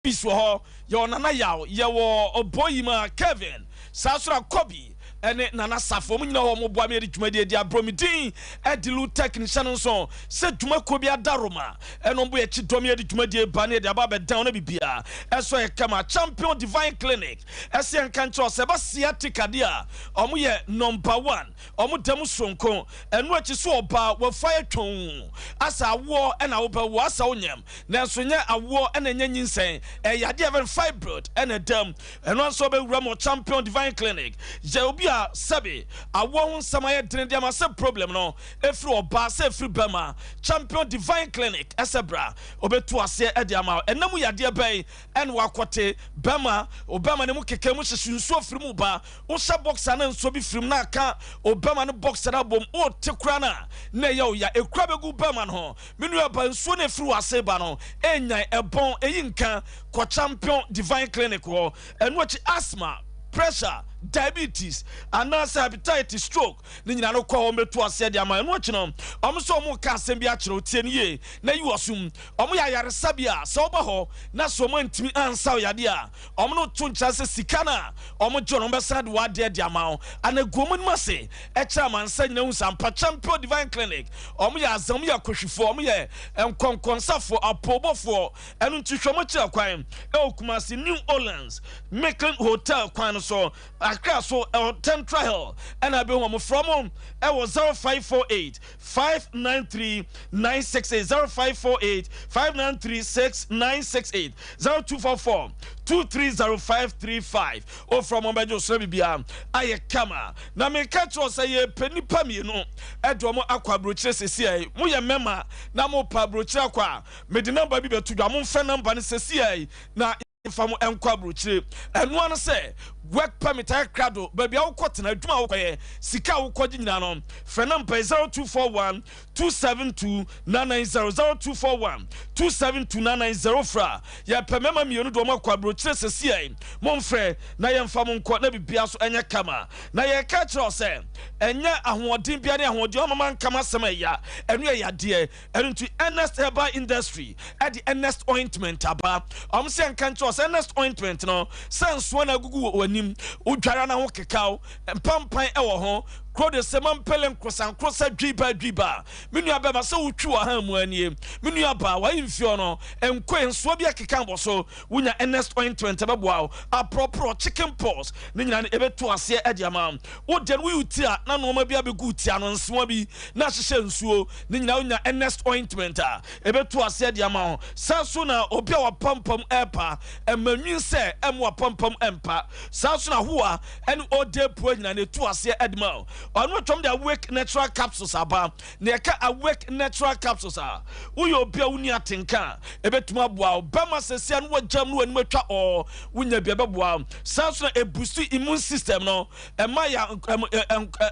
Peace wɔ hɔ, yɛwɔ Nana Yaw, yɛwɔ Oboyima Kevin, saa nso na Kobi ɛne Nana Safo, wɔn nyinaa hɔ wɔn boa me yɛde dwumadie di aborɔ. Me din ɛde Lutek nhyɛ no nso sɛ dwumakuo bi ada Roma ɛna wɔn bɔ yɛkyi dɔm yɛde dwumadie ba ne yɛde aba abɛdan na bibia ɛso yɛ kama. Champion Divine Clinic ɛsɛ yɛn nka nkyerɛ sɛ ɛba sciatica deɛ a, wɔn yɛ number one, wɔn dɛm soronko. Ɛno akyi so ɔbaa wɔfa yɛ twɔn asa awoɔ ɛna wobɛwo asa wonyam, nanso nyɛ awoɔ ɛna nyɛ nyinsɛn, ɛyɛ adeɛ ɛfɛn fibroid ɛna dɛm. Ɛno nso bɛwura mu Champion Divine Clinic. Yɛ obi a sɛbi awoɔ ho nsɛm ayɛ dene deɛ ama sɛ problem no efiri ɔbaa sɛ efiri bɛma, Champion Divine Clinic ɛsɛ bra ɔbɛtu aseɛ ɛde ama. Ɛnam yadeɛ bɛn ɛna wakɔte bɛma ɔbɛma ne mu keka mu hyehyɛ nsuo firi mu ba, wohyɛ boxer na nsuo bi firi mu na aka ɔbɛma no boxer no abom, ɔte kora no a na ɛyɛ ɔya ekura bɛgu bɛma no ho. Me nua ba, nsuo no efiri wase ba no enyan ɛbɔn eyi nka kɔ Champion Divine Clinic hɔ. Ɛno akyi asthma, pressure, diabetes anaasɛ hepatitis, stroke ne nyinaa no kɔ hɔ mbɛtu aseɛ de ama. Ɛno akyi no ɔmo nso ɔmo ka asɛm bi akyerɛ o, tie no yie na yi wɔ sum. Ɔmo yɛ ayaresa bi a sɛ ɔba hɔ na sɛ ɔmo antumi ansa yadeɛ a, ɔmo no to nkyɛn sɛ sika no a ɔmo gye no ɔmo bɛsan de wadeɛ de ama wo ana gu ɔmo anim ase ɛkyerɛ amansa nyina hu sɛ ampa Champion Divine Clinic ɔmo yɛ azan, ɔmo yɛ akɔhwifoɔ, ɔmo yɛ nkɔnkɔnsafoɔ, apɔbɔfoɔ. Ɛno nti hwɛ ɔmo kyerɛ kwan ɛwɔ Kumasi, New Orleans Micklin Hotel kwan no so. Accra so ɛwɔ Central Hill ɛna abɛhu ɔmo. Frɛ mo ɛwɔ 0548 593 968, 0548 593 6968, 0244 230535. Ofura mo bɛgye osoro bibia ayɛ kama. Na meka kyerɛ sɛ yɛpɛ nipa mmienu ɛde ɔmo akɔ aburokyire sɛsi ɛ. Moyɛ mɛma na mopɛ aburokyire akɔ a, mede number bi bɛto dwa. Momfɛ number no sɛsi ɛ na fa mo nkɔ aburokyire. Ɛnoa no sɛ work permit ayɛ krado, baabi a wokɔ tena, adwuma a wokɔyɛ, sika a wokɔgye nyinaa no, frɛ number 0241 272 990, 0241 272 990. Fra yɛpɛ mmarima mmienu de wɔn akɔ aburokyire sɛsi ɛ. Momfrɛ na yɛmfa mo nkɔ na bibia so ɛnyɛ kama. Na yɛka kyerɛ wo sɛ ɛnyɛ ahoɔden bia ne ahoɔden ɔmama nkama asɛm a ɛya ɛno yɛ yadeɛ. Ɛno nti Ernest Herbal Industry ɛde Ernest Ointment aba. Ɔmo sɛ nka nkyerɛ sɛ Ernest Ointment no sɛ nsoa na agugu wɔ w'anim, wodwara na ho kekaw mpampan ɛwɔ ho kuro de sɛ mampele nkrosankrosa dwiba dwiba. Me nua bɛma sɛ wotwi wɔ ha mu anie, me nua ba wayi mfio no nkoe nsoa bi akeka bɔ so, wonya Ernest Ointment ɛbɛboa wo. Aporɔporɔ, chicken pox ne nyinaa no ɛbɛtu aseɛ ɛde ama wo. Deɛ no woyi ti a na nneɛma bi abɛgu ti ano, nsoa bi na ahyehyɛ nsuo ne nyinaa, wonya Ernest Ointment a ɛbɛtu aseɛ de ama wo. Saa so na obi a wapampam ɛɛpa ɛma nwin sɛ ɛmo wapampam ɛmpa, saa so na hoa ɛne ɔde pua nyinaa na ɛtu aseɛ ɛde ma wo. Ɔno atwam de Awake Natural Capsules aba. Na yɛka Awake Natural Capsules a, woyɛ obi a wonni atenka a, ɛbɛtumi aboa wo. Bɛma sɛsia no wagyam no w'anim atwa ɔɔ, wonya bi ɛbɛboa wo. Saa so na ɛboost immune system no, ɛma yɛ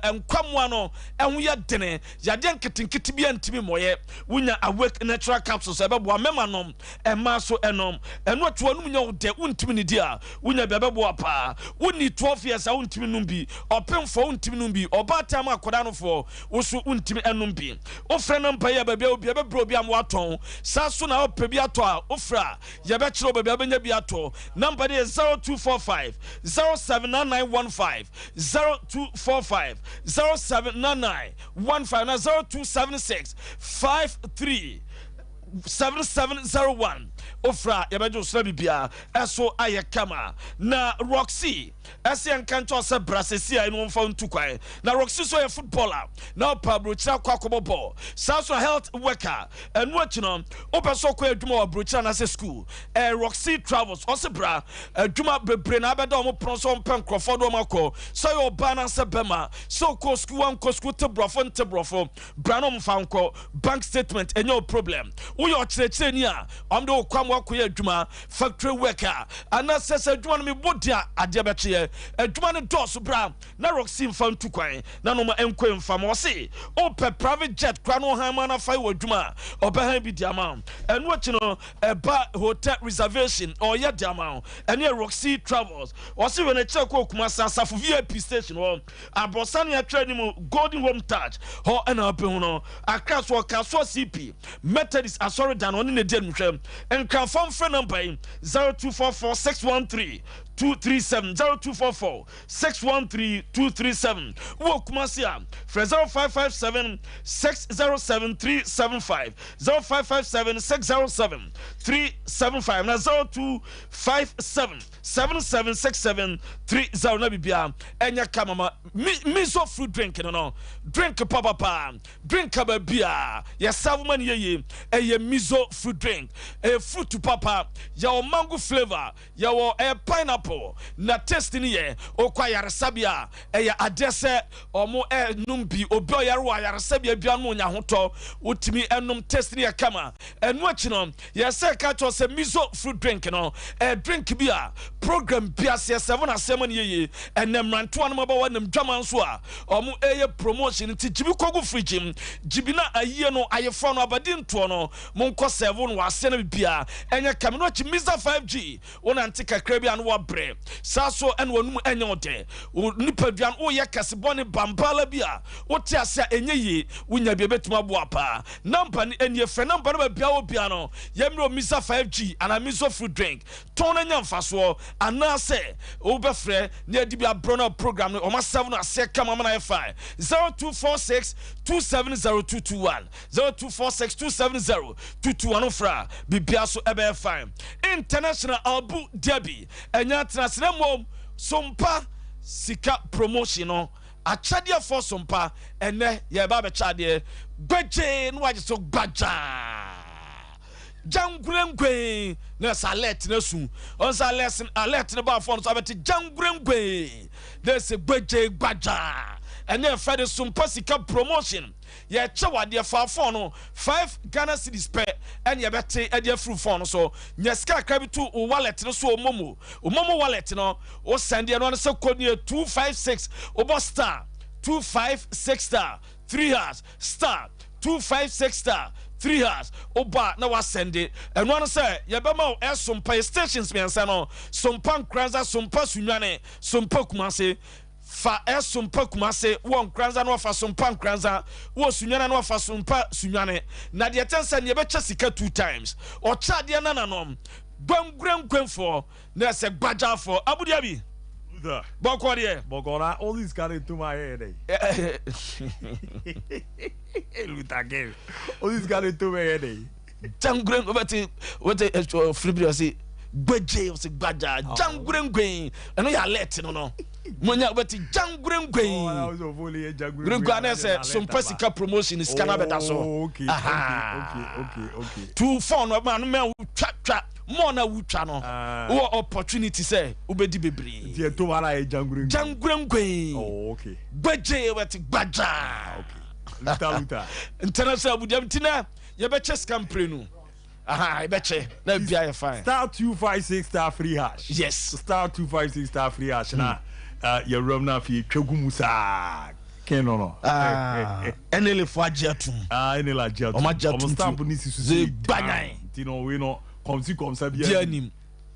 nkwamoa no ɛho yɛ dene, yadeɛ nketenkete bi antumi mmɔyɛ. Wonya Awake Natural Capsules ɛbɛboa mɛma nom, ɛma so ɛnom. Ɛno atu anum nyɛ wo dɛ wontumi ne di a, wonya bi ɛbɛboa paa. Wonni 12 years a, wontumi nom bi. Ɔpemfoɔ wontumi nom bi. Ɔbaatan ma akwadaa no foɔ wo so wontumi ɛnom bi. Wofrɛ no mpa yi a, baabi a obi ɛbɛbrɛ obi a mo atɔn. Saa so na wopɛ bi atɔ a, wofrɛ a yɛbɛkyerɛ wo baabi a wobɛnya bi atɔ. Number no yɛ 0245 079915, 0245 079915 na 0276 53 7701. Ofra yɛbɛgye wo sra bibia ɛso ayɛ kama. Na Roxy ɛsɛ yɛnka nkyɛw sɛ bra sɛsi a ɛno wɔmfa ntu kwan. Na Roxy so yɛ footballer na ɔpɛ aburokyire akɔ akɔbɔ bɔɔl, saa so health worker. Ɛno akyi no wopɛ sɛ ɔkɔ adwuma wɔ aburokyire anaasɛ school, ɛɛ Roxy Travels ɔse bra. Adwuma bebree na abɛda ɔmo pono so, ɔmpɛ nkurɔfoɔ de ɔmo akɔ, sɛ ɔyɛ ɔbaa anaasɛ bɛma, sɛ ɔkɔ school wankɔ school, te borɔfo nte borɔfo, bra na ɔmfa nkɔ. Bank statement ɛnyɛ o problem. Woyɛ ɔkyerɛkyerɛni a, ɔm de wokɔ ama wakɔyɛ adwuma, factory worker anaasɛ sɛ adwuma no mebɔ di a adeɛ bɛkyeɛ, adwuma no dɔɔso, bra na Roxy mfa ntu kwan na noma nkɔ mfa ma. Ɔse wopɛ private jet kora no ɔhan ma no afa wɔ adwuma a, ɔbɛhan bi di ama wo. Ɛno akyi no ɛba hotel reservation, ɔyɛ di ama wo. Ɛne Roxy Travels ɔse wɛ n'akyerɛ kɔ Kumase Asafo VIP station hɔ, aborɔsa ne atwerɛ anim Golden Home Touch hɔ ɛna ɔpɛ ho no. Akra so ɔka so CP Methodist asɔredan ɔne ne di animhwɛ. Nkranfoɔ mfrɛ number yi, 0244 613 237, 0244 613 237. Wowɔ Kumasi a, frɛ 0557 607 375, 0557 607 375 na 0257 7767 30 na biribiara ɛnyɛ kama ma miso fruit drink no. Drink papapa, drink aba bia yɛ serve ma no yɛye. Ɛyɛ miso fruit drink, ɛyɛ fruit papa. Yɛwɔ mango flavour, yɛwɔ ɛyɛ pineapple, na taste no yɛ okɔ ayaresabea a, ɛyɛ adeɛ sɛ ɔmo ɛnum bi. Obi a ɔyare wɔ ayaresabea bia no nya ahotɔ, wotumi ɛnum, taste no yɛ kama. Ɛno akyi no, yɛsɛ ka kyerɛ sɛ miso fruit drink no, ɛyɛ drink bi a program bi aseɛ sɛfo na asɛm no yɛye. Ɛnɛ mmerantewa no mabɛwɔ nam dwama nso a ɔmo ɛyɛ promotion, nti gyibi kɔgu fridge mu, gyibi na ayie no, ayeforɔ no, abadi ntoɔ no, monkɔ serve no wɔ aseɛ no bibia ɛnyɛ kame no akyi. Misa 5G, wonante kakra bi a no wabrɛ saa so, ɛna wɔnum ɛnyɛ wo dɛ, wo nipadua no woyɛ kɛse bɔne bambala bi a wote ase a ɛnyɛ yie. Wonya bi ɛbɛtumi aboa paa. Number no ɛnie, frɛ number no baabia wɔ bia no, yɛmmerɛ Misa 5G anaa miso fruit drink tɔn no anya mfasoɔ, anaasɛ wobɛfrɛ na yɛde bi abrɛ no. Program no ɔma serve no aseɛ kama ma no ayɛ fine. 0246 270221, 0246 270221, fra biribia so ɛbɛyɛ fine. International Abu Dhabi ɛnyɛ atenasena mmom Sompa sika promotion no, akyɛdeɛfoɔ Sompa, ɛnɛ yɛba abɛkyɛ adeɛ gbɛgyee na wagye so gbagyaa gyangurenkwen na ɛsɛ alert no asu ɔn sɛ alert no baafoɔ no so abɛte gyangurenkwen na ɛsɛ gbɛgyee gbagyaa. Ɛnɛ ɛfɛ de Sompa sika promotion, yɛkyɛ wadeɛ. Fa phone no, 5 Ghana cedis pɛ ɛne yɛbɛte ɛde afiri phone no so. Nyɛ sika kakra bi to wo wallet no so, o MoMo wallet no, wo send deɛ no ano sɛ code no yɛ 256. Wobɔ *256*3#, *256*3#, woba na wa send ɛno ano sɛ yɛbɛma wo. Ɛsompa yɛ stations mmiɛnsa no, Sompa Nkranza, Sompa Sunyani, Sompa Kumase. Fa ɛsompa Kumase, wɔ Nkranza na wafa Sompa Nkranza, wɔ Sunyani na wafa Sompa Sunyani. Na deɛ kyɛn sɛ neɛ ɛbɛkyɛ sika two times, ɔkyɛ adeɛ nananom gbangurenkwenfoɔ na ɛsɛ gbagyafoɔ abudia bi bɔkɔ deɛ. Bɔkɔ na all this carry to my head. Luther King. All this carry to my head. Janguren wobɛte wobɛte firibiri ɔse gbagye, ɔse gbagya jangurenkwen, ɛno yɛ alert no monya wobɛte jangurenkwen gurenkwen anɛ sɛ Sompa sika promotion, sika no abɛda so. Oh, okay. Tu phone no ma no mɛ wotwa twa mɔɔ na wotwa no. Ah. Wowɔ opportunity sɛ wobɛdi bebree. Nti ɛto ma na yɛ jangurenkwen. Jangurenkwen. Oh, okay. Gbagye, wobɛte gbagya. Okay. Luther, Luther. International abudiam nti na yɛbɛkyɛ sika mprenu aha, yɛbɛkyɛ na bia yɛ fine. *256*3#. *256*3# na yɛwuram na afei twa gu mu saa. Ken no. Ah, NLA fo agye atum. Ah, ɛne la agye atum. Ɔmo agye atum. Ɔmo stamp ni si so. Ze gbanyan. Nti no wei no kɔmsi kɔmsa bi. Bia anim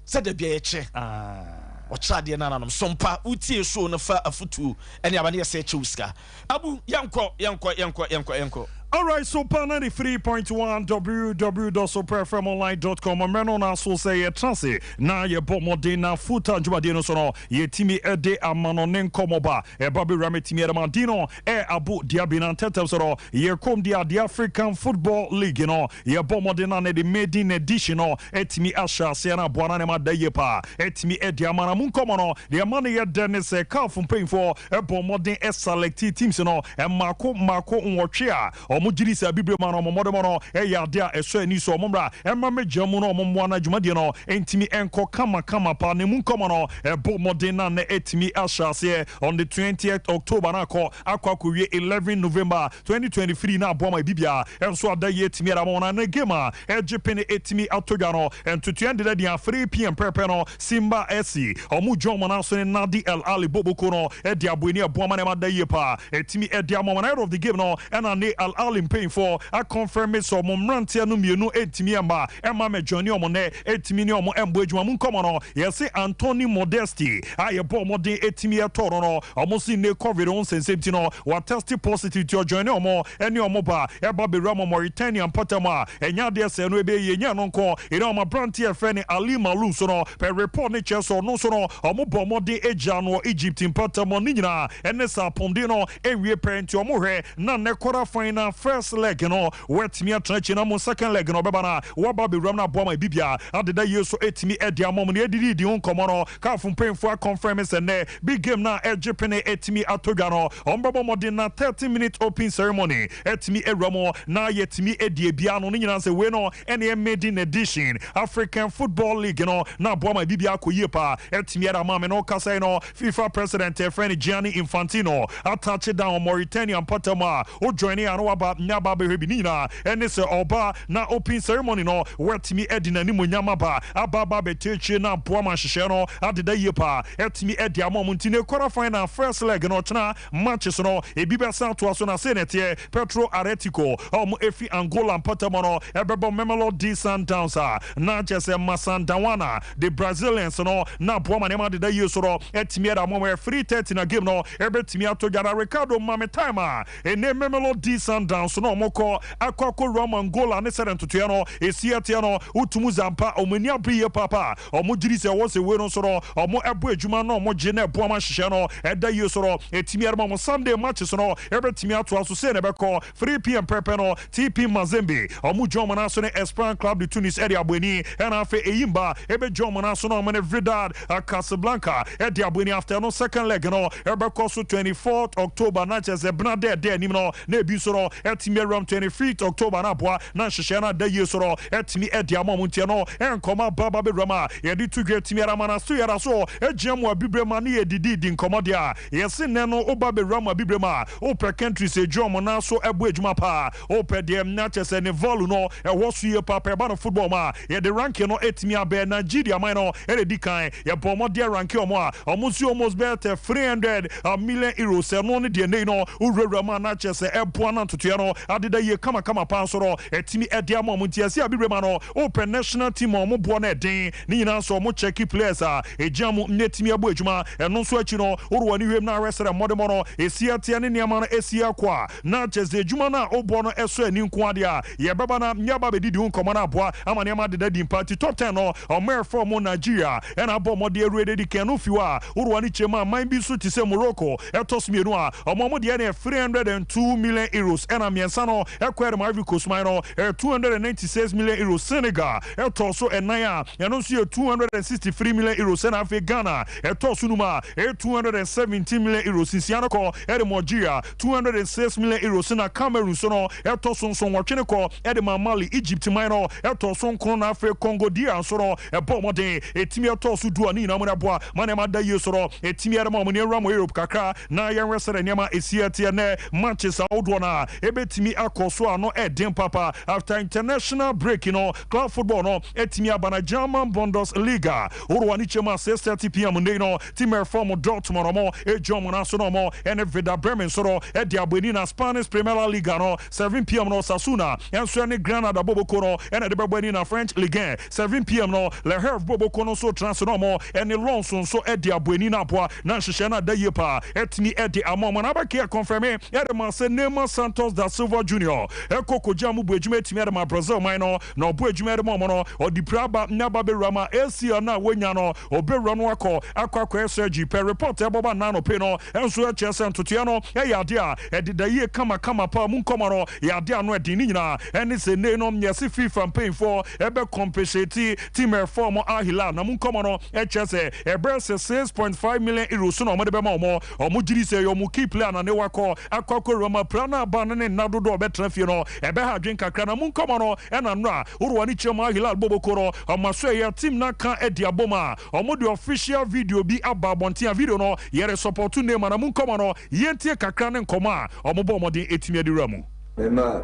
sɛ da bia yɛkyɛ. Ah. Ɔkyɛ adeɛ no ananom Sompa wotie show no, fa afotuo ɛne aba ne yɛsɛ kyɛw sika. Abu, yɛnkɔ, yɛnkɔ, yɛnkɔ, yɛnkɔ, yɛnkɔ. All right, so pa 93.1, www.superfmonline.com. Mmerɛ no na so sɛ yɛtena ase na yɛbɔ mmɔden na futa dwumadie no so no, yɛtumi de ama no ne nkɔmmɔ ba ɛba bɛwura mɛtumi ɛdɛm no ɛ Abu Diaby na ntɛtɛm so no yɛkɔm de adeɛ African Football League no, yɛbɔ mmɔden na ne de maiden edition no ɛtumi ahyɛ aseɛ no aboa no ne ma da yie paa ɛtumi ɛde ama no mu nkɔmmɔ no. Deɛ ɛma no yɛ dɛ ne sɛ CAF mpanyinfoɔ ɛbɔ mmɔden ɛ select teams no ɛmaako mmaako 8 a ɔmo gyiri sɛ abibire ma no ɔmo mmɔdemmɔ no ɛyɛ ade a ɛsɔ ani so, ɔmo mmra ɛma mɛgya mu no, ɔmo mmoa no adwumadie no ɛntumi ɛnkɔ kamakama paa. Ne mu nkɔmmɔ no, ɛbɔ mmɔden na ne ɛtumi ahyɛ aseɛ on the 20th October na akɔ akɔwie 11 November 2023 na aboa ma ebibia ɛnso ada yie ɛtumi ɛda ma wɔn na game a ɛgye pene ɛtumi atɔ dwa no ntotoa ndeda deɛ 3 p.m. pɛpɛ no, Simba SC ɔmo dwa ɔmo nan so ne Nadi El Ali Boboko no ɛde aboani ɛboa ma ne ma da yie paa ɛtumi ɛde ama wɔn. Ahead of the game no, ɛna ne Al Ahly Ahly mpanyinfoɔ akɔnfɛme sɛ ɔmo mmeranteɛ no mmienu ntumi ɛmma ɛmma mɛjoine ɔmo nɛ, ɛtumi ne ɔmo ɛmbɔ adwuma mu nkɔmɔ no. Yɛse Anthony Modeste a yɛbɔ ɔmɔden ɛtumi ɛtɔ no, ɔmo si ne COVID ho nsɛnsɛm ti no, watest positive, ti ɔjoine ɔmo ɛne ɔmo ba ɛba bɛwura mo Mauritania mpɔtam a, ɛnya adeɛ sɛ no ɛbɛyɛ nya no nko. Ɛne ɔmo aberanteɛ ɛfɛ ne Ali Malu so no pɛ, report ne kyerɛ sɛ ɔno nso no, ɔmo bɔ ɔmɔden agya no Egypt mpɔtam ne nyinaa ɛne sɛ apɔmuden no ɛnwie pɛ, nti ɔmo hwɛ na ne quarter final first leg no wɔatumi atena akyi, na mo second leg no ɔbɛba na wɔaba bɛwuram no aboa ma bibia adeda yie so ɛtumi ɛde ama mo. Ne ɛdididi ho nkɔmmɔ no, CAF mpanyinfoɔ akɔnfɛn sɛ nnɛ big game na ɛgye pene ɛtumi atɔ dwa no, ɔmo bɛbɔ mmɔden na 30 minute open ceremony ɛtumi awura mu na yɛtumi adi ebia no ne nyinaa sɛ wei no ɛne maiden edition African Football League no na aboa ma bibia akɔ yie paa ɛtumi ɛda ama me no. Kasa yi no, FIFA president ɛfrɛ no Gianni Infantino atouch down Mauritania mpɔtam a ojoin a no waba nyaba abɛhwɛ bi ne nyinaa ɛne sɛ ɔba na open ceremony no wɔatumi ɛde n'animonyam aba abɛtɛ akyire na aboa ma nhyehyɛ no adeda yie paa ɛtumi ɛde ama ɔmo. Nti ne quarter final first leg no, ɔkyena matches no ebi bɛsan atoa so na sei na ɛteɛ: Petro Atletico a ɔmo efi Angola mpɔtam no ɛbɛbɔ Mamelodi Sundowns a na kyerɛ sɛ Masandawana, the Brazilians no, na aboa ma nneɛma adeda yie so no ɛtumi ɛda ama ɔmo. 3:30 na game no ɛbɛtumi ato dwa. Na Ricardo mame time a ɛnɛ Mamelodi Sundowns no ɔmo kɔ akɔwura mu Angola ne sɛdeɛ ntotoeɛ no ɛsi ɛteɛ no, wotumu zampa ɔmo ani abere yie paapa. Ɔmo gyiri sɛ ɛwɔ sɛ wei no nso no ɔmo ɛbɔ adwuma na ɔmo gye na ɛboa ma nhyehyɛ no ɛda yie so no ɛtumi ɛde ma ɔmo. Sunday matches no ɛbɛtumi atoa so sɛ na ɛbɛkɔ 3 p.m. pɛpɛ no, TP Mazembe ɔmo gye ɔmo n'aso ne Esperance Club de Tunis ɛde abɔ ani, ɛna afei Eyimba ɛbɛgye ɔmo n'aso na ɔmo ne Wydad Casablanca ɛde abɔ ani. After no, second leg no ɛbɛkɔ so 24 October, na kyerɛ sɛ bena dɛ ɛdɛ anim no, na ebi nso no ɛtumi awuram 25 October na aboa na nhyehyɛ no ada yie so no ɛtumi ɛde ama ɔmo. Ntiɛ no ɛnkɔmɔ aba bɛwuram a yɛde to dwa ɛtumi ara na so yɛra so ɛgyina mu abibire ma ne yɛdidi di nkɔmɔ deɛ a yɛsi nnɛ no, woba bɛwura mu abibire mu a, wopɛ countries edwa ɔmo nan so ɛbɔ adwuma paa, wopɛ deɛ na kyerɛ sɛ ne value no ɛwɔ so yie paa ɛba no football mu a, yɛde ranking no ɛtumi abɛɛ Nigeria man no ɛna di kan. Yɛbɔ ɔmo deɛ ranking ɔmo a ɔmo nso almost bɛyɛ tɛ €300 million. Ɛno ne deɛ nei no wowurawura mu a na kyerɛ sɛ ɛboa na ntotoeɛ no adeda yie kamakama paa nso no ɛtumi ɛde ama ɔmo. Nti ɛsɛ abibire ma no, wopɛ national team a ɔmo boɔ no ɛden ne nyinaa nso ɔmo check players a ɛgyina mu ne ɛtumi abɔ adwuma. Ɛno nso akyi no, wode w'ani hwɛm na ahwɛ sɛ mmɔdemmɔ no ɛsi ɛteɛ ne nneɛma no ɛsi ɛkɔ a, na kyerɛ sɛ adwuma no a wobɔ no ɛsɔ ani nko adeɛ a yɛbɛba na nyɛba bɛdidi ho nkɔmmɔ no aboa ama nneɛma deda di mpa. Nti top 10 no, ɔmo ɛfɛ ɔmo Nigeria ɛna abɔ mmɔde awura de di kan no fi hɔ a, wode w'ani kyerɛ mu a, man bi nso te sɛ Morocco ɛtɔ so mmienu a ɔmo deɛ ne €302 million, ɛna mmiɛnsa no ɛkɔ ɛde Ivory Coast man no ɛyɛ €296 million. Senegal ɛtɔ so ɛnan a ɛno nso yɛ €263 million, ɛna afei Ghana ɛtɔ so num a ɛyɛ €217 million. Nsia no kɔ ɛde ma Algeria, €206 million, na Cameroon so no ɛtɔ so nson. Wɔtwe no kɔ ɛde ma Mali. Egypt man no ɛtɔ so nkron, na afei Congo DR nso no ɛbɔ ɔmɔden ɛtumi ɛtɔ so 10 a ne nyinaa mu no ɛboa ma nneɛma da yie so no ɛtumi ɛde ma ɔmo. Ne nwura mo Europe kakra na yɛnhwɛ sɛ nneɛma ɛsi ɛteɛ. Nɛ matches ahodoɔ no a ɛbɛtumi akɔ so a no ɛden papa after international break no, club football no ɛtumi aba na German Bundesliga worowa ne kyɛm a 6:30 p.m. ndei no, team ɛfɔ mo Dortmund ɔmo ɛgya ɔmo n'aso no ɔmo ɛne Werder Bremen so no ɛde abɔ ani, na Spanish Primera Liga no, 7 p.m. no, Osasuna ɛnso ɛne Granada boboko no ɛna ɛde bɛbɔ ani, na French Ligue 1, 7 p.m. no, Le Havre boboko no nso tena so na ɔmo ɛne Lens nso ɛde abɔ ani na aboa na nhyehyɛ no ada yie paa ɛtumi ɛde ama ɔmo. Na abɛkɛ confirm ɛde ma sɛ Neymar Santos da Silva Junior ɛkɔ kogya mu bu adwuma ɛtumi ɛde ma Brazil man no, na ɔbɔ adwuma ɛde ma ɔmo no, ɔde pira aba ne aba bɛwura ma ACL no a wɔnya no, ɔbɛwura no akɔyɛ surgery pɛ. Report ɛbɔba nano pe no ɛnso ɛkyerɛ sɛ ntotoeɛ no ɛyɛ adeɛ a ɛdeda yie kamakama paa mu. Nkɔmɔ no yɛ adeɛ ano ɛden ne nyinaa ɛne sɛ nei no yɛse FIFA mpanyinfoɔ ɛbɛ compensate team ɛfɔ ɔmo Al Hilal, na mu nkɔmɔ no ɛkyerɛ sɛ ɛbɛyɛ sɛ €6.5 million na ɔmo de bɛma ɔmo. Ɔmo gyiri sɛ ɛyɛ ɔmo key player na ne wakɔ akɔwura ma pira no aba no ne nna dodoɔ ɔbɛtena fie no ɛbɛha adwen kakra. Na mu nkɔmɔ no ɛna nnora worowa ne kyerɛ mu Al Hilal boboko no ɔmo so ɛyɛ team na ka ɛde abom a ɔmo de official video bi aba abɔnten a video no yɛre support Neymar. Na mu nkɔmɔ no, yɛntie kakra ne nkɔmɔ a ɔmo bɔ ɔmɔden ɛtumi ade wura mu. Neymar,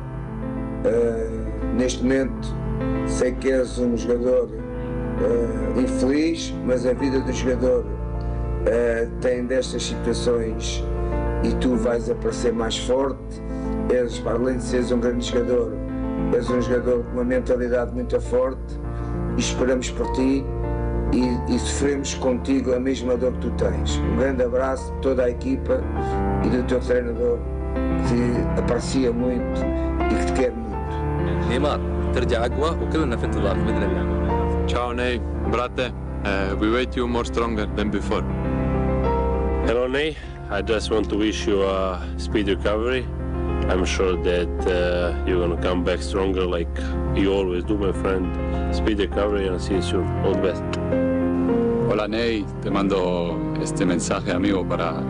neste momento sei que és um jogador infeliz, mas a vida do jogador tem destas situações e tu vais aparecer mais forte. És, para além de seres um grande jogador, és um jogador com uma mentalidade muito forte e esperamos por ti e sofremos contigo a mesma dor que tu tens. Um grande abraço de toda a equipa e do teu treinador, que te aprecia muito e que te quer muito. نيمار ترجع اقوى وكلنا في انتظارك باذن الله. Ciao Ney, brate. We wait you more stronger than before. Hello Ney, I just want to wish you a speedy recovery. I'm sure that you're gonna come back stronger like you always do, my friend. Speedy recovery and see you soon. All the best. Hola Ney, te mando este mensaje, amigo, para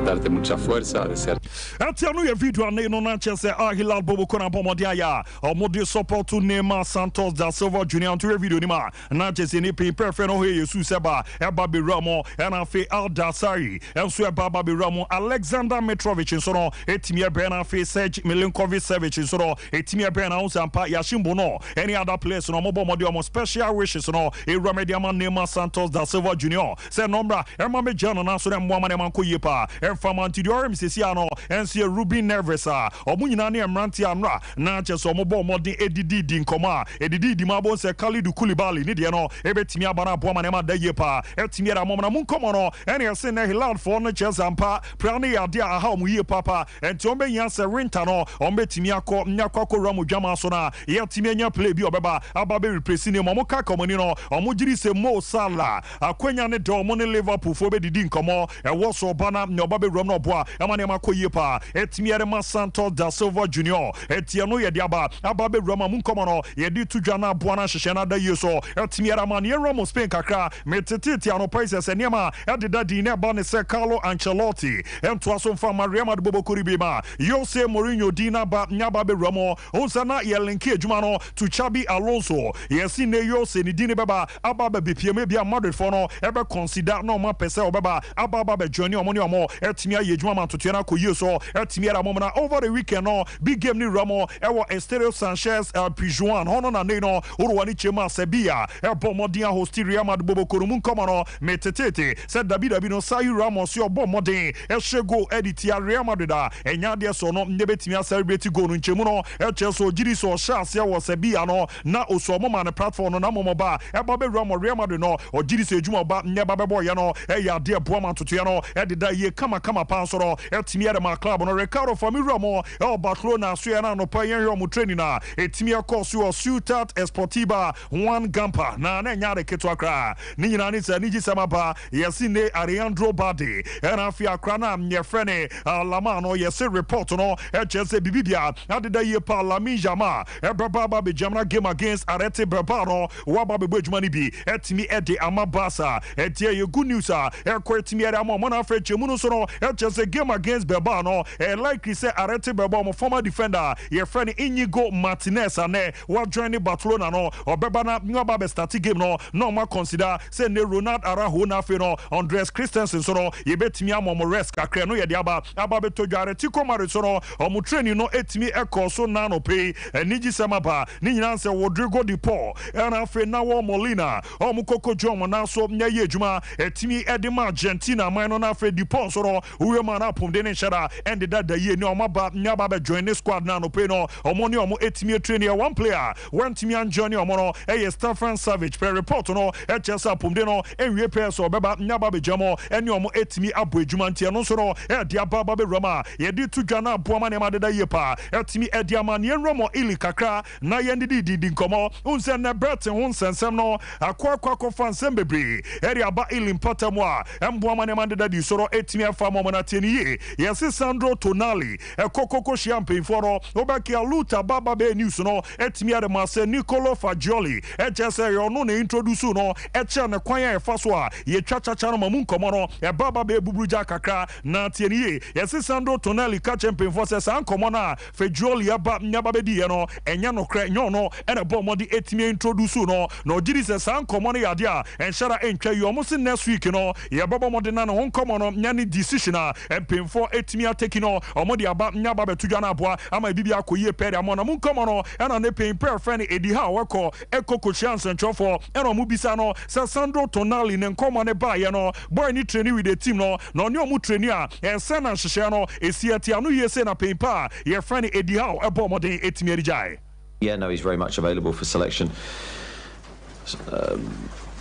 darte mucha fuerza, desear Ɛtia no yɛ video ane no na kyerɛ sɛ Al Hilal bobo kɔ na bɔ mmɔden ayɛ a ɔmode support Neymar Santos da Silva Junior. Nto yɛ video no mu a na kyerɛ sɛ ne pii pɛfɛ no hɔ yɛ Yesu sɛ ba ɛba bɛwura mu, ɛna afei Al Dasari ɛnso ɛba ba bɛwura mu, Alexander Mitrovic nso no ɛtumi ɛbɛn, na afei Serge Milinkovic Savic nso no ɛtumi ɛbɛn na ahosuo ampa Yashimbo no ɛne other players no ɔmobɔ mmɔden ɔmo special wishes no ɛwura mu de ama Neymar Santos da Silva Junior sɛ nɔmmra ɛma megya no naso no ɛmmoa ma ne ɛma nkɔ yie paa ɛmfa ma. Nti deɛ ɔrem sɛsi a no ɛnso yɛ Ruben Neves a ɔmo nyinaa ne mmeranteɛ anora na kyɛ sɛ ɔmo bɔ mmɔden ɛdididi nkɔmɔ a ɛdididi mu abɔ sɛ Kalidou Koulibaly ne deɛ no ɛbɛtumi aba no aboa ma nneɛma da yie paa ɛtumi ɛda mɔm na mu nkɔmɔ no ɛne ɛse nɛ Hilalfoɔ no kyerɛ sɛ ampa pra no yɛ adeɛ a aha ɔmo yie papa, ɛnti ɔmo bɛhia sɛ winter no ɔmo bɛtumi akɔ nyakɔ akɔwura mo dwama so na yɛtumi anya play bi ɔbɛba aba bɛ replace ne mu. Ɔmo ka ɔmo ani no, ɔmo gyiri sɛ Mo Salah akwanya ne dɛ ɔmo ne Liverpool foɔ bɛdidi nkɔmɔ ɛwɔ so ɔba na nea ɔba bɛwura mu na ɔboa ɛma nneɛma kɔ yie paa ɛtumi ɛde ma Santos da Silva Junior. Ɛtiɛ no yɛde aba bɛwura mu a mu nkɔmɔ no yɛde to dwa na aboa no ahyehyɛ no ada yie so ɛtumi ɛde ama ne yɛwura mu Spain kakra. Metetete anɔpa yi sɛ nneɛma ɛdeda din na ɛba ne sɛ Carlo Ancelotti ɛntoa so mfa ma Real Madrid bɔbɔkori bi ma Jose Mourinho din na aba nyaba bɛwura mu ohun sɛ na yɛ link adwuma no to Xabi Alonso. Yɛsi ne Jose ne din ne bɛba aba bɛbipie mu ebia Madrid foɔ no ɛbɛ consider na ɔmo apɛ sɛ ɔbɛba aba bɛ join ɔmo ne ɔmo ɛtumi ayɛ adwuma ma ntotoɛ no akɔ yie so ɛtumi ɛda mo na over the weekend no big game ne wura mu ɛwɔ Estadio Sanchez Pizjuan hɔ no na ne no worowa ne kyɛm a Sevilla ɛbɔ mmɔden a host Real Madrid bobokoro mu. Nkɔmɔ no metetete sɛ dabidabi no Sergio Ramos ɔbɔ mmɔden ɛhyɛ goal ɛde tia Real Madrid a ɛnya adeɛ sɔ no ne bɛtumi a celebrate goal no nkyɛmu no ɛkyerɛ sɛ ɔgyiri sɛ ɔhyɛ aseɛ wɔ Sevilla no na osu ɔmo ma ne platform no na mmɔmɔ ba ɛba bɛwura mɔ Real Madrid no ɔgyiri sɛ adwuma ɔba nyɛ ba bɛbɔ yɛ no ɛyɛ adeɛ boa ma ntotoeɛ no ɛdeda yie kamakama paa nso no ɛtumi ɛde ma club no. Ricardo Family mo ɛwɔ Barcelona so yɛ no anɔpa yɛnhwɛ ɔmo training a ɛtumi ɛkɔ so wɔ Ciutat Esportiva Joan Gamper na ɛnyɛ ade ketewa koraa. Ne nyinaa ne sɛ anigye sɛm aba yɛse ne Alejandro Balde ɛna afei akora no a yɛfrɛ ne Lama no yɛse report no ɛkyerɛ sɛ biribibia adeda yie pa. Lamine Yamal ɛbɛba aba bɛgyamna game against Athletic Bilbao no waba bɛbɔ adwuma no bi ɛtumi ɛde ama Barca. Ɛnti ɛyɛ good news a ɛkɔ ɛtumi ɛde ama ɔmo. No afei kyɛmu no so no ɛkyerɛ sɛ game against Bilbao no ɛyɛ likely sɛ Athletic Bilbao ɔmo former defender yɛfrɛ no Inigo Martinez anɛ wa join ne Barcelona no ɔbɛba na waba bɛ start game no na ɔmo a consider sɛ ne Ronald Araujo na afei no Andreas Christensen so no yɛbɛtumi ama ɔmo rest kakra no yɛde aba bɛtɔ dwa. Atletico Madrid so no ɔmo training no ɛtumi ɛkɔ so nano pei anigye sɛm aba ne nyinaa sɛ Rodrigo de Paul ɛna afei Nahuel Molina ɔmo koko gye ɔmo nan so nyɛ adwuma ɛtumi ɛde ma Argentina man no. Na afei de Paul nso no wowie ma no apɔmuden ne nhyɛ da ɛndeda da yie ne ɔmo aba nyɛ aba bɛ join ne squad na anɔpɛ no ɔmo ne ɔmo ɛtumi a train. Yɛ one player wɔntumi an join ɔmo no ɛyɛ Stefan Savic pɛ report no ɛkyerɛ sɛ apɔmuden no ɛnwie pɛɛ sɛ ɔbɛba nyɛ aba bɛgya mo ɛne ɔmo ɛtumi abɔ adwuma. Nti ɛno nso no ɛde aba bɛwura mu a yɛde to dwa no aboa ma nneɛma deda yie paa ɛtumi ɛde ama ne yɛnwura mɔ ili kakra na yɛn didi didi nkɔmɔ n sɛ nɛ bɛɛte ho nsɛnsɛm no akɔ akɔfa nsɛm bebree ɛde aba ili mpata mu a ɛmboa ma nneɛma deda di soro ɛtumi afa ma ɔmo no atie ne yie. Yɛse Sandro Tonali ɛkɔ koko hyia mpanyinfoɔ no wobɛkia luta baba bɛyɛ news no ɛtumi ɛde ma sɛ Nicolo Fagioli ɛkyɛ sɛ ɛyɛ ɔno na introduce no ɛkyɛ ne kwan a ɛfa so a yɛtwa kyakya no ma mu nkɔmɔ no ɛba ba bɛyɛ buburu gya kakra. Na tie ne yie, yɛse Sandro Tonali ka kyerɛ mpanyinfoɔ sɛ saa nkɔmɔ no a Fagioli aba nyaba bɛdiiɛ no ɛnyɛ nokorɛ, nyɛ ɔno ɛna ɛbɔ ɔmɔde ɛtumi introduce no na ɔgye di sɛ saa nkɔmɔ no yɛ adeɛ a ɛnhyɛ da ɛntwa yi. Ɔmo se next week no yɛbɛbɔ ɔmɔde na ne ho nkɔmɔ no nya ne decision. Decision a mpanyinfoɔ etumi atake no, ɔmo de aba nya aba bɛto dwa no aboa ama ebibi akɔ yie pɛɛ de ama. Na mu nkɔmɔ no ɛna ne panyin pɛɛ fɛ no Eddie Howe ɛkɔ ɛkɔ kɔhyia nsɛntwerɛfoɔ, ɛna ɔmo bisa no sɛ Sandro Tonali ne nkɔmɔ ne baayɛ no, boy ne training with the team no, na ɔne ɔmo training a ɛsɛn na nhyehyɛ no esi ɛte ano yie sɛ na panyin pa a yɛfrɛ no Eddie Howe ɛbɔ ɔmɔden etumi adi gyae. Yeah, no, he's very much available for selection.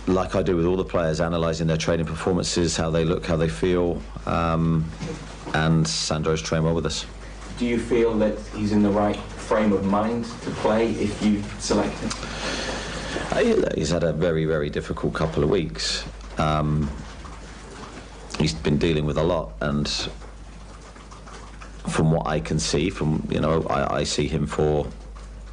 Like I do with all the players, analysing their training performances, how they look, how they feel, and Sandro's trained well with us. Do you feel that he's in the right frame of mind to play if you select him? He's had a very, very difficult couple of weeks. He's been dealing with a lot, and from what I can see, from you know, I see him for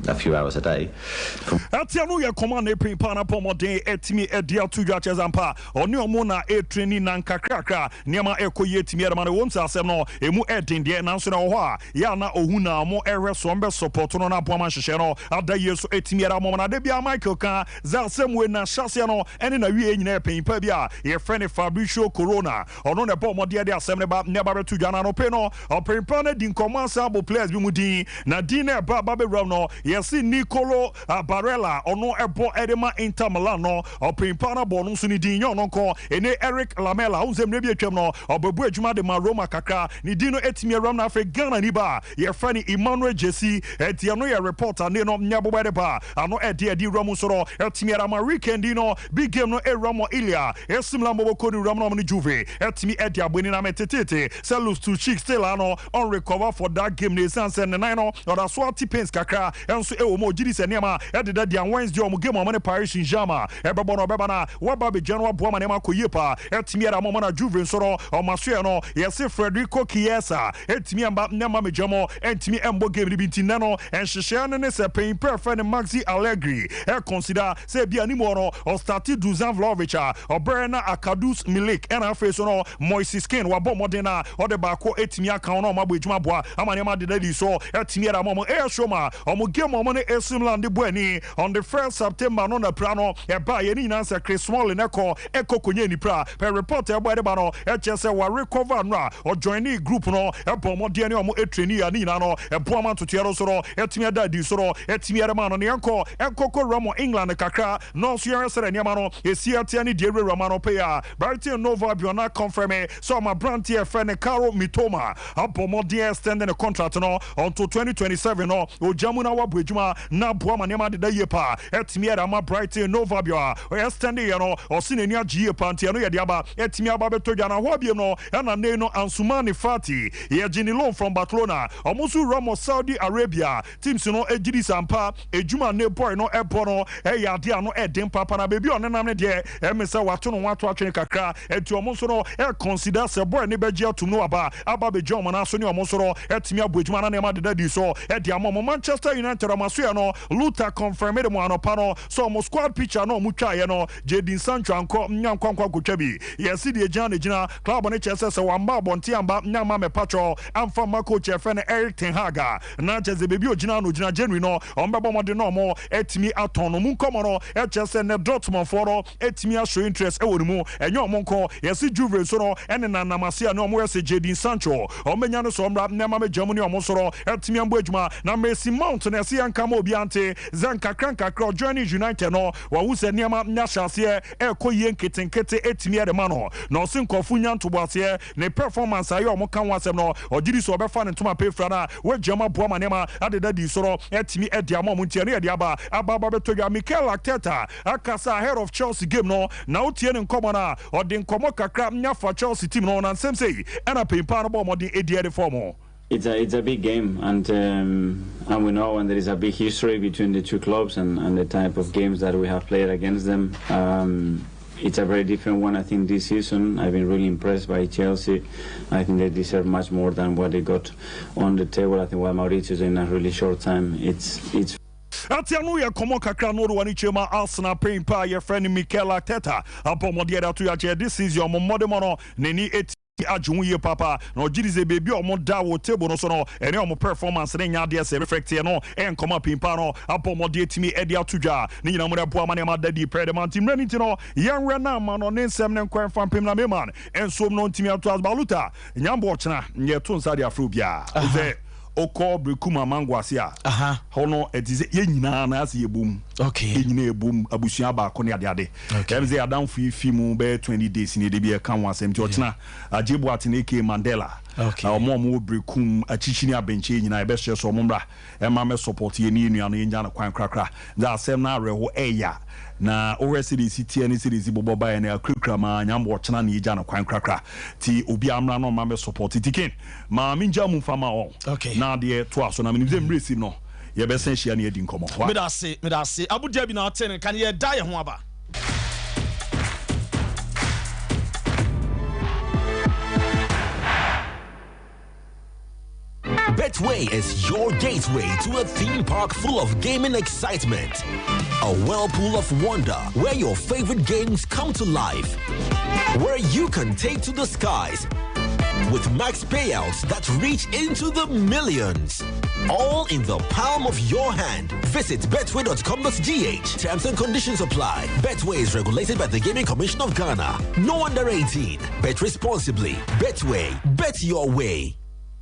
a few hours a day. From Ɛtia no yɛ kɔma ne pin pa na pɔmɔden ɛtumi ɛde ato dwa kyɛ zampa ɔne ɔmo na ɛtraining na nkakrakra nneɛma ɛkɔ yie tumi ɛdama no. Wɔm sɛ asɛm no emu ɛden deɛ, nanso na ɛwɔ hɔ a yɛ ana ohu na ɔmo ɛhwɛ so ɔmo bɛ support no na aboama nhyehyɛ no ada yie so ɛtumi ɛda mɔmɔ. Na de bia Michael ka sɛ asɛm wei na hyɛseɛ no ɛne na wie nyinaa, panyin pa bi a yɛfrɛ ne Fabrizio Corona, ɔno na ɛbɔ ɔmɔdeɛ de asɛm no ba ne ba bɛto dwa. No anɔpe no, ɔpanyin pa no di nkɔmmɔ asa abɔ players bi mu din, na din na ɛba ba bɛwura no, yɛsi Nicolo Barella, ɔno ɛbɔ ɛde ma Inter Milan no, ɔpanyin pa no abɔ ɔno nso ne din. Nyɛ ɔno nko, ɛne Eric Lamela ɔn sɛ mmerɛ bi atwam no ɔbɛbu adwuma de ma Roma kakra, ne din no ɛtumi awuram. No afei Ghana ni ba yɛfrɛ no Emmanuel Gyasi, ɛnti ɛno yɛ reporter ne no nyɛ bobɔ de ba ano ɛde ɛde wura mu nso no ɛtumi ɛde ama. Weekend yi no, big game no ɛwura mu, Ilia AC Milan bɔbɔ ne wura mu na ɔmo ne Juve ɛtumi ɛde abɔ ani. Na mɛtetete sɛ Loftus-Cheek still ano on recover for that game na ɛsiane sɛ ne nan no ɔda so ate pains kakra ɛnso ɛwɔ mu. Ɔgye di sɛ nneɛma ɛdeda deɛ Wednesday ɔmo game ɔmo ne Paris Saint-Germain ɛbɛbɔ no, ɔbɛba na waba abɛgyina no aboa ma nneɛma akɔ yie paa ɛtumi ɛde ama ɔmo. Na Juve nso no, ɔmo asoɛ no yɛse Federico Chiesa ɛtumi ɛmba nneɛma megya mu, ɛntumi ɛmbɔ game no bi. Nti nnɛ no ɛnhyehyɛ no ne sɛ panyin pɛfɛ ne Maxi Allegri ɛconsider sɛ ebi anim hɔ no ɔstart Dusan Vlahovic a ɔbrɛ na Arkadiusz Milik, ɛna afei so no Moises Kean wabɔ mmɔden na ɔde baako ɛtumi aka wɔn a ɔmo abɔ adwuma aboa ama nneɛma deda di so ɛtumi ɛde ama ɔmo. AS Roma, ɔmo game ɔmo ne AC Milan de bɔ ani on the 1st September no na pra no ɛba yɛn nyinaa sɛ Chris Smalling ɛkɔ ɛkɔ konye nipra pɛ. Report ɛbɔ ɛde ba no ɛkyɛ sɛ wa recover no a ɔjoin group no, ɛbɔ ɔmɔdeɛ ne ɔmo ɛtrain a ne nyinaa no ɛboa ma ntotoɛ no so no ɛtumi ɛda adi so no ɛtumi ɛde ma no. Ne yɛnkɔ ɛnkɔ kɔ wura mɔ England kakra na ɔso yɛn sɛ nneɛma no esi ɛteɛ ne deɛ ewurawura ma no pɛ a Brighton Nova Albion na confirm sɛ ɔmo aberanteɛ ɛfɛ ne Kaoru Mitoma abɔ mmɔden extend ne contract no until 2027 no. Ogya mu na wabɔ adwuma na aboa ma nneɛma deda yie paa ɛtumi ɛde ama Brighton Nova Albion a extend yɛ no, ɔsi n'ani agye yie paa. Nti ɛno yɛde aba ɛtumi aba bɛtɔ dwa. Na hɔ abiem no ɛna ne no Ansumani Fati yɛgye ne loan from Barcelona, ɔmo nso wura mɔ Saudi Arabia teams no egyiri sampa edwuma ne boy no ɛbɔ no ɛyɛ adeɛ ano ɛden papa, na beebi a ɔnenam ne deɛ ɛmi sɛ wato no ho ato atwene kakra. Ɛnti ɔmo nso no ɛconsider sɛ boy ne bɛgye atum no aba abɛgye ɔmo n'aso ne ɔmo nso no ɛtumi abɔ adwuma na nneɛma deda di so ɛde ama ɔmo. Manchester United ɔmo aso yɛ no Luta confirm de mo anɔpa no sɛ ɔmo squad picture na ɔmo twaeɛ no, Jadon Sancho ankɔ nya nkwankwa nkotwa bi. Yɛsi deɛ gyina ne gyina club no kyerɛ sɛ wamba abɔnten amba nya ma mɛpatwɔ amfa mma coach ɛfɛ no Eric ten Hag a na kyerɛ sɛ beebi ogyina no ogyina January no ɔmo bɛbɔ ɔmɔden na ɔmo ɛtumi atɔn no mu. Nkɔmɔ no ɛkyerɛ sɛ ne Dortmundfoɔ no ɛtumi ahyɛ interest ɛwɔ ne mu. Ɛnyɛ ɔmo nko, yɛsi Juve nso no ɛne nanam ase a ne ɔmo yɛ sɛ Jadon Sancho ɔmo bɛnya no sɛ ɔmmra nneɛma bɛgya mu ne ɔmo nso no ɛtumi ambɔ adwuma. Na Mason Mount na ɛsi yɛn kama obi ante sɛ nkakra nkakra ɔjoin United no, wɔn sɛ nneɛma nya hyɛ aseɛ ɛkɔ yie nketenkete ɛtumi ɛde ma no, na ɔsi nkɔfo nya ntoboaseɛ ne performance ayɛ ɔmo ka ho asɛm no, ɔgye di sɛ ɔbɛfa ne ntoma pefra no a wɔagyina mu aboa ma nneɛma adeda di so no ɛtumi ɛde ama ɔmo. Ntiɛ no yɛde aba bɛtɔ dwa. Mikel Arteta akasa ahead of Chelsea game no, na wotie ne nkɔmmɔ no a ɔde nkɔmmɔ kakra nyafa Chelsea team no na nsɛm sɛ ɛna pempa no bɔ ɔmɔden ɛdi ɛde fɔm. It's a big game, and we know, and there is a big history between the two clubs and the type of games that we have played against them. It's a very different one, I think, this season. I've been really impressed by Chelsea. I think they deserve much more than what they got on the table. I think what Maurizio is in a really short time, it's Atia no yɛ kɔmmɔ kakra no wode w'ani kyerɛ ma Arsenal pain pa a yɛfrɛ no Mikel Arteta abɔ mmɔdeɛ de ato yɛakyɛ this season ɔmo mmɔde mɔ no n'ani ɛti. Agye ho yie papa na ɔgye di sɛ baabi a wɔn da wɔ table no so no ɛne wɔn performance no nyɛ adeɛ sɛ reflect ɛno ɛyɛ nkɔmɔ a Pimpaa no abɔ mmɔden atumi de ato dwa. Ne nyinaa mu no ɛboa ma nneɛma da adi pɛɛ dɛm nti mmerɛ no nti no yɛnwɛn na ama no ne nsɛm no nkɔ ɛmfa mpem na Mayman nso no ntumi ato ase Baluta Nyambɔ ɔkyena yɛto nsa de afrɛ obiara sɛ Wokɔ Berekum Amango ase a, hɔ no ɛte sɛ yɛn nyinaa no asɛ yɛbom. Yɛn nyinaa yɛbom, abusua baako ne adeade. Ɛyɛ me sɛ yɛn adamfo yi fi mu bɛyɛ 20 days ni, da bi yɛka ho asɛm. Nti ɔkyena, Adjei Boateng aka Mandela, wɔn a wɔwɔ Berekum, Akyikyi ne Abenkyɛ nyinaa yɛbɛsrɛ sɛ wɔmmra mma mmɛ support yɛn ne yɛn nua no, yɛngya no kwan korakora. Dza asɛm no awerɛho ɛya na wohwɛ sɛdeɛ ɛsi teɛ ne sɛdeɛ ɛsi bobɔ baeɛ no akurakura maa Nyame ɔkyena na yɛgya no kwan korakora. Nti obiara mmra na ɔmma mmɛ support. Nti Ken, Ma mengyaa mu mfa ma wɔn. Okay. Na adeɛ toa so. Na menim sɛ mmerɛ sim no, yɛbɛsan ahyia na yɛadi nkɔmmɔ. Wa. Meda ase, meda ase. Abu Dhabi na ɔte ne nka no, yɛreda yɛn ho aba. Betway is your gateway to a theme park full of gaming excitement. A whirlpool of wonder where your favorite games come to life. Where you can take to the skies with max payouts that reach into the millions. All in the palm of your hand. Visit betway.com.gh. Terms and conditions apply. Betway is regulated by the Gaming Commission of Ghana. No under 18. Bet responsibly. Betway. Bet your way.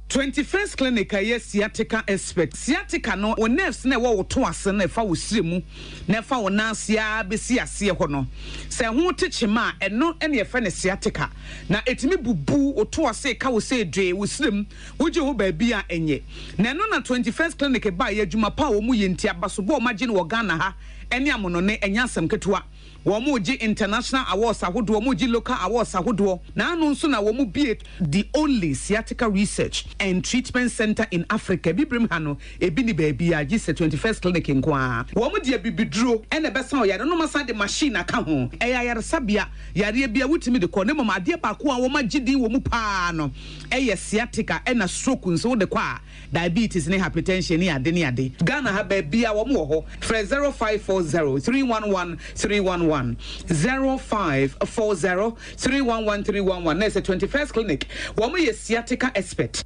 21st Clinic a ɛyɛ sciatica expert. Sciatica no, wo nerves no a ɛwɔ wo to ase no a ɛfa wo srɛ mu na ɛfa wo nan ase ara bɛsi aseɛ hɔ no, sɛ ɛho te kyema a, ɛno na yɛfrɛ no sciatica. Na ɛtumi bubu wo to ase, ka wo sɛ dwee, wo srɛ mu, wogye ho baabi a ɛnyɛ. Na ɛno na 21st Clinic baeɛ, adwuma pa a wɔyɛ nti, abasobɔ a wɔagye no wɔ Ghana ha ne amonɔne, ɛnyɛ asɛm ketewa. Wɔregye international awards ahodoɔ, wɔregye local awards ahodoɔ, na ano nso na wɔbue the only sciatica research and treatment centre in Africa. Abibirem ha no, ebi nni baabiara gye sɛ 21st Clinic nko ara. Wɔde abibiduro na ɛbɛsa ɔyare no na wɔasan de machine aka ho. Ɛyɛ ayaresabea, yareɛ biara wotumi de kɔ, na mmom adeɛ baako a wɔagye din wɔ mu pa ara no yɛ sciatica ɛna stroke nso wode kɔ a, Diabetes ne hypertension ne ade ne ade. Ghana ha baabia wɔn wɔ hɔ. Frɛ 0540 311 311, 0540 311 311 na ɛsɛ 21st Clinic. Wɔn yɛ sciatica expert.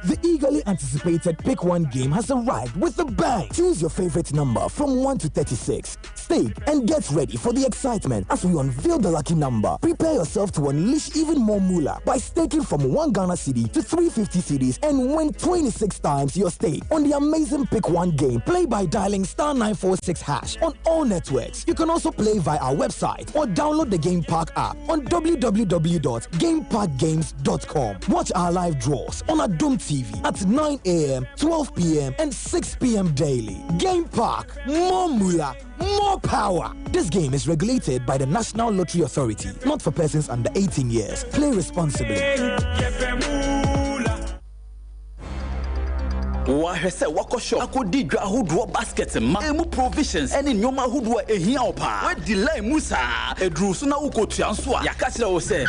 The eagerly anticipated Pick One game has arrived with a bang. Choose your favorite number from 1 to 36. Stake and get ready for the excitement as we unveil the lucky number. Prepare yourself to unleash even more moolah by staking from 1 Ghana cedi to 350 cedis and win 26 times your stake on the amazing Pick One game. Play by dialing star 946 hash on all networks. You can also play via our website or download the Game Park app on www.gameparkgames.com. Watch our live draws on Adom TV at 9 a.m., 12 p.m., and 6 p.m. daily. Game Park, more moolah, more power. This game is regulated by the National Lottery Authority, not for persons under 18 years. Play responsibly. Woahwɛ sɛ woakɔ shop akɔdi dwa ahodoɔ basket ma emu provisions ne nnoɔma ahodoɔ a ɛhia wo paa. Woadi line mu saa, ɛduru so na wokɔtua nso a, yɛaka kyerɛ wo sɛ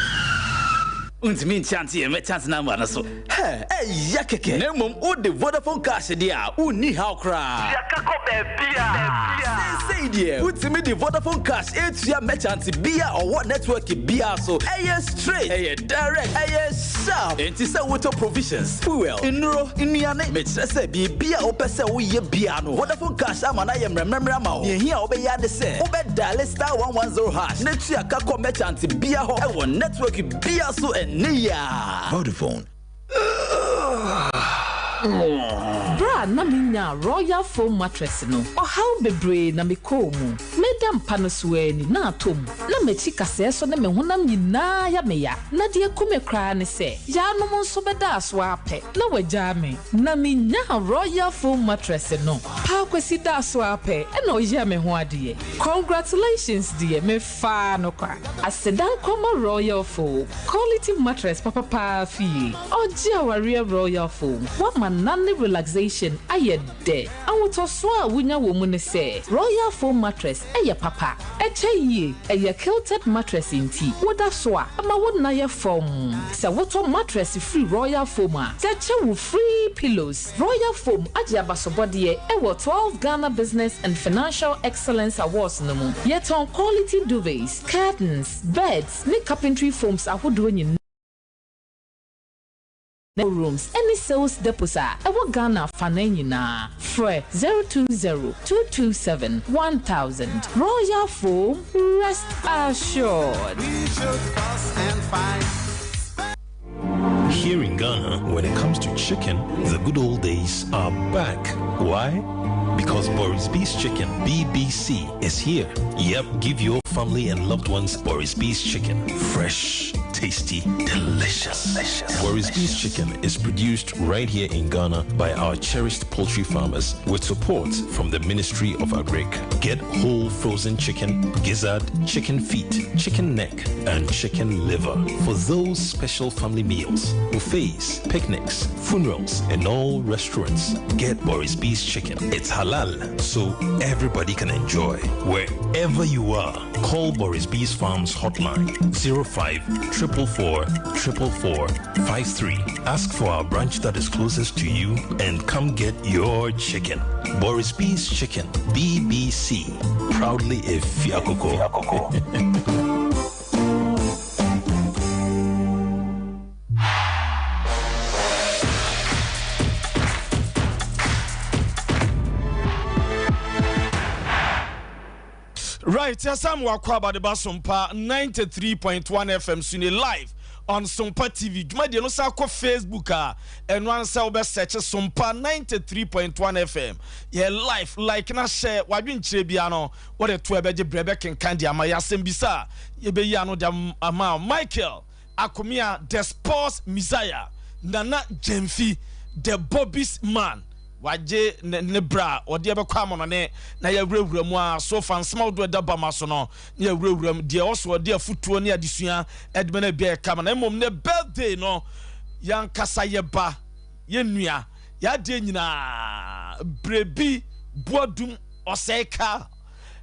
wontumi nkyante yɛn merchant number no so. Hɛ! Ɛyɛ kɛkɛ! Na mmom wode Vodafone Cash deɛ a, wonni haw koraa. Tua ka kɔ baabiara! Seesei deɛ, wotumi de Vodafone Cash tua merchant biara a ɔwɔ network biara so. Ɛyɛ straight, ɛyɛ direct, ɛyɛ sharp! Enti sɛ wotɔ provisions, fuel, nnuro, nnuane, mekyerɛ sɛ biribi a wopɛ sɛ woyɛ biara no, Vodafone Cash ama no ayɛ mmerɛmmerɛmmerɛ ama wo. Nea ehia a wobɛyɛ ara ne sɛ wobɛ diale star 110 hash na tua ka kɔ merchant biara hɔ wɔ network biara so ɛnnɛ yi ara. Vodafone. Bere a na minyaa Royal Foam Mattress no, ɔhaw bebree na mekɔɔ mu. Meda mpa no so ara ni, na atɔ mu. Na m'akyi kasɛɛ so ne me honam nyinaa yɛ me ya. Na deɛ eku me koraa ne sɛ, yaanom nso bɛdaa so ara pɛ, na wɔagyaa me. Na minyaa Royal Foam Mattress no, Paa Kwasi daa so ara pɛ na ɔyɛɛ me ho adeɛ. Congratulations deɛ, mefaa no kwa. Aseda nkɔ ma Royal Foam, quality mattress papa paa fie. Ɔgye awareɛ Royal Foam, wama nna ne relaxation ayɛ dɛ. Ahotɔsoɔ a wonya wɔ mu ne sɛ, Royal Foam mattress yɛ papa, ɛkyɛ yie, ɛyɛ quilted mattress nti woda so a, ɛma wo nna yɛ fɔmm. Sɛ wotɔ mattress firi Royal Foam a, yɛkyɛ wo free pillows. Royal Foam agye abasobɔdeɛ wɔ. wɔ 12 Ghana Business and Financial Excellence Awards no mu. Yɛtɔn quality duvets, curtains, beds ne carpentry foams ahodoɔ nyinaa. Rooms ne sales depots a ɛwɔ Ghana afanan nyinaa. Frɛ 020 227 1000. Royal Foam, rest assured. Here in Ghana, when it comes to chicken, the good old days are back. Why? Because Boris B's Chicken, BBC, is here. Yep, give your family and loved ones Boris B's Chicken. Fresh, tasty, delicious. delicious. Boris B's Chicken is produced right here in Ghana by our cherished poultry farmers with support from the Ministry of Agric. Get whole frozen chicken, gizzard, chicken feet, chicken neck, and chicken liver for those special family meals, buffets, picnics, funerals, and all restaurants. Get Boris B's Chicken. It's halal, so everybody can enjoy. Wherever you are, call Boris B's Farms hotline 05 444 444 53. Ask for our branch that is closest to you and come get your chicken. Boris B's Chicken, BBC. Proudly a Fiakoko. Right, yɛsan mu wakɔ abadeba Sompa 93.1 FM so ne live on Sompa TV. Dwumadie no san kɔ Facebook a ɛno ansa wobɛsɛkye Sompa 93.1 FM. Yɛ live, like na hyɛ wadwenkyerɛ bia no wode to ɛbɛgye berɛ bɛkenkan de ama yɛ asɛm bisa a yɛbɛyi ano de ama Michael Akomea the sports messiah Nana Gyamfi the Bobby's man wagye ne ne bra a ɔde ɛbɛkɔ amanɔne na yɛawurawura mu a so fa nsɛm ahodoɔ ɛda bama so no na yɛawurawura mu deɛ ɔso ɔde afutuo ne adesua ɛde bɛn abia ɛka ma na mmom ne birthday no yɛankasa yɛba yɛnnua yɛadeɛ nyinaa berebi boadum ɔsɛe ka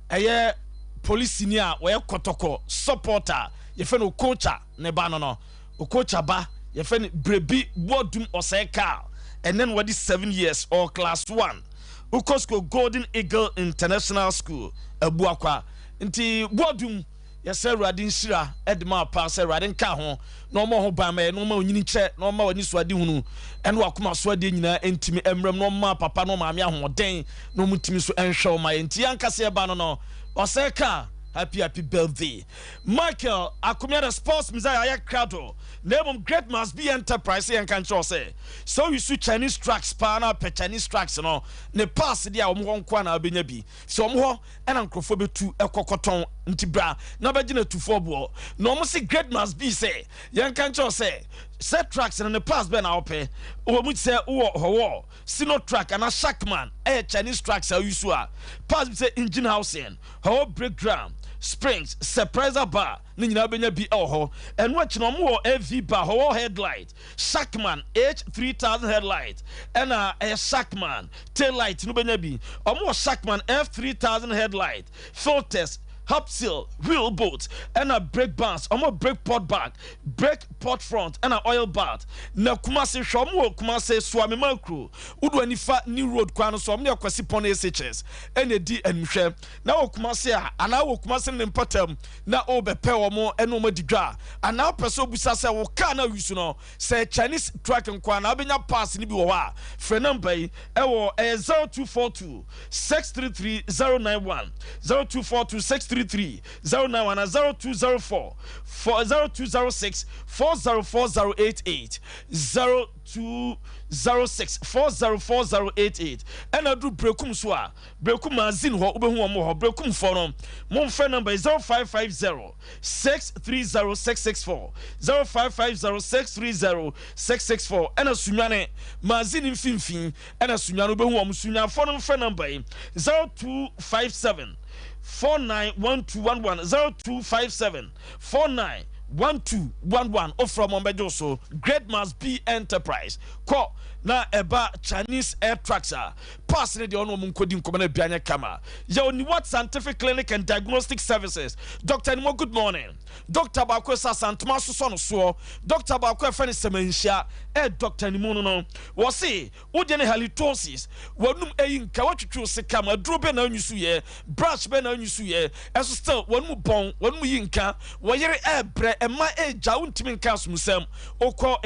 ɛyɛ polisini a wɔyɛ kɔtɔkɔ supporter yɛfɛ no Okocha ne ba no no Okocha ba yɛfɛ no Brebi Boadum Ɔsɛe Carl ɛnɛ no wadi 7 years or class 1 wokɔ school Golden Eagle International School Abuakwa nti Boadum yɛsɛ Awurade nhyira de ma paa sɛ Awurade nka ho na ɔmmɔ ho ban ma yɛ na ɔma onyini nkyɛ na ɔma w'ani so ade hunu ɛne wakoma so adeɛ nyinaa ntumi mmerɛm na ɔma papa na ɔmaame ahoɔden na ɔmo ntumi so nhwɛ ɔma yɛ nti yɛankasa yɛba no no ɔsɛ ka happy happy birthday Michael Akomea the sports messiah ayɛ krado na mmom Great Must Be Enterprise yɛn ka nkyerɛ sɛ sɛ oyi so Chinese trucks paa na apɛ Chinese trucks no ne pass deɛ a wɔn hɔ nko a na abɛnya bi sɛ wɔn hɔ ɛna nkurɔfoɔ bɛtu ɛkɔ kɔtɔn nti bra na bɛgye no atufoɔ boɔ na wɔn se Great Must Be sɛ yɛn ka nkyerɛ sɛ sɛ trucks no ne pass bɛn na wɔpɛ wɔ mu sɛ wowɔ hɔwɔ Sino truck anaa Shackman ɛyɛ Chinese trucks a woyi so a parts bi sɛ engine housing, hɔwɔ brake drum, springs, surpriser bar ne nyinaa wobɛnya bi wɔ hɔ. Ɛno akyi no wɔn wɔ AV bar, hɔwɔ headlight, Shackman H3000 headlight ɛna ɛyɛ Shackman tail light no wobɛnya bi. Wɔn wɔ Shackman F3000 headlight, filters, hub seal, wheel bolt ɛna brake bands, wɔn wɔ brake pot back, brake pot front ɛna oil bath. Na Kumasi hwɛ wɔn wɔ Kumasi Suamema kuro wodo anifa New Road kwan no so wɔn ne Akwasi Pɔn SHS ɛna edi animhwɛ. Na wɔ Kumasi a anaa wɔ Kumasi ne mpɔtam na wobɛpɛ wɔn ɛne wɔn adi dwa anaa wopɛ sɛ obusa sɛ wo car na wusu no sɛ Chinese truck nko a na wobɛnya parts no bi wɔ hɔ a frɛ number yi ɛwɔ ɛyɛ 0242 633 091 0242 633 091 na 0204 4 0206 404088 0206 404088 ɛna duru Brekum so a Brekum magazine hɔ wobɛhu wɔn wɔ hɔ Brekumfoɔ no momfrɛ number 0550 630 664 0550 630 664 ɛna Sunyane magazine mfimfini ɛna Sunyane wobɛhu wɔn Sunyanfoɔ no mfrɛ number yi 0257 491211 0257 491211 wofrɛ wɔn bɛgye wo so. Great Must Be Enterprise kɔ Na ɛba Chinese air trucks a, pass no deɛ ɔne wɔn nkɔdi nkɔmmɔ na bia nyɛ kama. Yɛwɔ Niwat Scientific Clinic and Diagnostic Services. Doctor Animɔ, good morning. Doctor baako ɛsɛ Asantema asosɔ no soɔ. Doctor baako ɛfɛ no Sɛmanhyia, ɛ Doctor Animu no no. Wɔse, wo deɛ ne halitosis, w'anum ɛyi nka, woatwitwi wo se kama, aduro bɛn na wonyi so yɛ, brush bɛn na wonyi so yɛ, ɛso still w'anum bɔn, w'anum yi nka, wɔyere ɛɛbrɛ, ɛma ɛɛgya, wontumi nka asomusɛm, wokɔ.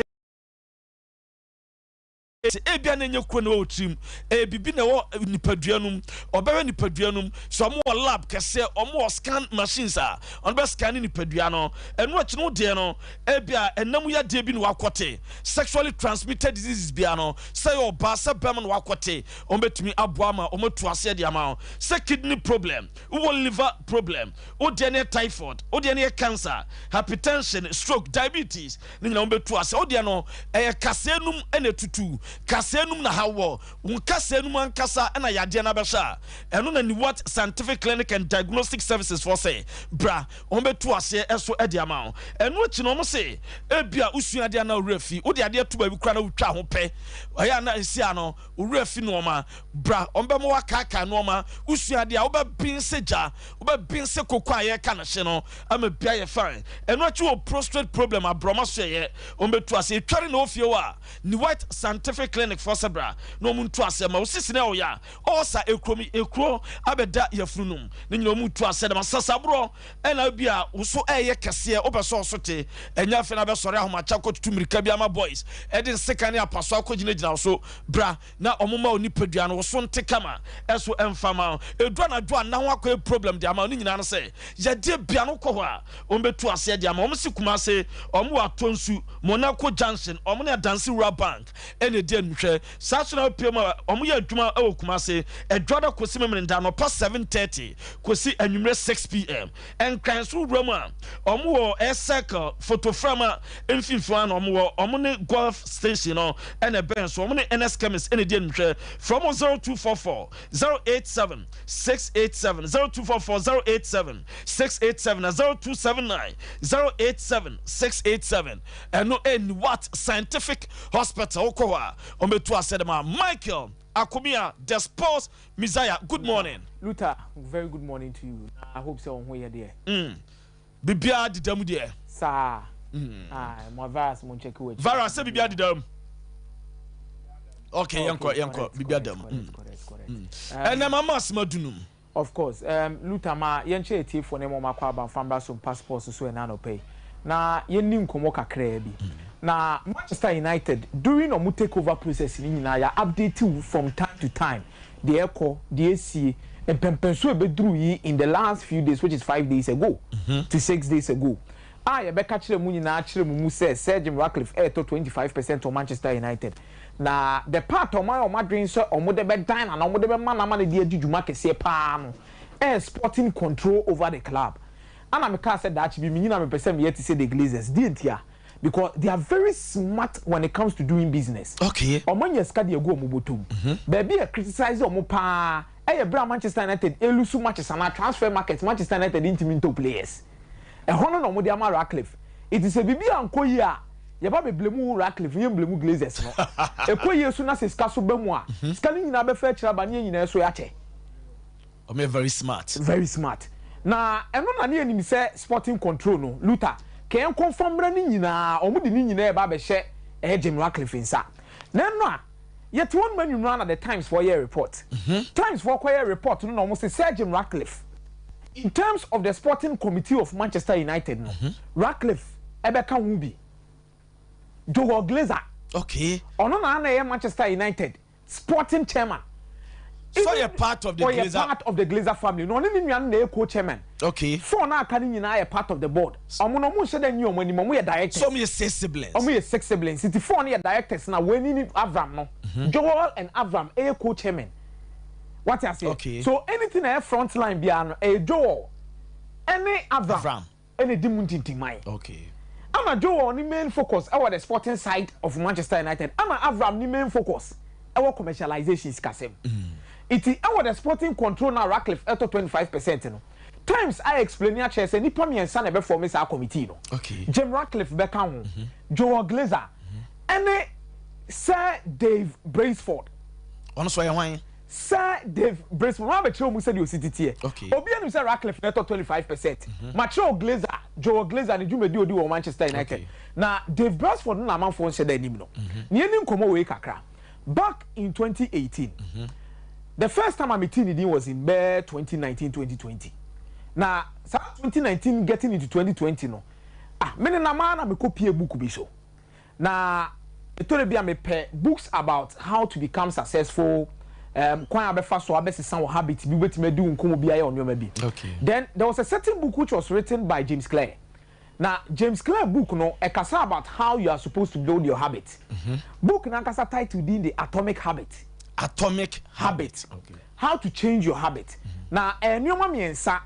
Sɛ ebia na ɛnyɛ kuro na ɛwɔ wo tirim, ɛyɛ biribi na ɛwɔ nipadua no mu. Ɔbɛhwɛ nipadua no mu. Sɛ wɔn wɔ lab kɛseɛ, wɔn wɔ scan machines a, wɔn bɛ scan nipadua no. Ɛno akyi no deɛ no, ebia ɛnam yadeɛ bi na wakɔte, sexually transmitted diseases bia no, sɛ yɛ ɔbaa sɛ bɛrima na wakɔte, wɔn bɛtumi aboa ama wɔn atu aseɛ de ama wo. Sɛ kidney problem, wowɔ liver problem, wo deɛ no yɛ typhoid, wo deɛ no yɛ cancer, hypertension, stroke, diabetes, Ne nyinaa wɔbɛtu ase. Wo deɛ no, ɛyɛ kaseɛ num na ɛtutu. Kaseɛ num na ha wɔ. Wo kaseɛ num ankasa na yadeɛ no abɛhyɛ a, ɛno na Niwat Scientific Clinic and Diagnostic Services foɔ sɛ bra, wɔbɛtu aseɛ ɛso de ama wo. Ɛno akyi no, wɔn se ebia wosua adeɛ anaa wo werɛ fi. Wode adeɛ to baabi koraa na wotwa ho pɛ, ɛyɛ a na ɛsi ano, wo werɛ fi nnoɔma. Bra, wɔbɛma woakaakae nnoɔma. Wosua adeɛ a, wobɛben sɛ gya, wobɛben sɛ koko a yɛreka no hye no. ama bi ayɛ fine. Ɛno akyi wɔ prostrate problem abrɔma so ɛyɛ wɔn bɛtu ase etware na ofie hɔ a ne white scientific clinic foɔ sɛ bra na wɔn ntu aseɛ ma wo sisi na ɔyɛ a ɔɔsa ekuro mi ekuro abɛda yafunu nom ne nyina wɔn tu aseɛ dɛm asasaborɔ ɛna bi a wo so ɛyɛ kɛseɛ wopɛ sɛ ɔso te ɛnyɛ afei na abɛsɔre ahomakye akɔtutu mirika bi ama boys ɛde nsekan ne apaso akɔgyinagyina wo so bra na ɔmo ma wo nipadua no wo so nte kama ɛso ɛmfa ma wo ɛdu anadwo a nna ho akɔyɛ problem de ama wo ne nyinaa no sɛ yadeɛ bia no wokɔ hɔ a ɔmo bɛtu aseɛ de ama ɔmo se Kumase ɔmo wɔ Atonsu Monaco junction ɔmo ne Adanse Rural Bank ɛna ɛdi animhwɛ saa so na wopie mu a ɔmo yɛ adwuma ɛwɔ Kumase Ɛdwoada kɔsi Memeneda anɔpa 7:30 kɔsi anwummerɛ 6pm Nkran so wura mu a ɔmo wɔ air circle fotoframa mfimfini hɔ na ɔmo wɔ. Ɔmo ne golf station no ɛna ɛbɛn so. Ɔmo ne NS chemist ɛna edi animhwɛ. Frɛ ɔmo 0244 087 687, 0244 087 687 na 0279 087 687. Ɛno ɛni what scientific hospital wokɔ hɔ a ɔmo bɛtu asɛ de ma Michael Akomea the sports Messiah. Good morning. Luther, very good morning to you. I hope sɛ wo ho yɛ deɛ. Mm. Biribiara deda mu deɛ. Saa. Mm. Ah, mo virus mo nkyɛke wɔ akyi. Virus sɛ biribiara deda mu. Okay, yɛnkɔ yɛnkɔ biribiara da mu. Mm. Ɛnna mama asɛm adunum. Of course, um, Luther ma yɛnkyerɛ atiefoɔ ne ma wɔakɔ aba mfa mmra so mpa sports so ɛna anɔpa yi na yɛnni nkɔmmɔ kakraa bi. Na Manchester United during ɔmo take over process no nyinaa yɛ update wo from time to time deɛ ɛkɔ, deɛ ɛsie, mpɛmpɛnsoɔ a ɛbɛduru yi in the last few days which is 5 days ago to 6 days ago a yɛbɛka kyerɛ mu nyinaa kyerɛ mu mu sɛ Sir Jim Ratcliffe ɛretɔ 25% wɔ Manchester United. Na the part a ɔmo ayɛ ɔmo adwene sɛ ɔmo de bɛdan no anaa ɔmo de bɛma no ama no de adi dwuma kɛseɛ paa no ɛyɛ sporting control over the club. Ana mekaa sɛ daakye bi menyina mepɛ sɛ meyɛ te sɛ the Glazers. Deɛ ntia? Because they are very smart when it comes to doing business. Ɔmo anya sika de agu ɔmo bɔtɔ mu. Baabi a criticize ɔmo paa ɛyɛ bere a Manchester United elose matches anaa transfer market Manchester United ntumi ntɔ players. Ɛhɔ no na ɔmo de ama Ratcliffe. Iti sɛ biribi ankɔ yie a yɛba bɛ blame Ratcliffe yɛn blame Glazers no. Ɛkɔ yie so na sɛ sika so ba mu a sika no nyinaa bɛfa akyire aba ne yɛn nyinaa so yɛakyɛ. Ɔmo yɛ very smart. Very smart. Na ɛno na ne yɛnim sɛ sporting control no Luther ka yɛn kɔnfa mmra ne nyinaa ɔmo de ne nyinaa ɛba abɛhyɛ ɛyɛ Jim Ratcliffe nsa. Na ɛno a yɛte hɔ nom anwummerɛ na the Times foɔ yɛ report. Times foɔ kɔyɛ report no na ɔmo se Sir Jim Ratcliffe in terms of the sporting committee of Manchester United no Ratcliffe ɛbɛka ho bi. Joel Glazer. Ɔno na ana ɛyɛ Manchester United sporting chairman. So ɔyɛ part of the Ɔyɛ Glazer. part of the Glazer family. Na ɔne ne nua no na ɛyɛ co-chairman. Four na aka no nyinaa yɛ part of the board. Ɔmo no ɔmo nhyɛ dɛ nyi ɔmo anim, ɔmo yɛ directors. So ɔmo yɛ six siblings. Ɔmo yɛ six siblings. Nti four no yɛ directors na wɔn ni Avram no. Joel and Avram ɛyɛ co-chairman. Wate aseɛ? So anything a ɛyɛ front line biara no ɛyɛ Joel ɛne Avram. Avram. Ɛna ɛdi mu ntintimman. Ana Joel ne main focus ɛwɔ the sporting side of Manchester United. Ana Avram ne main focus ɛwɔ commercialization sikasɛm. Iti ɛwɔ the sporting control na Ratcliffe ɛtɔ 25% no. Times a explain akyerɛ sɛ nipa mmiɛnsa na ɛbɛ form saa committee no. Jim Ratcliffe bɛka ho, Joel Glazer ɛne Sir Dave Brailsford. Ɔno nso ɔyɛ hwan? Sir Dave Brailsford, wɔn abɛkyerɛ wɔn sɛdeɛ osi teteɛ. Okay. Obi anim sɛ Ratcliffe na ɛtɔ 25%. Makyerɛ wo Glazer, Joel Glazer ne dwumadi a odi wɔ Manchester United. Okay. Na Dave Brailsford no na amanfoɔ nhyɛ da anim no. Na yɛnni nkɔmmɔ wei kakra. Back in 2018, the first time a metee ne din was in bɛyɛ 2019, 2020. Na saa 2019 getting into 2020 no, ah, me nenam ara na mekɔpie book bi so. Na ɛtɔ da bi a mepɛ books about how to become successful, kwan a bɛfa so abɛsesa wo habit bi, wobɛtumi adi wo nkɔmmɔ bi ayɛ wo nneɛma bi. Okay. Then there was a certain book which was written by James Clear. Na James Clear book no, ɛkasa about how you are supposed to build your habit. Book no ankasa title din de Atomic Habit. Atomic Habit. Okay. How to change your habit. Na ɛyɛ nneɛma mmiɛnsa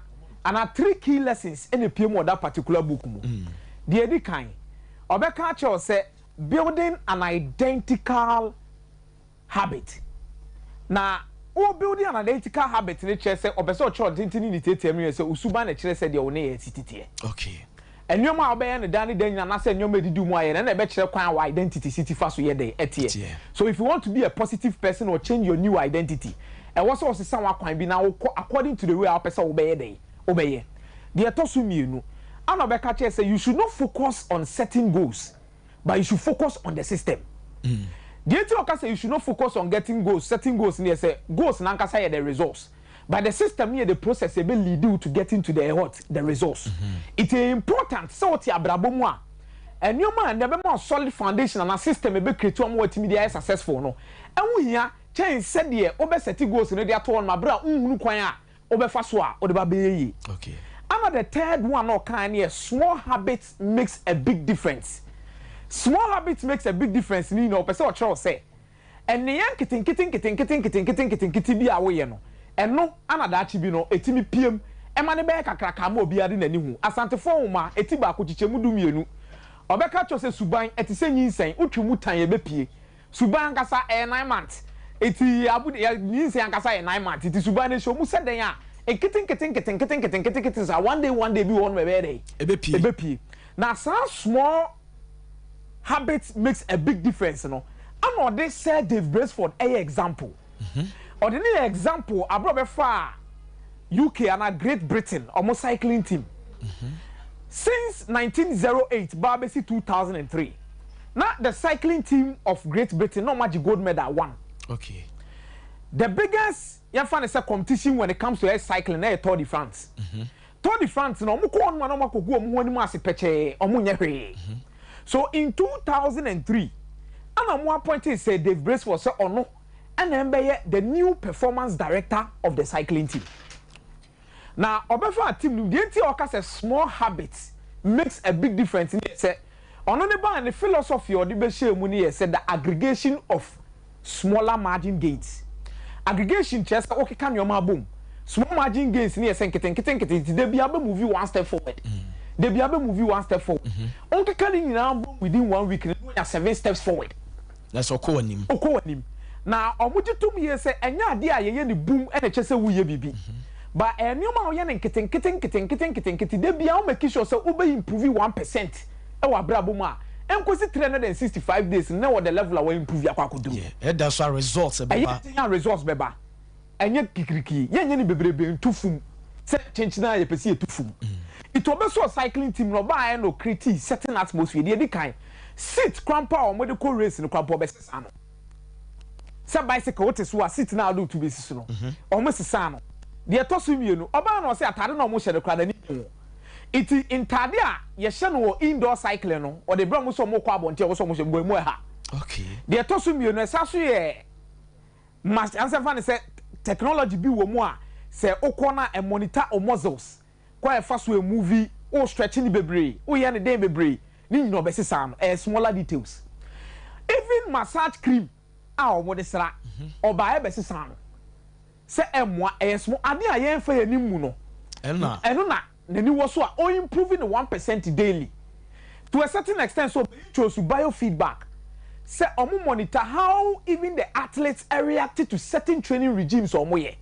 anaa three key lessons ɛna epie mu wɔ that particular book mu. Deɛ edi kan, ɔbɛka akyerɛ wo sɛ building an identical habit. Na wo building an identical habit no kyerɛ sɛ ɔpɛ sɛ ɔkyerɛ ɔtenten ne ne tiatia mu yɛ sɛ wo suban na ɛkyerɛ sɛ deɛ wo nneyɛɛ si teteɛ. Okay. Nneɛma a wobɛyɛ no daa ne da nyinaa anaasɛ nneɛma a ɛdidi wo mu ayɛ no ɛna ɛbɛkyerɛ kwan a wo identity si ti fa so yɛ dɛn ɛteɛ. Teɛ. So if you want to be a positive person or change your new identity, ɛwɔ sɛ wosesa w'akwan bi na wokɔ according to the way a wopɛ sɛ wobɛyɛ dɛn wobɛyɛ. Deɛ ɛtɔ so mmienu, ana ɔbɛka kyerɛ sɛ you should not focus on setting goals but you should focus on the system. Deɛ nti a ɔka sɛ you should not focus on getting goals, setting goals ne yɛ sɛ goals no ankasa yɛ the results but the system no yɛ the process a ɛbɛ lead you to getting to the what? The results. It is important sɛ wote abrabɔ mu a nneɛma a ɛnɛ ɛbɛma wo solid foundation anaa system a ɛbɛ create wo ama woatumi de ayɛ successful no ɛho hia kyɛn sɛdeɛ wobɛ set goals no de ato hɔ nom aberɛ a wonhunu kwan a wobɛfa so a wode ba bɛyɛ yie. Okay. Ana the third one na ɔkae no yɛ small habits makes a big difference. Small habits makes a big difference no nyinaa ɔpɛ sɛ ɔkyerɛ wo sɛ nneyɛɛ nketenkete nketenkete nketenkete nketenkete bi a woyɛ no, ɛno ana daakye bi no ɛtumi piem ma no bɛyɛ kakraka ma obiara de n'ani hu. Asantefoɔ nwoma, ɛti baako, kyekyɛmu 12, ɔbɛka akyerɛ wo sɛ suban, ɛte sɛ nyinsɛn, wotwe mu tan ɛbɛpie. Suban ankasa ɛyɛ 9 months eti abu yɛ nyinsɛn ankasa yɛ 9 months, nti suban no ehyɛ ɔmu sɛ dɛn a nkete nkete nkete nkete nkete nkete nkete saa, one day one day bi wɔ hɔ nom ɛbɛyɛ dɛn? Ɛbɛpie. Ɛbɛpie. Na saa small habit makes a big difference no, ana ɔde Sir Dave Brailsford ɛyɛ example. Ɔde ne yɛ example abere ɔbɛfa UK anaa Great Britain ɔmo cycling team. Since 1908 baa bɛsi 2003 na the cycling team of Great Britain na ɔmo agye gold medal one. The biggest yɛmfa ne sɛ competition when it comes to air cycling na yɛ Tour de France. Tour de France na ɔmo kɔ hɔ nom a na ɔmo akɔgu ɔmo ho anim ase pɛkyɛɛ, ɔmo nyɛ hwee. So in 2003 ɛna ɔmo appointed Sir Dave Brailsford sɛ ɔno ɛna ɛbɛyɛ the new performance director of the cycling team. Na ɔbɛfa team no, deɛ nti a ɔka sɛ small habits makes a big difference ne yɛ sɛ ɔno ne baa ne philosophy a ɔde bɛhyɛ mu ne yɛ sɛ the aggregation of smaller margin gains. Aggregation kyerɛ sɛ wokeka nneɛma abom. Small margin gains ne yɛ sɛ nketenkete nketenkete da bi abɛ move one step forward, da bi abɛ move one step forward. Wonkeka ne nyinaa bom within one week no, na wonya seven steps forward. Na sɛ ɔkɔ w'anim. Ɔkɔ w'anim. Na ɔmo gye tom yie sɛ ɛnyɛ adeɛ a yɛyɛ ne boom ɛna ɛkyɛ sɛ woyɛ biribi ba, ɛyɛ nneɛma a woyɛ no nketenkete nketenkete nketenkete da biara wo make sure sɛ wobɛ improve 1% ɛwɔ abrabɔ mu a nkosi 365 days na wɔ the level a wɔ improve akɔ akɔduru. Ɛda so a results ɛyɛ ɛbɛba. Den a results bɛba. Ɛnyɛ kikiriki, yɛnyɛ ne bebrebe ntu fum sɛ kyenkyen a yɛpɛ sɛ yɛtu fum. Nti ɔbɛsɔ cycling team no, ɔbaa no create certain atmosphere. Deɛ ɛdi kan, seat krampa a wɔde kɔ race no krampa ɔbɛsesa no sɛ bicycle wote so a, seat na ade tu bɛsi so no, wɔn sesa no. Deɛ ɛtɔ so mmienu, ɔbaa no ɔsɛ ataade na wɔn hyɛ no kora n'ani gye ho, nti ntaade a yɛhyɛ no wɔ indoor cycling no, ɔde brɛ wɔn sɛ wɔn kɔ abɔnten a wɔsɛ wɔn hyɛ mbɔ emu ɛha. Deɛ ɛtɔ so mmienu, ɛsa so yɛ mas ansɛmfa ne sɛ technology bi wɔ mu a sɛ wokɔ na ɛmonitor o muscles kɔ ɛfa so emove o, stretch ne bebree, woyɛ ne den bebree ne nyina ɔbɛsesa no. Ɛyɛ smaller details. Even massage cream a wɔde sra ɔbaa ɛbɛsesa no sɛ ɛmoa. Ɛyɛ small ade a yɛnfa yɛn anim mu no. Ɛna. Ɛno na n'ani wɔ so a o improve ne 1% daily to a certain extent. So chose biofeedback sɛ ɔmo monitor how even the athletes react to certain training regimes ɔmo yɛ.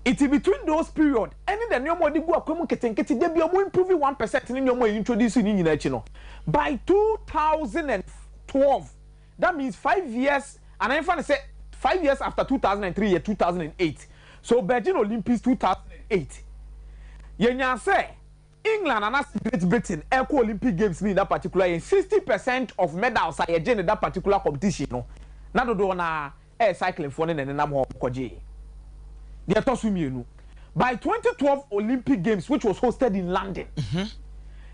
Iti between those period ɛne the nneɛma ɔde gu akwan mu nketenkete de bi ɔmo improve 1% ne nneɛma a introduce ne nyinaa akyi no, by 2012. That means 5 years, anaa yɛmfa no sɛ 5 years after 2003 yɛ 2008. So Beijing Olympics 2008, yɛnyaa sɛ England anaasɛ Great Britain ɛkɔ Olympic Games no in that particular year, 60% of medals a yɛgye ne that particular competition no, na dodoɔ naa ɛyɛ cycling foɔ ne na ɛnenam hɔ kɔgye. Deɛ ɛtɔ so mmienu, by 2012 Olympic Games, which was hosted in London,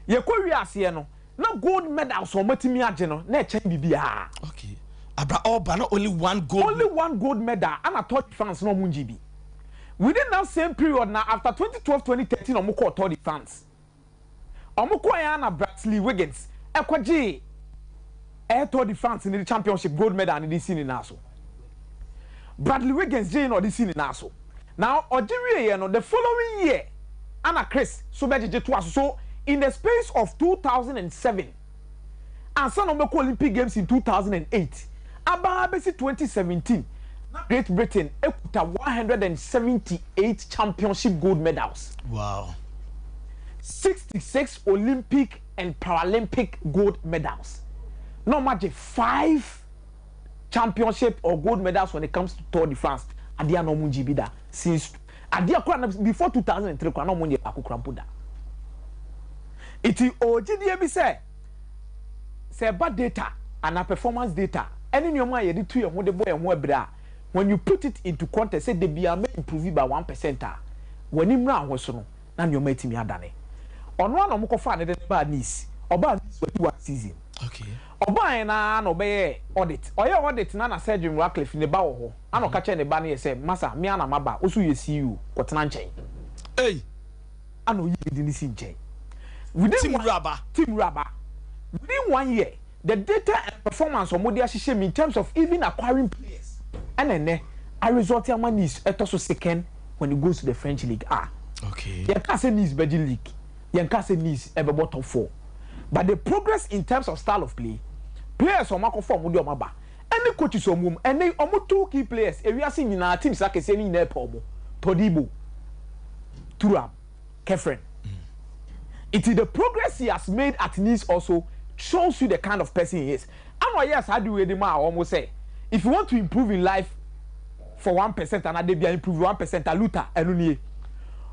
yɛkɔ wie aseɛ no, na gold medals a wɔatumi agye no na ɛkyɛn biribiara. Okay, abra ɔba na only one gold. Only one gold medal ana Tour de France na ɔmo ngye bi. Within that same period na after 2012, 2013 ɔmo kɔɔ Tour de France, ɔmo kɔɔ yɛn na Bradley Wiggins ɛkɔgye ɛyɛ Tour de France ne championship gold medal ne de si ne nan so. Bradley Wiggins gye na ɔde si ne nan so na ɔgye wie yɛ no, the following year ana Chris so bɛgyegye to aso. So in the space of 2007 ansa na ɔbɛkɔ Olympic Games in 2008 abaa bɛsi 2017, na Great Britain ekuta 178 championship gold medals. 66 Olympic and Paralympic gold medals, na ɔmo agye five championship or gold medals when it comes to Tour de France. Adeɛ a na ɔmo ngye bi da since adeɛ kora na before 2003 kora na ɔmo nyɛ baako kora mpo da. Iti ogyidie bi sɛ ɛba data ana performance data ɛne nneɛma a yɛde tu yɛn ho de bɔ yɛn ho ɛbrɛ a, when you put it into context sɛ debi a mɛ improve by 1% a, wɔn ani mmerɛ ahosuo no na nneɛma etimi adane. Ɔno a na ɔmo kɔfa ne de ne baa Nice, ɔbaa Nice wɔ one season. Ɔbaa yɛn naa na ɔbɛyɛ audit, ɔyɛ audit na Sir Jim Ratcliffe ne ba wɔ hɔ, ana ɔka kyerɛ ne ba no yɛ sɛ, "Masa, mi ana ma ba osu yɛ CEO, kɔtena nkyɛn." Hey. Ana oyi ne de ne si nkyɛn. Within Team wura. Team wura within one year, the data and performance ɔmo de ahyehyɛ mi in terms of even acquiring players, ɛna ɛnɛ a result ama Nice ɛtɔ so second when it goes to the French league ah. Yɛn ka sɛ Nice bɛgye league, yɛn ka sɛ Nice ɛbɛbɔ top four, but the progress in terms of style of play, players ɔmo akɔfɔ, ɔmo de ɔmo aba, ɛne coaches ɔmo mu, ɛne ɔmo two key players, ewiase nyinaa teams akɛseɛ ne nyinaa pɛ ɔmo, Todibo, Thuram, Khephren. It is the progress he has made at Nice also shows you the kind of person he is. Ana ɔyɛ saa de wei de ma a ɔmo sɛ if you want to improve in life for 1% ana de bia improve 1% a Luther ɛno nie.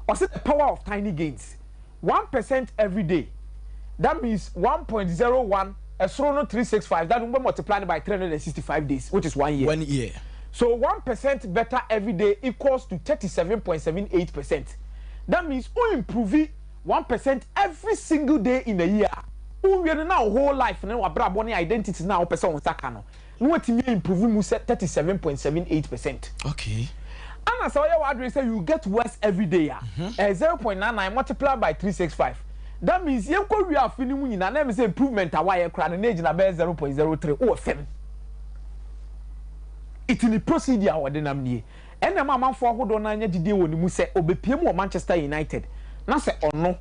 Ɔsɛ the power of tiny gains, 1% every day, that means 1.01 ɛsoro no 365, that means multiply by 365 days, which is one year. One year. So 1% better every day equals to 37.78%. That means o improve 1% every single day in a year, o wie no na wo whole life ne wabrabɔ ne identity na wopɛ sɛ wo nsa ka no na watumi improve mu sɛ 37.78%. Ana sɛ ɔyɛ w'adwene sɛ you get worse every day a, ɛyɛ 0.99 multiply by 365. That means yɛn kɔ wie afe no mu nyinaa na ɛmi sɛ improvement a wayɛ koraa no na egyina bɛyɛ 0.03 wɔ fam. Iti ne procedure a wɔde nam nie, ɛna ɛma amanfoɔ ahodoɔ no anya gyidie wɔ ne mu sɛ obepie mu wɔ Manchester United, na sɛ ɔno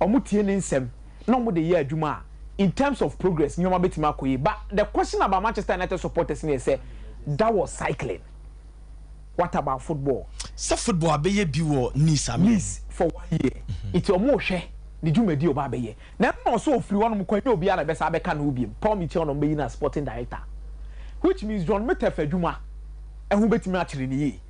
ɔmo tie ne nsɛm na ɔmo de yɛ adwuma a, in terms of progress, nneɛma bɛtumi akɔ yie. But the question about Manchester United supporters ne yɛ sɛ that was cycling, what about football? Sɛ football abɛyɛ bi wɔ Nice ame. Nice for one year, nti ɔmo hwɛ ne dwumadi ɔba abɛyɛ na ɛna ɔsɔ ofiri hɔnom kwan nye obiara na ɛbɛsa abɛka ne ho biem. Paul Mitchell na ɔmbɛyi na sporting director, which means John Miteff adwuma ɛho bɛtumi akyerɛ ne yie.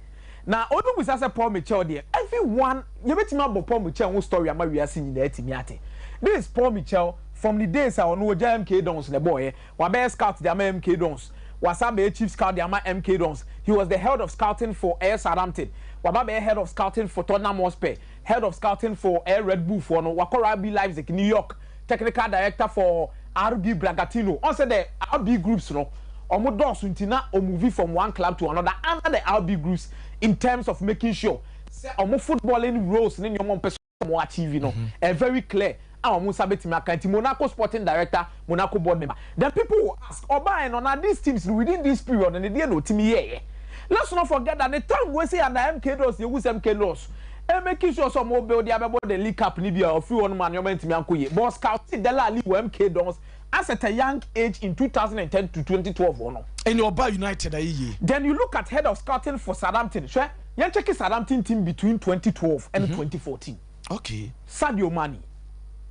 Na obi bisa sɛ Paul Mitchell deɛ, everyone yɛbɛtumi abɔ Paul Mitchell ho story ama wiase nyinaa atumi ate. This is Paul Mitchell from the days a ɔno ogya MK Dons na ɛbɔɔyɛ, wabɛyɛ scout de ama MK Dons, wasa bɛyɛ chief scout de ama MK Dons. He was the head of scouting for ɛyɛ Southampton, waba bɛyɛ head of scouting for Tottenham Hotspur, head of scouting for ɛyɛ Red Bull foɔ no, wakɔ RB Leipzig, New York, technical director for RB Bragantino. Ɔn sɛ the RB groups no ɔmo dɔɔso nti na ɔmove from one club to another under the RB groups in terms of making sure sɛ ɔmo footballing roles ne nneɛma ɔmo pɛ sɛ ɔmo achieve no ɛ very clear a ɔmo nsa bɛtumi aka. Nti Monaco sporting director, Monaco board member. Then people will ask, ɔbaa no na these teams within this period ne deɛ na otimi yɛɛyɛ? Let's not forget that the time wey say under MK Dons, yehu sɛ MK Dons ɛ making sure sɛ ɔmo build abɛbɔ the League Cup ni bi a ɔfiri hɔ nom a nneɛma ntumi ankɔ yie, but scouting Dele Alli wɔ MK Dons as at a young age in 2010 to 2012 hɔ no. Ɛni ɔba United ayi yie. Then you look at head of scouting for Southampton. Hwɛ, yɛn check Southampton team between 2012 and 2014. Sadio Mane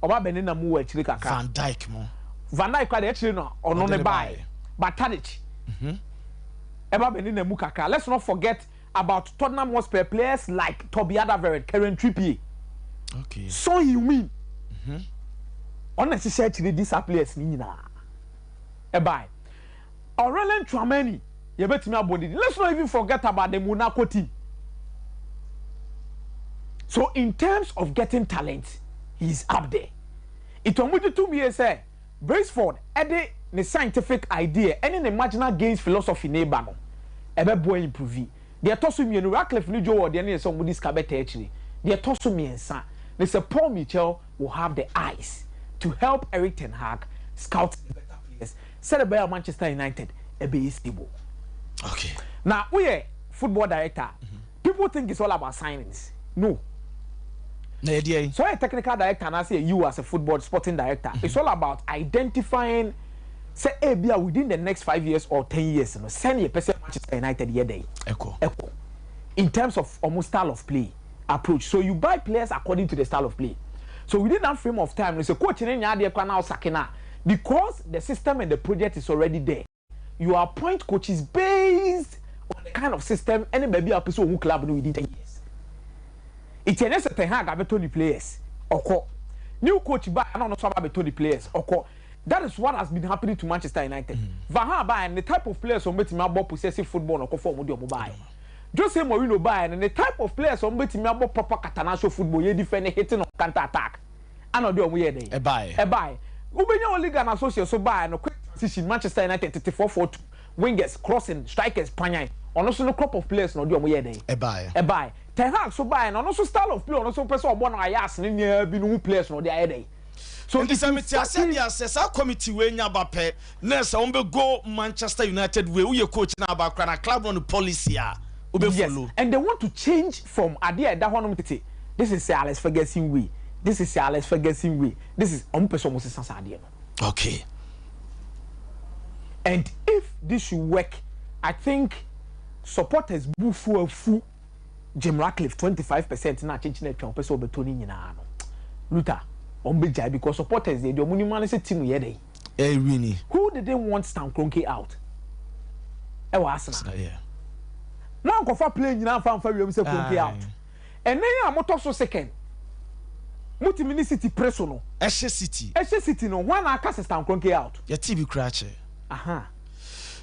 ɔba bɛ ne nam wɔ akyire kakra. Van Dijk mo. Van Dijk kora deɛ akyire no ɔno Ɔde ne ne bae. baeɛ. But Tadic Ɛba bɛ ne na mu kakra. Let's not forget about Tottenham Hotspur players like Toby Alderweireld, Kieran Trippier, okay. Son Heung-min. Ɔno na ɛhyehyɛ akyire di saa players no nyinaa ɛbae. Aurelien Tchouameni yɛbɛtumi abɔ ne din. Let's not even forget about the Monaco team. So in terms of getting talent, he is up there. Nti wɔn gye tom yie sɛ Brailsford de ne scientific idea ne ne marginal gains philosophy no reba no, ɛbɛboa improve. Deɛ ɛtɔ so mmienu, Ratcliffe ne Joe Ward deɛ no yɛ sɛ wɔde sika bɛtaa akyire. Deɛ ɛtɔ so mmiɛnsa ne sɛ Paul Mitchell will have the eyes to help Erik ten Hag scout the better players sɛdeɛ ɛbɛyɛ a Manchester United ɛbɛyɛ stable. Okay. Na woyɛ football director a, people think it's all about signings. No. Na yɛ deɛ. Sɛ ɔyɛ technical director anaasɛ yɛ you as a football sporting director, it's all about identifying sɛ ebi a within the next 5 years or 10 years no, sɛnea yɛpɛ sɛ Manchester United yɛ dɛ ɛkɔ. Ɛkɔ in terms of ɔmo style of play approach. So you buy players according to the style of play. So within that frame of time no, sɛ coach ne nya adeɛ kora na ɔsake na, because the system and the project is already there, you appoint coaches based on the kind of system ɛne baabi a wopɛ sɛ ohun club no within 10 years. Ìtì ɛnyɛ sɛ Ten Hag abɛtɔ ne players ɔkɔ, new coach ba ɛna ɔno nso aba abɛtɔ ne players ɔkɔ. That is what has been happening to Manchester United. Van Gaal baa, the type of players wɔn bɛtumi abɔ possessive football na ɔkɔfɔ wɔn de wɔn baa. Jose Mourinho baa no, the type of players wɔn bɛtumi abɔ proper catenaccio football, yɛ defend, hitting on counter attack, ɛna ɔde wɔn yɛ dɛ ɛbaeɛ. Ɛbaa wobɛnya Ole Gunnar Solskjaer so baa no, quick transition, Manchester United tete 4-4-2, wingers crossing, strikers panyan, ɔno nso no crop of players na ɔde wɔn yɛ dɛ ɛbaeɛ. Ɛbaa Ten Hag so baa no, ɔno nso style of play ɔno nso pɛ sɛ ɔbɔ no ayɛ asene nneɛma bi no ho players na ɔde ayɛ dɛ. So nti sɛ mete ase deɛ, sɛ saa committee wei nya ba pɛ na sɛ wɔn bɛ go Manchester United wei, woyɛ coach na aba kora na club no no policy a wobɛ follow. And they want to change from adeɛ a ɛda hɔnom tete, this is Sir Alex Ferguson way, this is Sir Alex Ferguson way, this is ɔmo pɛ sɛ ɔmo sesa saa adeɛ no. And if this should work, I think supporters bu fu afu Jim Ratcliffe 25% na akyenkyen atwa ɔpɛ sɛ ɔbɛtɔ ne nyinaa no, Luther, ɔmo bɛ gyae, because supporters deɛ ɔmo nim ano sɛ team yɛ dɛ. Ɛwini. Who didn't want Stan Kroenke out ɛwɔ Arsenal? Mo ankɔfa plane nyinaa nfa nfa wiem sɛ Kroenke out. Ɛnɛ yi a motɔ so second, motumi ne City pere so no. Ɛhyɛ City. Ɛhyɛ City no, wɔn na aka sɛ Stan Kroenke out. Yɛte bi kura kyɛ. Aha.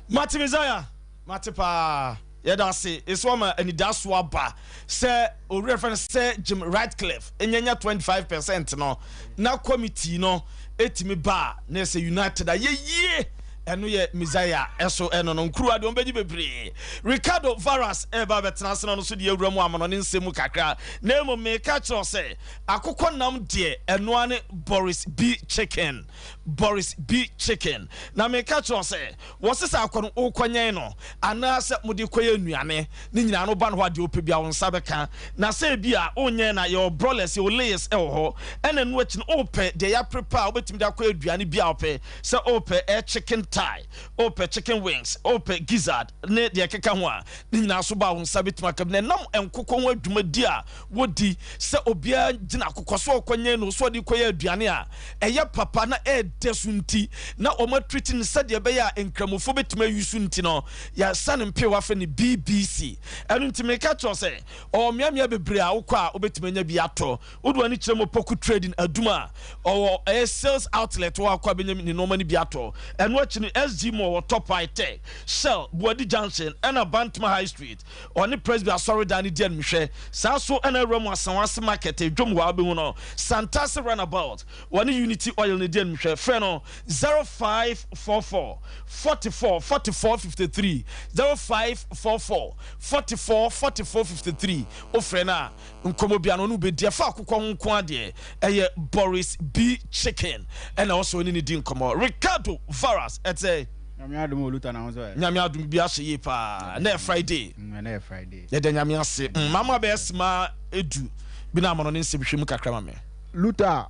Mate, Messiah, mate paa, yɛda ase. Ɛsɛ ɔma anidaso aba sɛ owurɛ fɛ no sɛ Jim Ratcliffe ɛnyanya 25% no na committee no ɛtumi ba a na ɛsɛ United a yɛyie. Ɛno yɛ Messiah ɛso ɛno no nkuruwa deɛ ɔmbɛgye bebree. Ricardo Varas ɛba bɛtena ase no no so deɛ awura mu amono ne nsɛm mu kakra, na mmom meka kyerɛw sɛ akokɔ nam deɛ, ɛnoa ne Boris B Chicken. Boris B Chicken na meka kyerɛw sɛ wɔse sɛ akɔ no wokɔnyɛn no anaasɛ mode kɔyɛ nnuane ne nyinaa no ba no hɔ a, deɛ wopɛ bia wo nsa bɛka. Na sɛ bi a wonyɛn na yɛwɔ broilers, yɛwɔ layers ɛwɔ hɔ. Ɛna no akyi no, wopɛ deɛ yɛaprepare a wobɛtumi de akɔ aduane bi a wopɛ sɛ wopɛ ɛ chicken thigh, wopɛ chicken wings, wopɛ gizzard ne deɛ ɛkeka ho a, ne nyinaa so ba wo nsa bɛtumi aka bi. Na ɛnam nkokɔ ho adwumadi a wodi sɛ obiara gyina akokɔ so ɔkɔnyɛn no so ɔde kɔyɛ aduane a ɛyɛ papa na ɛɛdɛ so nti na wɔn atiriti no sɛdeɛ ɛbɛyɛ a nkramofoɔ bɛtumi ayi so nti no, yɛasa ne mpewa afɛ ne BBC. Ɛno nti meka kyerɛ sɛ ɔwɔ mmeammea bebree a wokɔ a wobɛtumi anya bi atɔ. Wode w'ani kyerɛ mu Poku Trading adum a ɔwɔ ɛyɛ sales outlet wɔ akɔ a bɛnya ne nneɛma no bi atɔ. Ɛno akyi no, SG Mall wɔ Top High Tech, Shell Buadi Junction ɛna Bantama High Street, ɔne Presby asɔredan no di animhwɛ saa so. Ɛna awura mu Asawase Market edwom hɔ a wobɛhu no Santase Runabout, wɔne Unity Oil no di animhwɛ. Frɛ no 0544 44 44 53, 0544 44 44 53. Wofrɛ no a, nkɔmmɔ bia no ɔne wobɛdi ɛfa akokɔ ho nko adeɛ. Ɛyɛ Boris B Chicken ɛna ɔsɛ ɔne ne di nkɔmmɔ. Ricardo Varas, ɛtɛ? Nyame adom, Oluta, na ho so ɛ? Nyame adom bi ahyɛ yie paa. Na yɛ Friday. Ɛnɛ yɛ Friday. Yɛda Nyame ase. Mama bɛyɛ sima edu bi na ama no ne nsɛm hwɛ mu kakra ma me. Luta,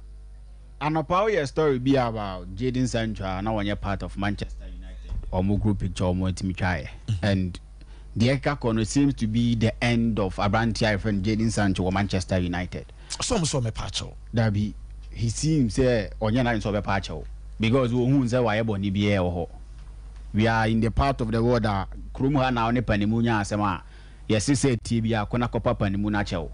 anɔpa woyɛ story bi about Jadon Sancho a na wɔnyɛ part of Manchester United ɔmo group picture ɔmo atumi twaeɛ, and deɛ ɛkeka kɔ no seems to be the end of aberanteɛ a yɛfrɛ no Jadon Sancho wɔ Manchester United. Sɛ ɔmo sɛ ɔmɛpa akyɛw. Dabi, he seems sɛ ɔnyɛ n'adwene sɛ ɔbɛpa akyɛw because ohun sɛ wayɛ bɔne biara wɔ hɔ. We are in the part of the world a kurom ha na wo ne panimu nya asɛm a yɛse sɛ tie bi a kɔ na kɔpa panimu no akyɛ wo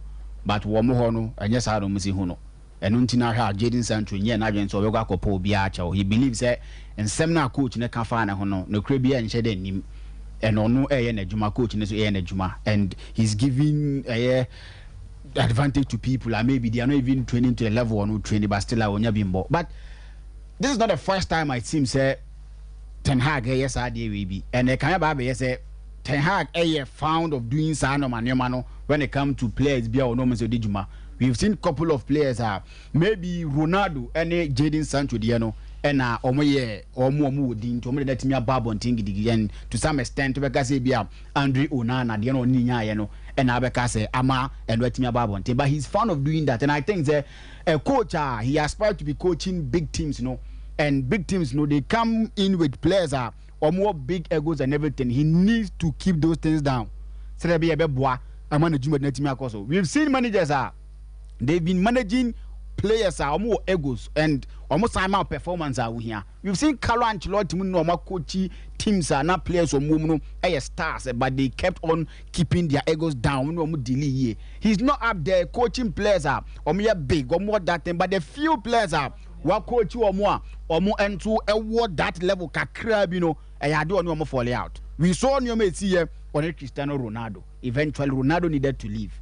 but wɔn hɔ no ɛnyɛ saa na wɔn si hu no. Ɛno nti na hwɛ a Jadon Sancho nyɛɛ n'adwene sɛ ɔbɛkɔ akɔpɛ obiara akyɛw. He believes sɛ nsɛm no a coach no ka faa ne ho no, nokorɛ biara nhyɛ da nnim. And ɔno ɛreyɛ n'adwuma, coach no nso ɛreyɛ n'adwuma and he's giving ɛyɛ advantage to people a maybe they are not even training to the level ɔno training but still a ɔnya bi mbɔ. But this is not the first time it seems sɛ Ten Hag ɛyɛ saa adeɛ wei bi and ɛkame aba abɛyɛ sɛ Ten Hag ɛyɛ found of doing saa nnoɔma nnoɔma no when it come to players bi a ɔne wɔn sɛ ɔdi dwuma. We've seen couple of players a maybe Ronaldo ɛne Jadon Sancho deɛ no ɛna wɔn yɛ wɔn a wɔn wɔ din nti wɔn de no atumi abɔ abɔnten gidigidi and to some extent wobɛka sɛ ebi a Andre Onana deɛ no ɔne ne nyaayɛ no ɛna abɛka sɛ ama ɛno atumi abɔ abɔnten but he's fond of doing that and I think sɛ a coach a he aspire to be coaching big teams no and big teams no they come in with players a wɔn wɔ big egos and everything he needs to keep those things down sɛdeɛ ɛbɛyɛ ɛbɛboa ama ne dwumadi no atumi akɔ so. We've seen managers a they've been managing players a wɔn wɔ egos and wɔn san ma performance a wohia. We've seen Carlo Ancelotti mu na wɔn akɔkyi teams a na players wɔn wɔ mu no yɛ stars but they kept on keeping their egos down wɔn ne wɔn dealing yie. He's not up there coaching players a wɔn yɛ big wɔn wɔ that thing but the few players a wakɔkyi wɔn a wɔn nso wɔ that level kakra bi no ɛyɛ adeɛ ɔne wɔn fall out. We saw nneɛma esi yɛ ɔne Cristiano Ronaldo. Eventually Ronaldo needed to leave.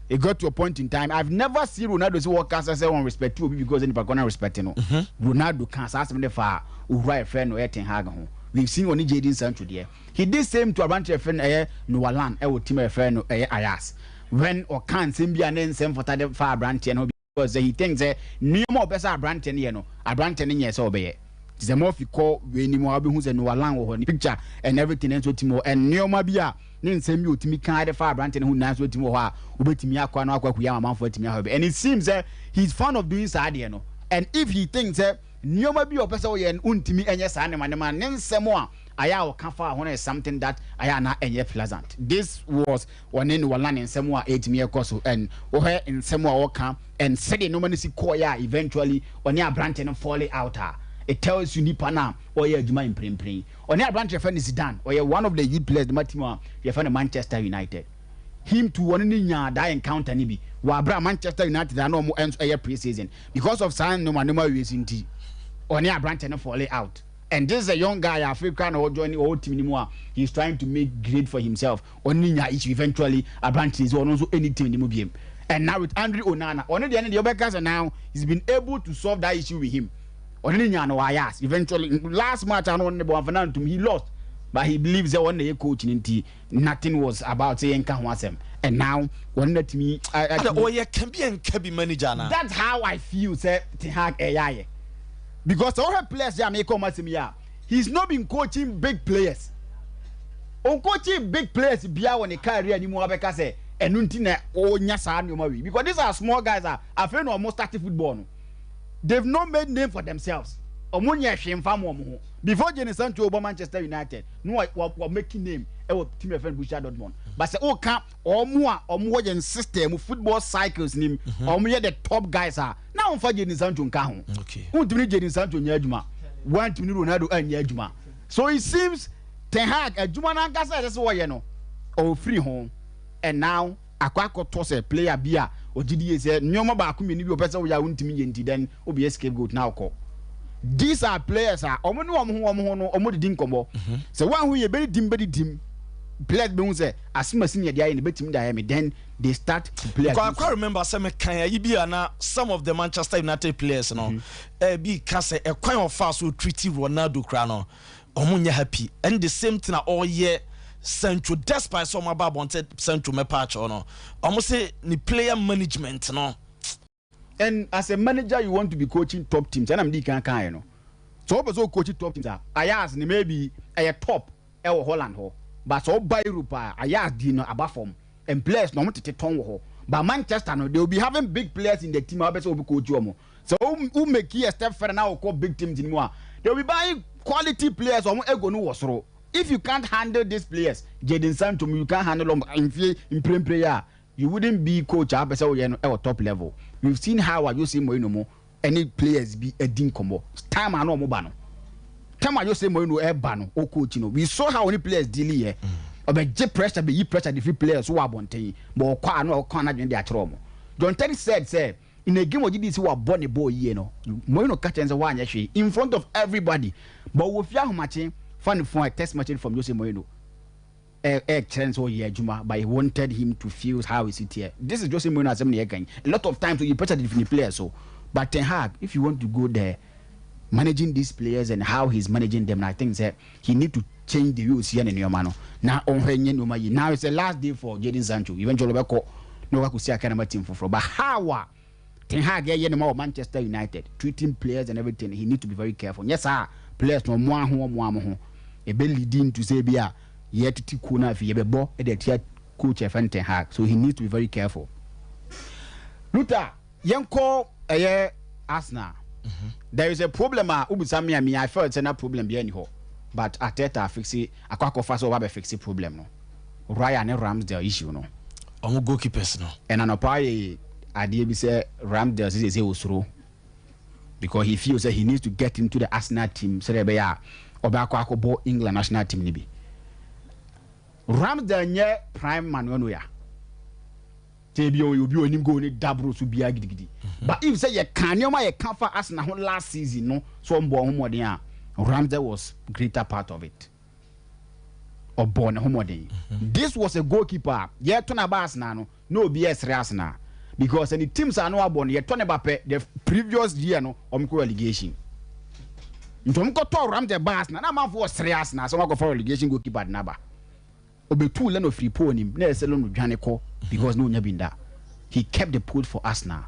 It got to a point in time I've never seen Ronaldo sɛ wɔkasa sɛ wɔn respect obi because nipa kɔ na respect no. Ronaldo ka saa asɛm de fa owura yɛfrɛ no ɛyɛ Ten Hag ho. We've seen ɔne Jadon Sancho deɛ. He did same to aberanteɛ yɛfrɛ no ɛyɛ Noah Lan ɛwɔ team a yɛfrɛ no ɛyɛ Ajax. When ɔka nsɛm bi a ne nsɛm fata de fa aberanteɛ no ho because he thinks sɛ nneɛma a ɔpɛ sɛ aberanteɛ no yɛ no, aberanteɛ no nyɛɛ sɛ ɔbɛyɛ. Nti sɛ Murphy kɔ wei no mu a, wobɛhu sɛ Noah Lang wɔ hɔ, ne picture and everything nso tumi wɔ hɔ, and nneɛma bi a ne nsɛm bi a ɔtumi ka de fa aberanteɛ no ho nyinaa nso tumi wɔ hɔ a wobɛtumi akɔ ano akɔ akɔyi ama amanfoɔ atumi ahwɛ bi. And it seems sɛ he's fond of doing saa adeɛ no. And if he thinks sɛ nneɛma bi a ɔpɛ sɛ ɔyɛ no wontumi nyɛ saa nneɛma nneɛma no, ne nsɛm a ayɛ a ɔka faa ho no is something that ayɛ a na ɛnyɛ pleasant. This was Ɔne no wɔla ne nsɛm a ɛtumi ɛkɔ so and wohwɛ nsɛm a ɔka and sɛdeɛ nnoɔma no si kɔɔeɛ a eventually ɔne aberante no fall out a it tells you nipa no a ɔyɛ adwuma mprempren. Ɔne aberante yɛfrɛ no Zidane ɔyɛ one of the youth players de ma team a yɛfrɛ no Manchester United. Him too ɔne no nyaa that encounter no bi wɔ aberɛ a Manchester United a na wɔn nso ɛyɛ pre-season because of saa nnoɔma nnoɔma wei so nti ɔne aberante no fall out. And this is a young guy a afei koraa na ɔjoin ɔwɔ team no mu a he is trying to make great for himself. Ɔne no nya issue eventually aberante sɛ ɔno nso ɛnni team no mu biem. And now with Andre Onana ɔno deɛ ne deɛ wobɛka sɛ now he's been able to solve that issue with him. Ɔne no nyaa no wɔ Ajax eventually last match a na ɔne no bɔ wamfa no antom he lost but he believes sɛ ɔno na ɛyɛ coach no nti nothing was about sɛ yɛnka ho asɛm and now ɔne no atumi Ada ɔyɛ ka bi ɛnka bi manager anaa? That's how I feel sɛ Ten Hag ɛyɛ ayɛ because sɛ wohwɛ players yi a meka wɔn asɛm yi a he's not been coaching big players ɔncoaching big players biara wɔ ne career ni mu abɛka sɛ ɛno nti na ɔnya saa nneɛma wei because these are small guys a afei na wɔn start football no they've not made name for themselves wɔn nyɛ hwee nfa mo wɔn ho before Jadon Sancho bɔ Manchester United no wa wa wa make name ɛwɔ team ɛfɛn Borussia Dortmund but sɛ ɔka wɔn a wɔn wɔ yɛn system football cycles nim wɔn yɛ the top guys a na wɔn fa Jadon Sancho nka ho wɔntumi ne Jadon Sancho nyɛ adwuma wɔntumi ne Ronaldo anyɛ adwuma so it seems Ten Hag adwuma n'ankasa ɛsɛ sɛ wɔyɛ no ɔfiri ho and now akɔ akɔtɔ sɛ player bi a ɔgye die sɛ nneɛma baako mmienu bi ɔpɛ sɛ woyɛ a wontumi yɛ nti then wobɛyɛ scapegoat na wokɔ. These are players a wɔn ne wɔn ho wɔn ho no wɔn didi nkɔmmɔ. Sɛ wɔn ho yɛ bɛdidim bɛdidim players bɛhu sɛ asomasi ne yɛde ayɛ no bɛtumi de ayɛ me then they start to play Because I against quite remember sɛ mekan ayi bi a na some of the Manchester United players no ɛbi ka sɛ ɛkwan a ɔfaa so treat Ronaldo koraa no ɔmo nyɛ happy ɛne the same thing a ɔyɛ Sancho despite sɛ ɔmo aba abɔnten Sancho mɛpa akyɛw no ɔmo se ne player management no. And as a manager you want to be coaching top teams ɛna mede kan kaeɛ no sɛ wopɛ sɛ wo coach top teams a Ajax no maybe ɛyɛ top ɛwɔ Holland hɔ but sɛ woba Europe a Ajax din no aba fam and players no ɔmo tete tɔn wɔ hɔ but Manchester no they will be having big players in the team a wopɛ sɛ wo coach ɔmo Sɛ wo wo make a step further na wokɔ big teams no mu a, they will be buying quality players wɔn ego no wɔ soro. If you can't handle these players, Jadon Sancho you can't handle wɔn mfie mprempren yi a, you wouldn't be coach a wopɛ sɛ woyɛ no wɔ top level. We've seen how a Jose Mourinho mo ne players bi adi nkɔmmɔ time a na wɔn ba no. Time a Jose Mourinho ɛba no, o coach no, we saw how ɔne players deal yɛ. Ɔbɛgye pressure, bɛyi pressure de firi players so wɔ abɔnten, but ɔkɔ a na ɔka n'adwene de akyerɛ wɔn. John Terry said sɛ in a game ɔgye di sɛ wabɔ ne bɔɔl yie no, Mourinho ka kyerɛ no sɛ wanyɛ hwee in front of everybody. But wɔ fie ahomakye fa ne phone a text message from Jose Mourinho ɛkyerɛ no sɛ ɔyɛ adwuma, but he wanted him to feel how is it here. This is Jose Mourinho asɛm na yɛka yi. A lot of times ɔyi pressure de firi ne players so. But Ten Hag, if you want to go there, managing these players and how he's managing them, I think sɛ he need to change the way osi yɛ ne nneɛma no na ɔnhwɛ nyɛ nneɛma yie. Now it's the last day for Jadon Sancho. Eventually ɔbɛkɔ na ɔkɔ akɔsi akan ama team foforɔ. But how a Ten Hag ɛyɛ nneɛma wɔ Manchester United, treating players and everything, he need to be very careful. Nyɛ saa players no ɔmo aho ɔmo amo ho ebe leading to sɛ ebi a yɛtete kuo no afei yɛbɛbɔ ɛde atia coach ɛfɛn Ten Hag. So he needs to be very careful. Luther, yɛnkɔ ɛyɛ Arsenal. There is a problem a wobisa me a, me I felt sɛ na problem biara nni hɔ, but Arteta afixe akɔ akɔfa sɛ ɔba abɛfixe problem no. Raya ne Ramsdale issue no. Ɔmo goalkeepers no. Ɛna anɔpa ayɛ adeɛ bi sɛ Ramsdale sɛ sɛ osuro because he feels sɛ he needs to get into the Arsenal team sɛdeɛ ɛbɛyɛ a ɔbɛakɔ akɔbɔ England national team no bi. Ramsdale nyɛ prime Manuel Neuer. Sɛ ebi ɔyɛ obi a onim goal ne daboro so biara gidigidi. But if sɛ yɛka nneɛma a yɛka fa Arsenal ho last season no sɛ ɔmbɔɔ ho mmɔden a, Ramsdale was greater part of it. Ɔbɔɔ ne ho mmɔden. This was a goalkeeper a yɛto no aba Arsenal no, na obi ɛresere Arsenal because ne teams a na wabɔ no yɛtɔ ne ba pɛ the previous year no wɔn kɔ relegation. Nti wɔn kɔtɔ Ramsdale ba Arsenal na amanfoɔ ɔsere Arsenal sɛ wɔn akɔfa relegation goalkeeper de n'aba. Obetuu Leno firii pole no mu na ɛsɛ Leno dwane kɔ because na onya bi nda. He kept the pole for Arsenal.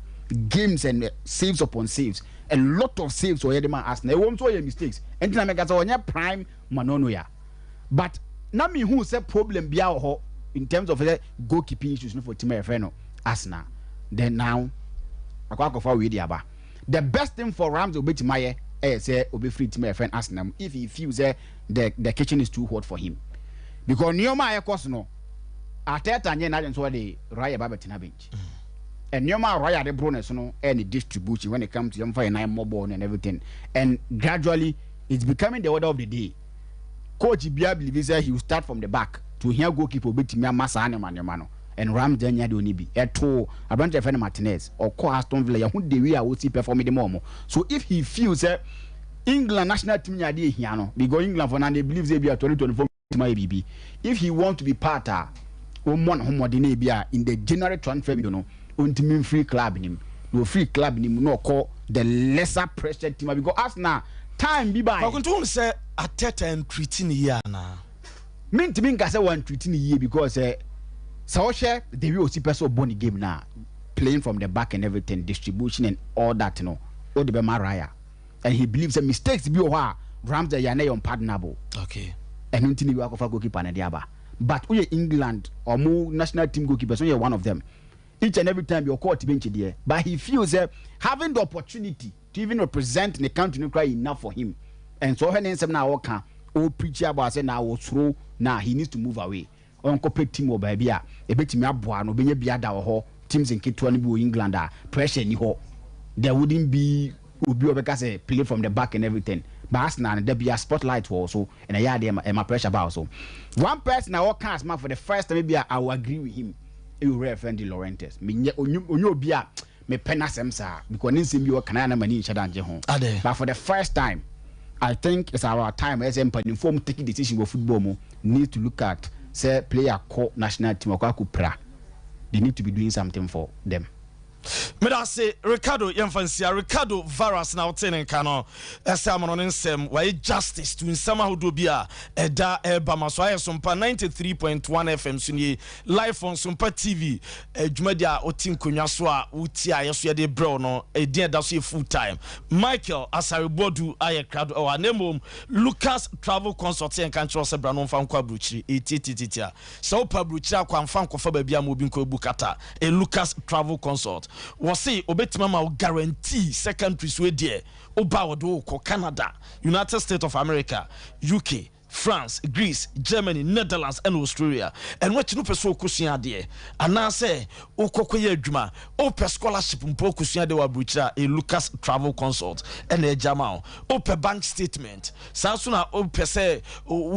Games and saves upon saves. A lot of saves ɔyɛ de maa Arsenal. Ɛwom sɛ ɔyɛ mistakes. Ɛnti na meka sɛ ɔnyɛ prime Manuel Neuer. But na mehu sɛ problem biara wɔ hɔ in terms of sɛ goalkeeping issues no for team a yɛfrɛ no Arsenal. Then now akɔ akɔfa wei de aba. The best thing for Ramsey obetumi ayɛ ɛyɛ sɛ obefiri team a yɛfrɛ no Arsenal mu if he feels sɛ the the kitchen is too hot for him because nneɛma a ɛkɔ so no, Arteta nyɛ n'adwene sɛ ɔde Raya ba bɛtena bench. Nneɛma a Raya de boro ne so no ɛyɛ ne distribution when it comes to yɛmfa yɛn nan mmɔ ball no and everything, and gradually it's becoming the order of the day. Coach biara believe sɛ he will start from the back to ohia goalkeeper obetumi ama saa nneɛma nneɛma no, and Ramsdale nya deɛ ɔni bi. Ɛtoo aberante a yɛfrɛ no Martinez, ɔkɔ Aston Villa, yɛho the way a ɔsi perform de ma wɔn. So if he feels sɛ England national team nyɛ adeɛ ehia no because England for now they believe sɛ ebi a 2024 team ayɛ biribi. If he want to be part a, ɔmmɔ ne ho mmɔden na ebi a in the January transfer window no ɔntumi mfiri club no mu. Na ɔfiri club no mu na ɔkɔ the lesser pressure team a because Arsenal time bi baeɛ. Kwaku nti wohu sɛ Arteta antreati no yie anaa? Mentumi nka sɛ wantreati no yie because sɛ sɛ wohwɛ the way ɔsi pɛ sɛ ɔbɔ ne game no a, playing from the back and everything, distribution and all that no, wode bɛma Raya. And he believes sɛ mistakes bi wɔ hɔ a Ramsdale yɛ a na ɛyɛ unpardonable. Okay. Ɛno nti na ebi akɔfa goalkeeper no de aba. But woyɛ England ɔmo national team goalkeepers, woyɛ one of them. Each and every time bi ɔkɔ ɔte bench deɛ, but he feels sɛ having the opportunity to even represent ne country no koraa enough for him. And so ɔhwɛ ne nsɛm na ɔka, ɔpreach about sɛ na ɔsoro na he needs to move away. Ɔnkɔpɛ team wɔ baabi a ɛbɛtumi aboa no, ɔbɛnya bi ada wɔ hɔ, teams nketewa no bi wɔ England a pressure nni hɔ, there wouldn't be obi a ɔbɛka sɛ play from the back and everything, but Arsenal no da biara spotlight wɔ wo so and ɛyɛ adeɛ ɛma pressure ba wo so. One person a ɔka asɛm a for the first time ebi a I will agree with him ɛyɛ owura yɛfrɛ no De Laurentiis, menyɛ ɔnyɛ obi a mepɛ n'asɛm saa because ne nsɛm bi a ɔka no ayɛ a na m'ani nhyɛ da ngye ho, but for the first time I think it's our time ɛyɛ sɛ mpanimfoɔ a wɔn take decision wɔ football mu need to look at sɛ player kɔ national team ɔkɔ akɔ pira, they need to be doing something for them. Medase Ricardo yɛmfa nsia. Ricardo Varas na wotee ne nka no ɛsɛ amono ne nsɛm wayɛ justice to nsɛm ahodoɔ bi a ɛda ɛreba ma so ayɛ Sompa 93.1 FM so nie live on Sompa TV dwumadi a wote nkonnwa so a wotie a yɛso yɛde brɛ wo no ɛdin ɛda so yɛ full time Michael Asare Boadu ayɛ krado ɛwɔ ha na mmom Lucas Travel Consult yɛnka nkyerɛ wo sɛ bra no mfa nkɔ aburokyiri ɛtiatitiatia Sɛ wopɛ aburokyire akɔ a, mfa nkɔfa baabi a ma obi nkɔ abu kata. A Lucas Travel Consult. Wɔse wɔbɛtumi ama wo guarantee sɛ countries wei deɛ woba a wɔde wo rekɔ, Canada, United States of America, UK, France, Greece, Germany, Netherlands ɛna Australia. Ɛno akyi no wopɛ sɛ wokɔsua adeɛ anaasɛ wokɔ kɔyɛ adwuma, wopɛ scholarship mpo akɔsua adeɛ wɔ aburokyire a, ɛyɛ Lucas Travel Consult ɛna agya ma wo. Wopɛ bank statement, saa nso na wopɛ sɛ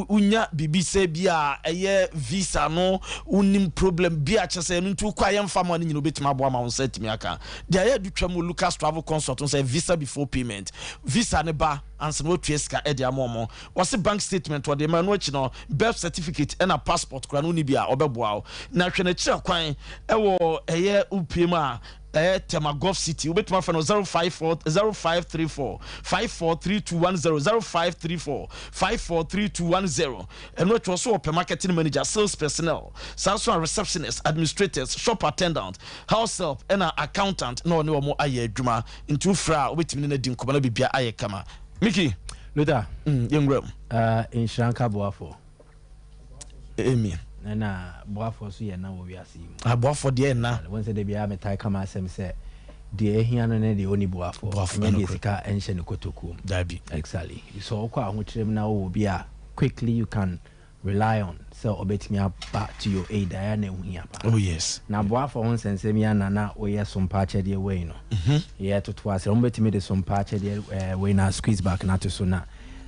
wonya biribi sɛ bi a ɛyɛ visa no, wonim problem bi a kyerɛ sɛ ɛno nti wokɔ a yɛmfa ma no nyina wobɛtumi aboa ma wo nsa atumi aka. Deɛ ayɛ adu twam wɔ Lucas Travel Consult no sɛ visa before payment. Visa no ba ansa na woatua sika de ama wɔn. Wɔse bank statement wɔde ma, ɛno akyi no birth certificate ɛna passport koraa no wonni bi a ɔbɛboa wo. Na hwɛ n'akyira kwan ɛwɔ ɛyɛ wopue mu a ɛyɛ Tema Golf City, wobɛtumi afrɛ no 054 0534 543210 0534 543210. Ɛno akyi ɔso ɔpɛ marketing manager, sales personnel, saa nso a receptionist, administrators, shop attendant, house help ɛna accountant na ɔne wɔn ayɛ adwuma. Nti wofrɛ a wobɛtumi ne no adi nkɔmmɔ na biribiara ayɛ kama. Mickey. Luther. Mm, yɛnwura mu. Uh, nhyira nka boafoɔ. Amen. Ɛna boafoɔ so yɛ na wɔ wiase yi mu. Aboafoɔ deɛ ɛna. Wɔn sɛ dabi a metae kama asɛm sɛ deɛ ehia no ne deɛ ɔni boafoɔ. Boafoɔ Ɛnyɛ deɛ sika ɛnhyɛ ne kotokuo mu. Dabi. Exactly. So ɔkɔ ahokyerɛ mu na ɔwɔ bi a quickly you can rely on sɛ ɔbɛtumi aba to your aid a, ɛyɛ a na ɛho hia paa. Oh yes. Na aboafoɔ ho nsɛnsɛm yi a na na woyɛ sompa akyɛdeɛ wei no, yɛtoto ase. Wɔbɛtumi de sompa akyɛdeɛ eh, wei na squeeze back no ato so na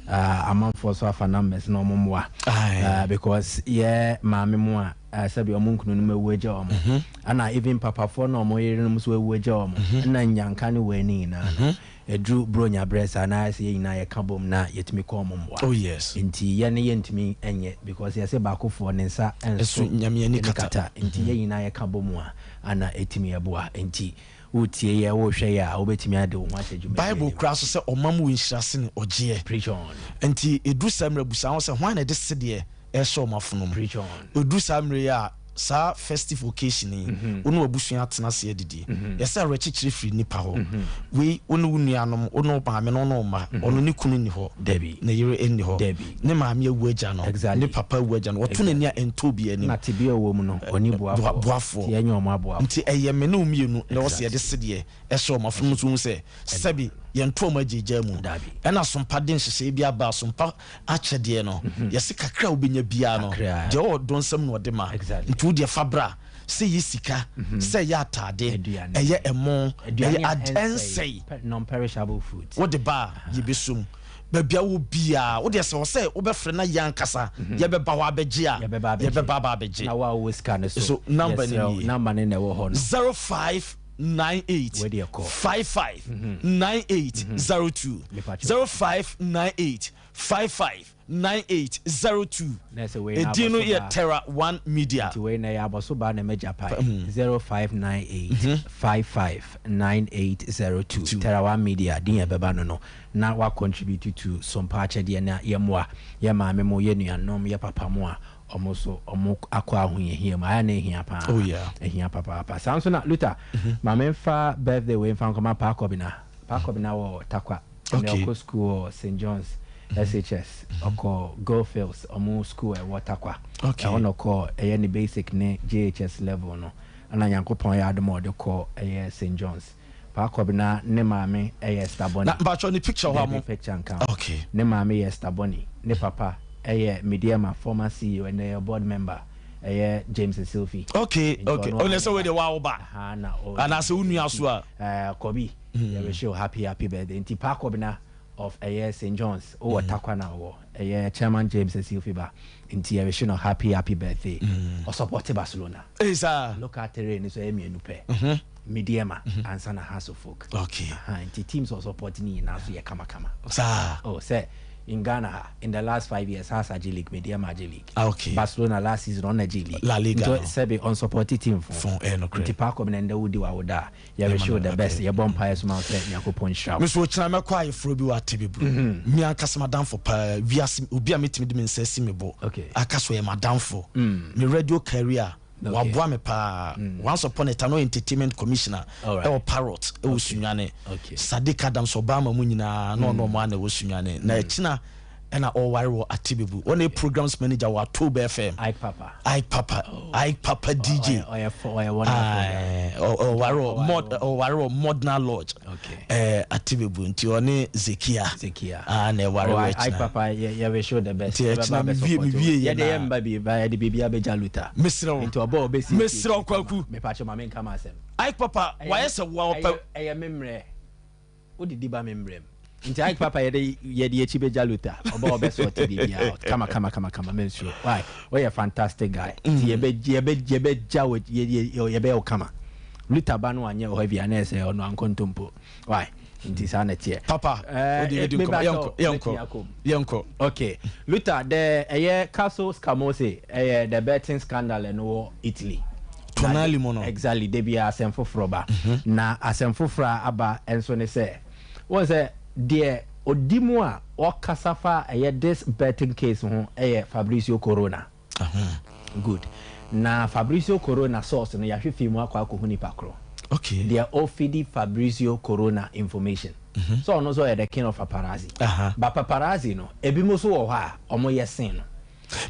uh, amanfoɔ so afa numbers na wɔn mmoa. Uh, because yɛ maame mu a uh, sɛbi wɔn nkunu no mu awu agya wɔn. Mm-hmm. Ɛna even papafoɔ na wɔn yerenom nso awu agya wɔn. Mm-hmm. Ɛna nyanka ne wei ne nyinaa no. Mm-hmm. Ɛduru Buronya berɛ saa na ayɛ sɛ yɛn nyinaa yɛka bom na yɛtumi kɔ wɔn mmoa. Oh yes. Nti yɛn no yɛntumi nyɛ because yɛse baakofoɔ ne nsa nso Ɛso Nyame ani kata. kata. Nti yɛn nyinaa yɛka bom a ana ɛtumi ɛboa. Nti woretie yɛ, worehwɛ yɛ a wobɛtumi ade wo ho ahyɛ dwumadie Bible no mu. koraa nso sɛ ɔma mu wɔ nhyira sene ɔgyeɛ. Preach on. Nti ɛduru saa mmerɛ busa ho sɛ hwan na ɛde sedeɛ ɛrehyɛ wɔn afono mu. Preach on. Ɛduru saa mmerɛ yi a saa festive occasion yi, wo ne w'abusua atena ase adidi. Yɛsɛ awerɛkyekyerɛ firi nnipa hɔ. Wei, wo ne wo nuanom, wo ne wo maame ne wo ne wo mma. Ɔno ne kunu nni hɔ, ne yere nni hɔ, ne maame awu agya no, ne papa awu agya no. Ɔto n'ani a ɛntɔ obiara anim. Na tebea a ɔwɔ mu no, ɔnni boafoɔ. Nti yɛnyɛ wɔn aboafoɔ. Nti ɛyɛ me ne wo mmienu na ɛwɔ sɛ yɛde sedeɛ ɛhyɛ wɔn afono nso hu sɛ sɛbe yɛnto wɔn agyaagyaa mu. Ɛna sompa de nhyehyɛeɛ bi aba a sompa akyɛdeɛ no, yɛse kakra a wobɛnya biara no, deɛ ɔwɔ dɔ nsam na ɔde ma. Nti wo deɛ fa bra, sɛ ɛyɛ sika, sɛ ɛyɛ ataade, ɛyɛ ɛmo, ɛyɛ ad, ɛnsɛe. Wode ba a, yɛbɛsɔ mu. Baabi a wowɔ biara, wo deɛ sɛ wɔ sɛ wobɛfrɛ na yɛn ankasa yɛbɛba hɔ abɛgye a, yɛbɛba aba abɛgye. So number no nie. 05 98 55 98 02 0598 55 98 02 Edin no yɛ Terra One Media. Nti wei na ɛyɛ abɔso baa na m'agya pae 0598 55 9802 Terra One Media din a ɛbɛba no no na wa contribute to Sompa akyɛdeɛ na yɛmmoa yɛ maame mo yɛ nuanom yɛ papa mo a Ɔmo nso ɔmo akɔ ahohiahia mu. Ayɛ a na ehia paa. Oh yeah. Ehia papaapa. Saa nso na Luther, ma me nfa birthday wei nfa nkɔma Paa Kɔbena. Paa Kɔbena wɔ Tarkwa. Ɛnɛ Okay. ɔkɔ school wɔ St John's SHS. Ɔkɔ Goldfields, ɔmo school a ɛwɔ Tarkwa. Okay. Ɛhɔ na ɔkɔɔ ɛyɛ ne basic ne JHS level no. Ɛna Nyankopɔn ayɛ adom a ɔde kɔ ɛyɛ St John's. Paa Kɔbena ne maame yɛ Esther Bonney. Na mpakyɛw ne picture wɔ hɔ a mo. Dabi picture nka ho. Okay. Ne maame yɛ Esther Bonney. Ne papa yɛ Medeama former CEO ɛnɛ yɛ board member ɛyɛ James Essilfie. Okay Nti okay ɔno ɔnɛ ara sɛ ne wei ba. deɛ waa wo ba. Ahaa na ɔ Anaasɛ wo nua so a. Ɛɛ Kɔbi yɛ wish wo happy happy birthday. Nti Paa Kɔbena of ɛyɛ St John's wowɔ Tarkwa na ɔwɔ ɛyɛ Chairman James Essilfie ba nti yɛ wish no happy happy birthday. Ɔsupporte Barcelona. Ei saa. Local terrain no so ɛyɛ mmienu pɛ. Medeama ansa na Hearts of Oak. Okay. Aha, nti teams ɔ support ne nyinaa so yɛ kamakama. Saa. Oh, sɛ in Ghana ha, in the last 5 years, Hearts agye league, Medeama agye league. Ah, okay. Barcelona last season ɔna gye league. La Liga Nti no. sɛbe ɔn support team fo. Fo, ɛyɛ nokorɛ. Nti Paa Kɔbena ndɛ wodi w'awoda a, yɛ wish you the best. Yɛbɔ mpaeɛ so ma wo sɛ Nyankopɔn nhyira wo. Me nso ɔkyena mɛkɔ ayeforɔ bi wɔ Atebeburu. Me ankasa m'adamfo paa, wiase obi a mɛtumi de me nsa asi me bo Okay. aka sɛ ɔyɛ m'adamfo. Me radio career Waboa me paa. Once upon a time na ɔyɛ entertainment commissioner ɛwɔ Parrot ɛwɔ Sunyani. Sadiq Adams ɔbaa ma mu nyinaa na ɔne ɔmo ara na ɛwɔ Sunyani. Na ɛkyina ɛna ɔware wɔ Atebebu. Ɔna yɛ programs manager wɔ Atobe FM. Ike Papa. Ike Papa. Ike Papa DJ. Ɔyɛ wonderful guy. Ɔware wɔ Modna Lodge. Okay. Ɛɛ Atebebu. Tebebu nti ɔne Zekia. Zekia. Ah na ɛware Oh, wɔ I, I ɛkyina. papa yɛ yɛ wish you the best. Nti Yɛbɛba ɛkyina abɛ mewie support wo. mewie yɛ Yɛde yɛ na. mba bi ba yɛde biribi abɛgya Luther. Mesrɛ wo. Nti ɔbɔ ɔbɛsiesie Mesrɛ wo ti kama. Kwaku. Mepakyɛ ma menka m'asɛm. Ike papa Ɛyɛ wayɛ me sɛ woa ɛyɛ ɔpɛ. ɛyɛ me mmerɛ. Wodidi ba me mmerɛ mu. Nti Ike papa yɛde yɛde yɛkyi bɛgya Luther. Ɔbɔ ɔbɛ sort biribi out. Kama kama kama kama mensuro. Why? Woyɛ fantastic guy. Nti yɛbɛ yɛbɛ yɛbɛgya wo yɛ yɛ yɛbɛyɛ wo kama. Luther ba no anyɛ wo heavy a na ɛsɛ ɔno ankontompo. Why? Nti saa na ɛteɛ. Papa, Eh, wode yɛdi meba nkɔmmɔ. sɛ Yɛnkɔ, mɛtumi yɛnkɔ, akɔ mu. yɛnkɔ. Okay, Luther, the ɛyɛ Caso Scamose, ɛyɛ the betting scandal ɛno wɔ Italy. Tonali mu no. Exactly, de bia asɛm foforɔ ba. Na asɛm foforɔ a aba nso ne sɛ, wɔn sɛ deɛ odi mu a ɔkasa fa ɛyɛ this betting case ho ɛyɛ Fabrizio Corona. Good. Na Fabrizio Corona source no yɛahwɛ fi mu akɔ akɔhu nipa korɔ. Okay. Deɛ ɔfidi Fabrizio Corona information. So ɔno nso yɛ the king of paparazzi. But paparazzi no, ebi mo nso wɔ hɔ a ɔmo yɛ sen no.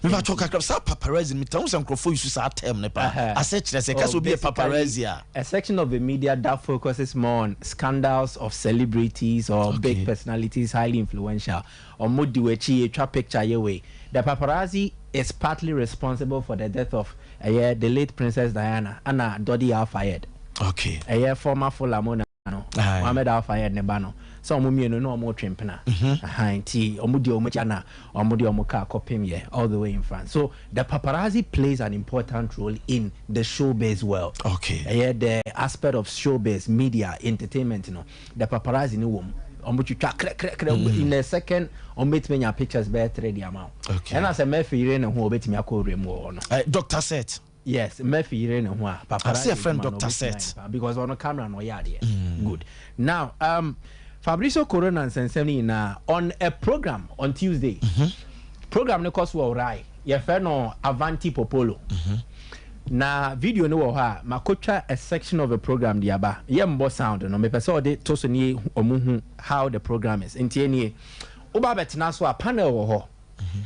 Mepa kyɛw kakra saa paparazzi no metaa hu sɛ nkurɔfoɔ use saa term no paa. Asɛ kyerɛ sɛ ɛka sɛ Oh, obi yɛ basically, paparazzi a. a section of the media that focuses more on scandals of celebrities or big personalities, highly influential. Ɔmo di w'akyi etwa picture yɛ wei. The paparazzi is partly responsible for the death of ɛyɛ the late Princess Diana ana Dodi Al-Fayed. Okay. Ɛyɛ former Fulham owner no. Aye. Mohamed Al-Fayed ne ba no. Sɛ ɔmo mmienu na ɔmo twe mpena. Aha, nti ɔmo di ɔmo akyi ana ɔmo de ɔmo car kɔpem yɛ all the way in France. So the paparazzi plays an important role in the showbiz world. Okay. Ɛyɛ the aspect of showbiz, media, entertainment no. The paparazzi no wɔ mu. Ɔmo twitwa krɛkrɛkrɛ in a second ɔmo betumi anya pictures bɛyɛ three de ama wo. Okay. Ɛna sɛ Murphy yere ne ho a obetumi akɔ wura mu wɔ hɔ no. Dr. Set. Yes, Murphy yere ne ho a paparazzi Ase yɛfrɛ no adwuma no Dr. obetumi Set. ayɛ paa because ɔno camera no ɔyɛ adeɛ. Good. Now, Fabrizio Corona nsɛnsɛm no nyinaa on a program on Tuesday. Program no kɔ so wɔ Rai. Yɛfrɛ no Avanti Popolo. Na video no wɔ hɔ a makotwa a section of a program de aba. Yɛmbɔ sound no mepɛ sɛ ɔde to so ne ɔmo hu how the program is. Nti nie woba bɛtena so a panel wɔ hɔ.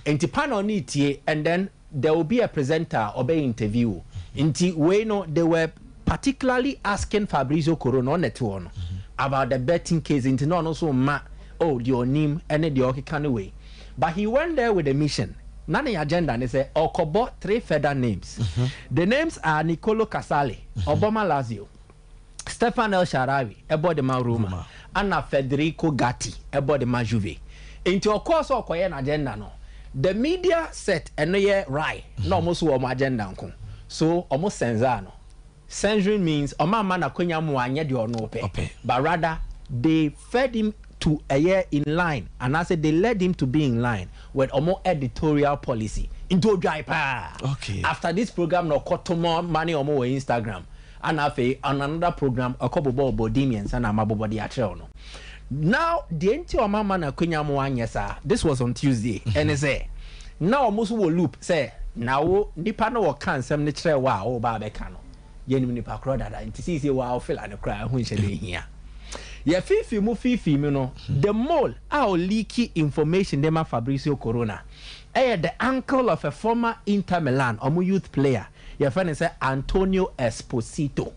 Nti panel no tie and then there will be a presenter ɔbɛ interview. Nti wei no they were particularly asking Fabrizio Corona ɔna te hɔ no about the betting case nti na ɔno nso ma oh deɛ ɔnim ɛne deɛ ɔkeka no wei. But he went there with a mission. Na ne agenda ne sɛ ɔkɔbɔ three further names. The names are Nicolo Casale, ɔbɔ ma Lazio, Stefan El Shaarawy, ɛbɔ de ma Roma, ana Federico Gatti, ɛbɔ de ma Juve. Nti ɔkɔɔ sɛ ɔkɔyɛ n'agenda no, the media set ɛno yɛ Rai na ɔmo nso wɔ ɔmo agenda nko. So ɔmo censor no. Censoring means ɔmo ama n'akonya mu anyɛ deɛ ɔno pɛ. But rather they fed him to ɛyɛ in line anaasɛ they led him to be in line with ɔmo editorial policy. Nti odwae paa. Okay. After this program na ɔkɔto mo money ɔmo wɔ Instagram. Ana afei on another program ɔkɔ bobɔ ɔbɔ mmiɛnsa na ama bobɔ de akyerɛw no. Now deɛ nti ɔmo ama n'akonya mu anyɛ saa, this was on Tuesday, ɛne sɛ na ɔmo nso wɔ loop sɛ na wo nipa no wɔka nsɛm no kyerɛ wo a wɔba abɛka no yɛnim nipa korɔ dada nti seesie wɔ a wofila no koraa ho nhyɛ de hia yɛfifi mu fifi mu no the mole a ɔleaki information de ma Fabrizio Corona ɛyɛ the uncle of a former Inter Milan ɔmo youth player yɛfrɛ no sɛ Antonio Esposito.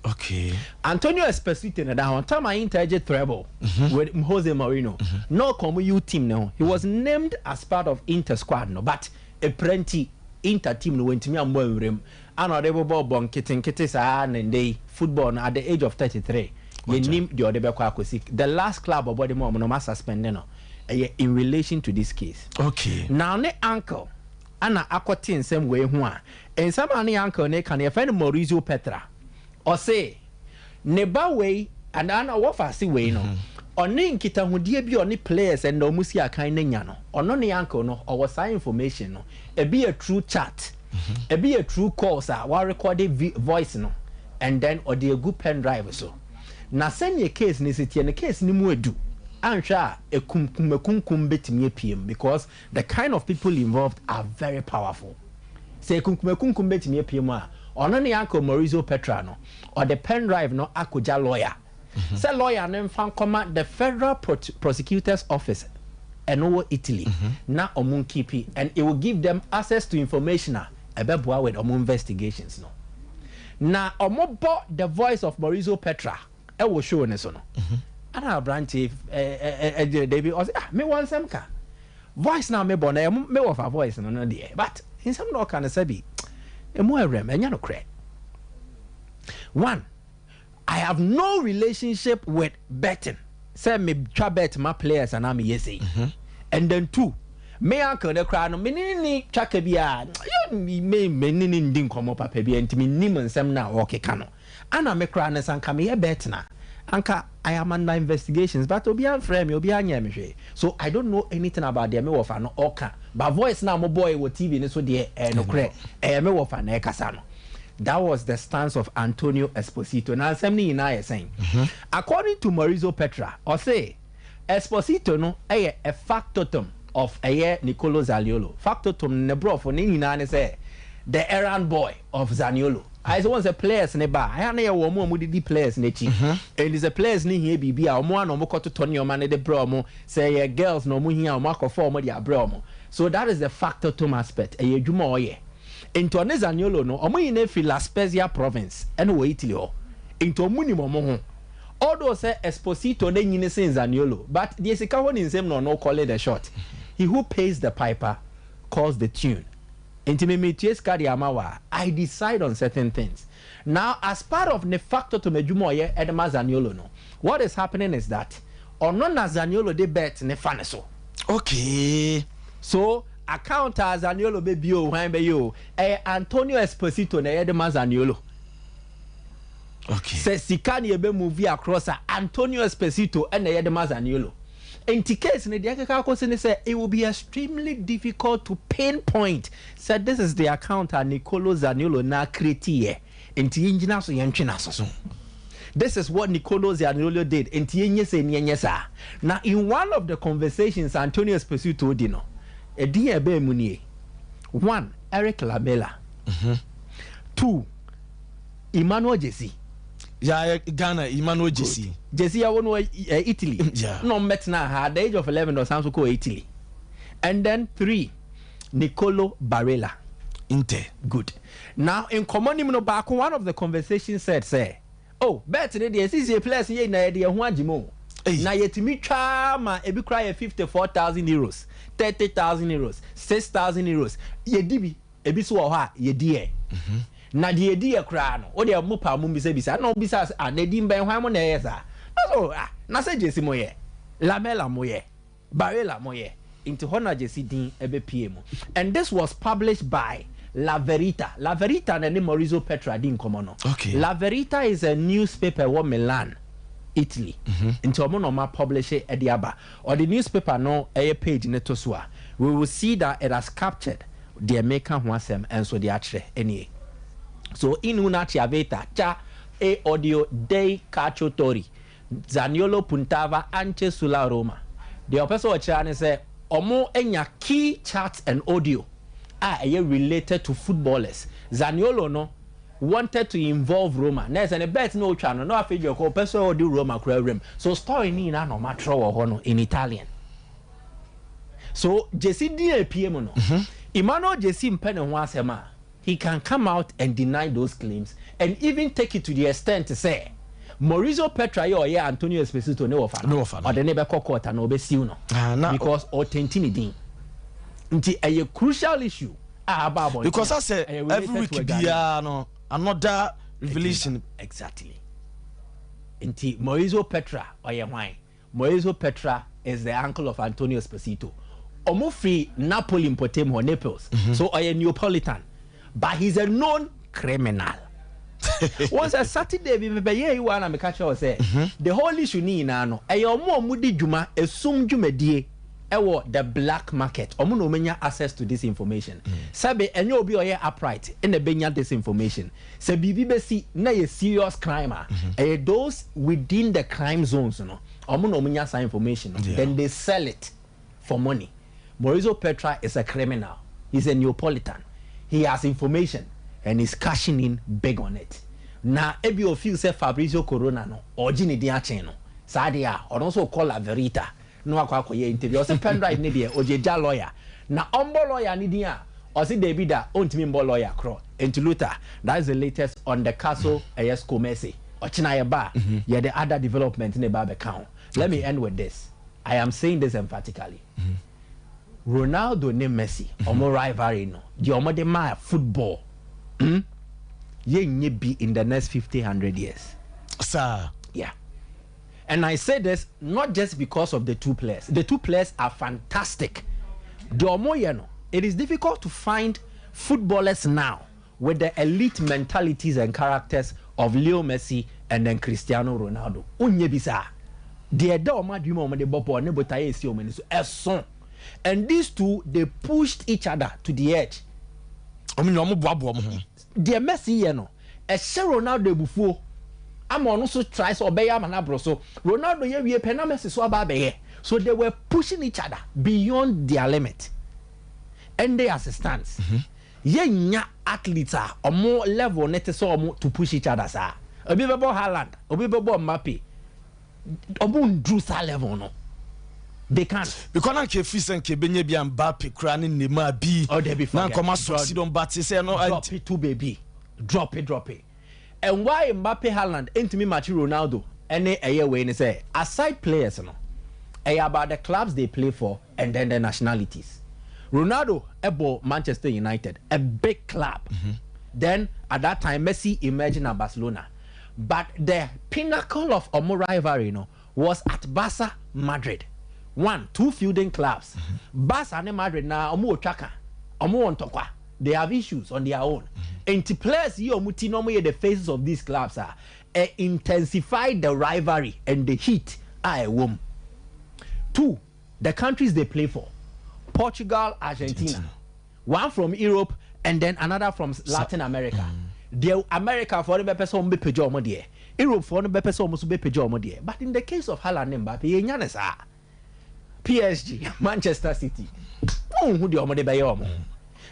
Okay. Antonio Esposito na da hɔ time a Inter gye treble with Jose Mourinho na ɔka ɔmo youth team ne ho. He was named as part of Inter squad no, but epranti Inter team no wɔntumi ammɔ nwuram ana ɔde bɔbɔ bɔ nketenkete saa ne nde yi football no at the age of 33 yɛnim deɛ ɔde bɛkɔ akɔsi. The last club ɔbɔ de mu ɔmo no ɔmo asuspend no ɛyɛ in relation to this case. Okay. Now ne uncle ana akɔte nsɛm wei ho a nsɛm a ne uncle ne ka no yɛfrɛ no Maurizio Petra. Ɔse ne ba wei anaa na wɔfa ase wei no ɔne nkitahodie bi a ɔne players ɛna ɔmo si akan ne nya no ɔno ne uncle no ɔwɔ saa information no ebi yɛ through chat, ebi yɛ through calls a wɔarekɔde voice no and then ɔde egu pen drive so. Na sɛnea case ne si tie ne case ne mu edu anhwɛ a ekunkum ekunkum betumi apiem because the kind of people involved are very powerful. Sɛ ekunkum ekunkum betumi apiem a ɔno ne uncle Maurizio Petra no ɔde pen drive no akɔgya lawyer sɛ lawyer no mfa nkɔma the federal prosecutor's office ɛno wɔ Italy na ɔmo nkeepi and it will give them access to information a ɛbɛboa with ɔmo investigations no. Na ɔmo bɔ the voice of Maurizio Petra ɛwɔ show ne so no. Ana aberanteɛ yi ɛ dabi ɔse ah mewɔ nsɛm ka voice no a mebɔ no ɛyɛ me wɔfa voice no no deɛ but nsɛm na ɔka no sɛbi ɛmu ɛwerɛm ɛnyɛ nokorɛ one I have no relationship with betting sɛ metwa bet ma players anaa meyɛ sei and then two me uncle no koraa no me ne ne ni twaka biara me me ne ne ndi nkɔmmɔ papa biara nti mennim nsɛm no a ɔrekeka no Ana me koraa no sɛ anka meyɛ betting a anka I am under investigations but obiara mfrɛɛ me obiara nyɛɛ me hwee so I don't know anything about deɛ me wɔfa no ɔka but voice no a mobɔɔe wɔ TV no so deɛ ɛyɛ nokorɛ ɛyɛ me wɔfa na ɛkasa no that was the stance of Antonio Esposito na nsɛm no nyinaa yɛ sɛn according to Maurizio Petra ɔse Esposito no yɛ a factotum of ɛyɛ Nicolo Zaniolo. Factotum no ne brɔfo ne nyinaa ne sɛ the errand boy of Zaniolo. Ayɛ sɛ wohu sɛ players no ba a, ɛyɛ a na yɛwɔ wɔn a wɔdidi players no akyi. Enti sɛ players no hia biribi a, wɔn ara na wɔkɔtotɔ nneɛma no de brɛ wɔn. Sɛ ɛyɛ girls na wɔhia a, wɔakɔfa wɔn de abrɛ wɔn. So that is the factotum aspect. Ɛyɛ adwuma a ɔyɛ. Enti ɔne Zaniolo no, wɔn nyinaa firi La Spezia province ɛna wɔ Italy hɔ. Enti wɔnim wɔn ho. Although sɛ Esposito no nyini sen Zaniolo but deɛ sika wɔ ne nsam na ɔno calling the shot. He who pays the piper calls the tune. Nti me metua sika de ama wo a, I decide on certain things. Now as part of ne factotum adwuma a ɔyɛ de ma Zaniolo no, what is happening is that ɔno na Zaniolo de bet no fa ne so. Okay. So account a Zaniolo bɛbie o, hwan bɛyɛ o, ɛyɛ Antonio Esposito na ɛyɛ de ma Zaniolo. Okay. Sɛ sika na yɛbɛ move across a, Antonio Esposito na ɛyɛ de ma Zaniolo. Nti case no deɛ ɛkeka akɔsi ne sɛ it will be extremely difficult to pinpoint sɛ this is the account a Nicolo Zaniolo na create yɛ, nti yɛngyina so yɛntwe n'aso so. This is what Nicolo Zaniolo did, nti yɛnyɛ sei na yɛnyɛ saa. Na in one of the conversations Antonio Esposito di no, ɛdin a ɛbaa mu nie, One, Eric Lamela. Two, Emmanuel Gyasi. Yeah, Ghana Emmanuel Gyasi. Gyasi yɛ wo no eh, Italy. Yeah. Na ɔmmɛtena ha at the age of 11 na ɔsan so kɔɔ Italy. And then three, Nicolo Barella. Inter. Good. Now nkɔmmɔ nim no baako one of the conversations said sɛ oh bet ne deɛ sisi players yɛ nyinaa yɛde yɛn ho agye mu o. Na yɛtumi twaa ma ebi koraa yɛ 54,000 euros, 30,000 euros, 6,000 euros. Yɛdi bi. Ebi nso wɔ hɔ a, yɛdi yɛ. Na deɛ yɛdi yɛ koraa no, wo deɛ mo paa mommisabisa. Ɛna wɔbisaa sɛ, ah, na ɛdin bɛn, hwan mo na ɛyɛ saa? Na sɛ, oh, ah, na sɛ Gyesi mo yɛ, Lamela mo yɛ, Barella mo yɛ. Nti hɔ na Gyesi din bɛpuee mu. And this was published by La Verita. La Verita na ɛne Maurizio Petra di nkɔmmɔ no. Okay. La Verita is a newspaper ɛwɔ Milan, Italy. Nti wɔn na wɔapublishe de aba. Ɔde newspaper no ɛyɛ page no to so a, we will see that it has captured deɛ meka ho asɛm nso de akyerɛ nie. So in una chiavetta cha e odio dei calciatori, Zaniolo puntava anche sulla Roma. Deɛ ɔpɛ sɛ ɔkyerɛ ara ne sɛ ɔmo anya key chats and audio a ɛyɛ related to footballers. Zaniolo no wanted to involve Roma na ɛsɛ ne bet na ɔtwa no na afei deɛ ɔpɛ sɛ ɔde Roma koraa wuram. So story no nyinaa na ɔmo atwerɛ wɔ hɔ no in Italian. So Gyesi din a epie mu no, Emmanuel Gyesi mpɛ ne ho asɛm a, he can come out and deny those claims and even take it to the extent sɛ Maurizio Petra yi a ɔyɛ Antonio Esposito ne wɔfa no, ɔde no bɛkɔ court anaa ɔbɛsiw no because ɔtainti ne din. Nti ɛyɛ crucial issue a aba abɔnten Because a asɛ ɛyɛ every related week to Aduane. biara no another revelation. Exactly. Nti Maurizio Petra ɔyɛ hwan? Maurizio Petra is the uncle of Antonio Esposito. Ɔmo firi Napoli mpɔtam hɔ, Naples. So ɔyɛ Neapolitan. But he's a known criminal. Wɔn sɛ Saturday bi mebɛyɛɛ yi wɔ ha na meka kyerɛ wo sɛ the whole issue ne nyinaa no ɛyɛ ɔmo a ɔmo di dwuma esum dwumadie ɛwɔ the black market. Ɔmo na ɔmo nya access to this information. Sɛbe ɛnyɛ obi a ɔyɛ upright ɛna ɛbɛnya this information. Sɛ biribi bɛsi na ɛyɛ serious crime a, ɛyɛ those within the crime zones no, wɔn na wɔnya saa information no, then they sell it for money. Maurizio Petra is a criminal, he's a Neapolitan, he has information and he's cashing in big on it. Na ebia o feel sɛ Fabrizio Corona no, ɔregye ne din akyen no, saa deɛ a, ɔno nso rekɔ La Verita na wakɔ akɔyɛ interview. Ɔse pen drive no deɛ ɔgye lawyer na ɔmbɔ lawyer no din a, Ɔse dabi da ontumi mbɔ lawyer korɔ nti Luther that is the latest on the castle ɛyɛ Skomese ɔkyena yɛba a yɛde other development na ɛba abɛka ho. Let me end with this. I am saying this emphatically. Ronaldo ne Messi ɔmo rivalry no deɛ ɔmo de maa football hmm yɛnyɛ bi in the next 50 100 years. Saa. Yeah. And I say this not just because of the two players. The two players are fantastic. Deɛ ɔmo yɛ no, it is difficult to find footballers now with the elite mentalities and characters of Leo Messi and then Cristiano Ronaldo. Wonyɛ bi saa. Deɛ ɛda wɔn adwene mu a wɔde bɔ bɔɔl ne botaeɛ a ɛsi wɔn ani so, ɛso. And these two, they pushed each other to the edge. Wɔn nyinaa wɔn boaboa wɔn ho. Deɛ Messi yɛ no, ɛhyɛ Ronaldo abufuo ama ɔno nso try sɛ ɔbɛyɛ ama no aboro so. Ronaldo yɛ wie pɛ na Messi nso aba abɛyɛ. So they were pushing each other beyond their limit. Ɛnde as it stands, Yɛnnya athletes a ɔmo level no te sɛ ɔmo to push each other saa. Obi bɛbɔ Haaland, obi bɛbɔ Mbappe, ɔmo nduru saa level no. They can't. Because na nka efiri sɛ nka ebenya bi a Mbappe koraa ne Neymar bi Oh dabi na forget. nka ɔmo asɔsi dɔm but te sɛ ɛno Drop it to baby. Drop it drop it. And why Mbappe Haaland ntumi match Ronaldo ɛne ɛyɛ wei ne sɛ aside players no ɛyɛ about the clubs they play for and then the nationalities. Ronaldo bɔ Manchester United, a big club. Then at that time Messi emerging at Barcelona. But the pinnacle of ɔmo rivalry no was at Barca Madrid. One, two fielding clubs. Barca ne Madrid na ɔmo wɔ twaka, ɔmo wɔ ntɔkwa. They have issues on their own. Nti players yi a ɔmo ti na ɔmo yɛ the faces of these clubs a, ɛ intensify the rivalry and the heat a ɛwɔ mu. Two, the countries they play for, Portugal, Argentina, one from Europe and then another from Latin America. Deɛ America foɔ no bɛpɛ sɛ wɔn bɛpagya wɔn deɛ, Europe foɔ no bɛpɛ sɛ wɔn nso bɛpagya wɔn deɛ. But in the case of Haaland ne Mbappe, yɛnnya no saa. PSG, Manchester City, wonhu deɛ wɔde bɛyɛ wɔn.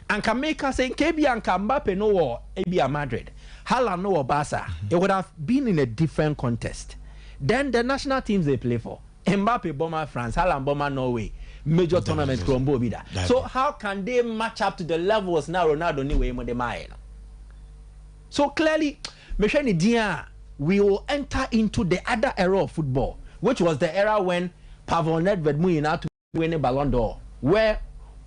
Anka meka sɛ nka ebi anka Mbappe no wɔ ebi a Madrid, Haaland no wɔ Barca, it would have been in a different contest. Then the national teams they play for, Mbappe bɔ ma France, Haaland bɔ ma Norway, major tournament kura ɔmbɔ obi da. So how can they match up to the levels na Ronaldo ne wei mo de maaeɛ no? So clearly, mehwɛ ne din a, we will enter into the other era of football, which was the era when Pavel Nedved mu nyinaa tumi winne Ballon d'Or, where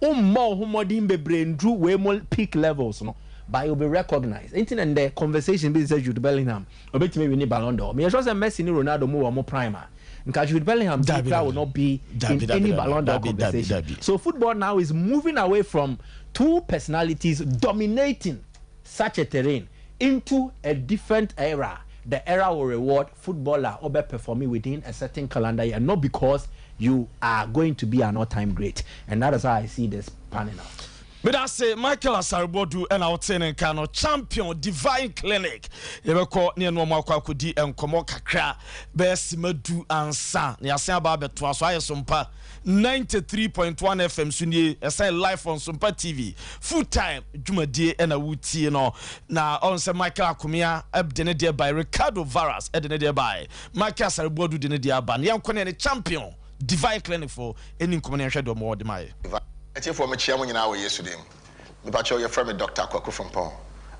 wommɔ wo ho mmɔden bebree nduru wei mo peak levels no, but you'll be recognized. Nti na ndɛ conversation bi te sɛ Jude Bellingham obetumi awinni Ballon d'Or. Meyɛ sure sɛ Messi ne Ronaldo mu wɔ wɔn prime a, nka Jude Bellingham din koraa will not be in any Ballon d'Or conversation. So football now is moving away from two personalities dominating such a terrain into a different era. The era will reward footballer ɔbɛ performing within a certain calendar year, not because you are going to be an all time great. And that is how I see this panning out. Medase Michael Asare Boadu ɛna wotee ne nka no Champion Divine Clinic yɛbɛkɔ ne ɛne ɔmo akɔ akɔdi nkɔmɔ kakra bɛyɛ sima du ansa na yɛasen aba abɛtoa so ayɛ Sompa 93.1 FM so nie ɛsan live on Sompa TV Full time dwumadie ɛna wotie no na ɔn sɛ Michael Akomea de ne deɛ bae Ricardo Varas de ne deɛ bae Michael Asare Boadu de ne deɛ aba na yɛnkɔ ne ɛne Champion Divine Clinic fo ɛni nkɔmɔ na yɛnhwɛ deɛ ɔmo wɔ de ma yɛ. Atiefoɔ mekyea mo nyinaa wɔ Yesu din mu. Mepakyɛw yɛfrɛ me Doctor Kwaku Frimpong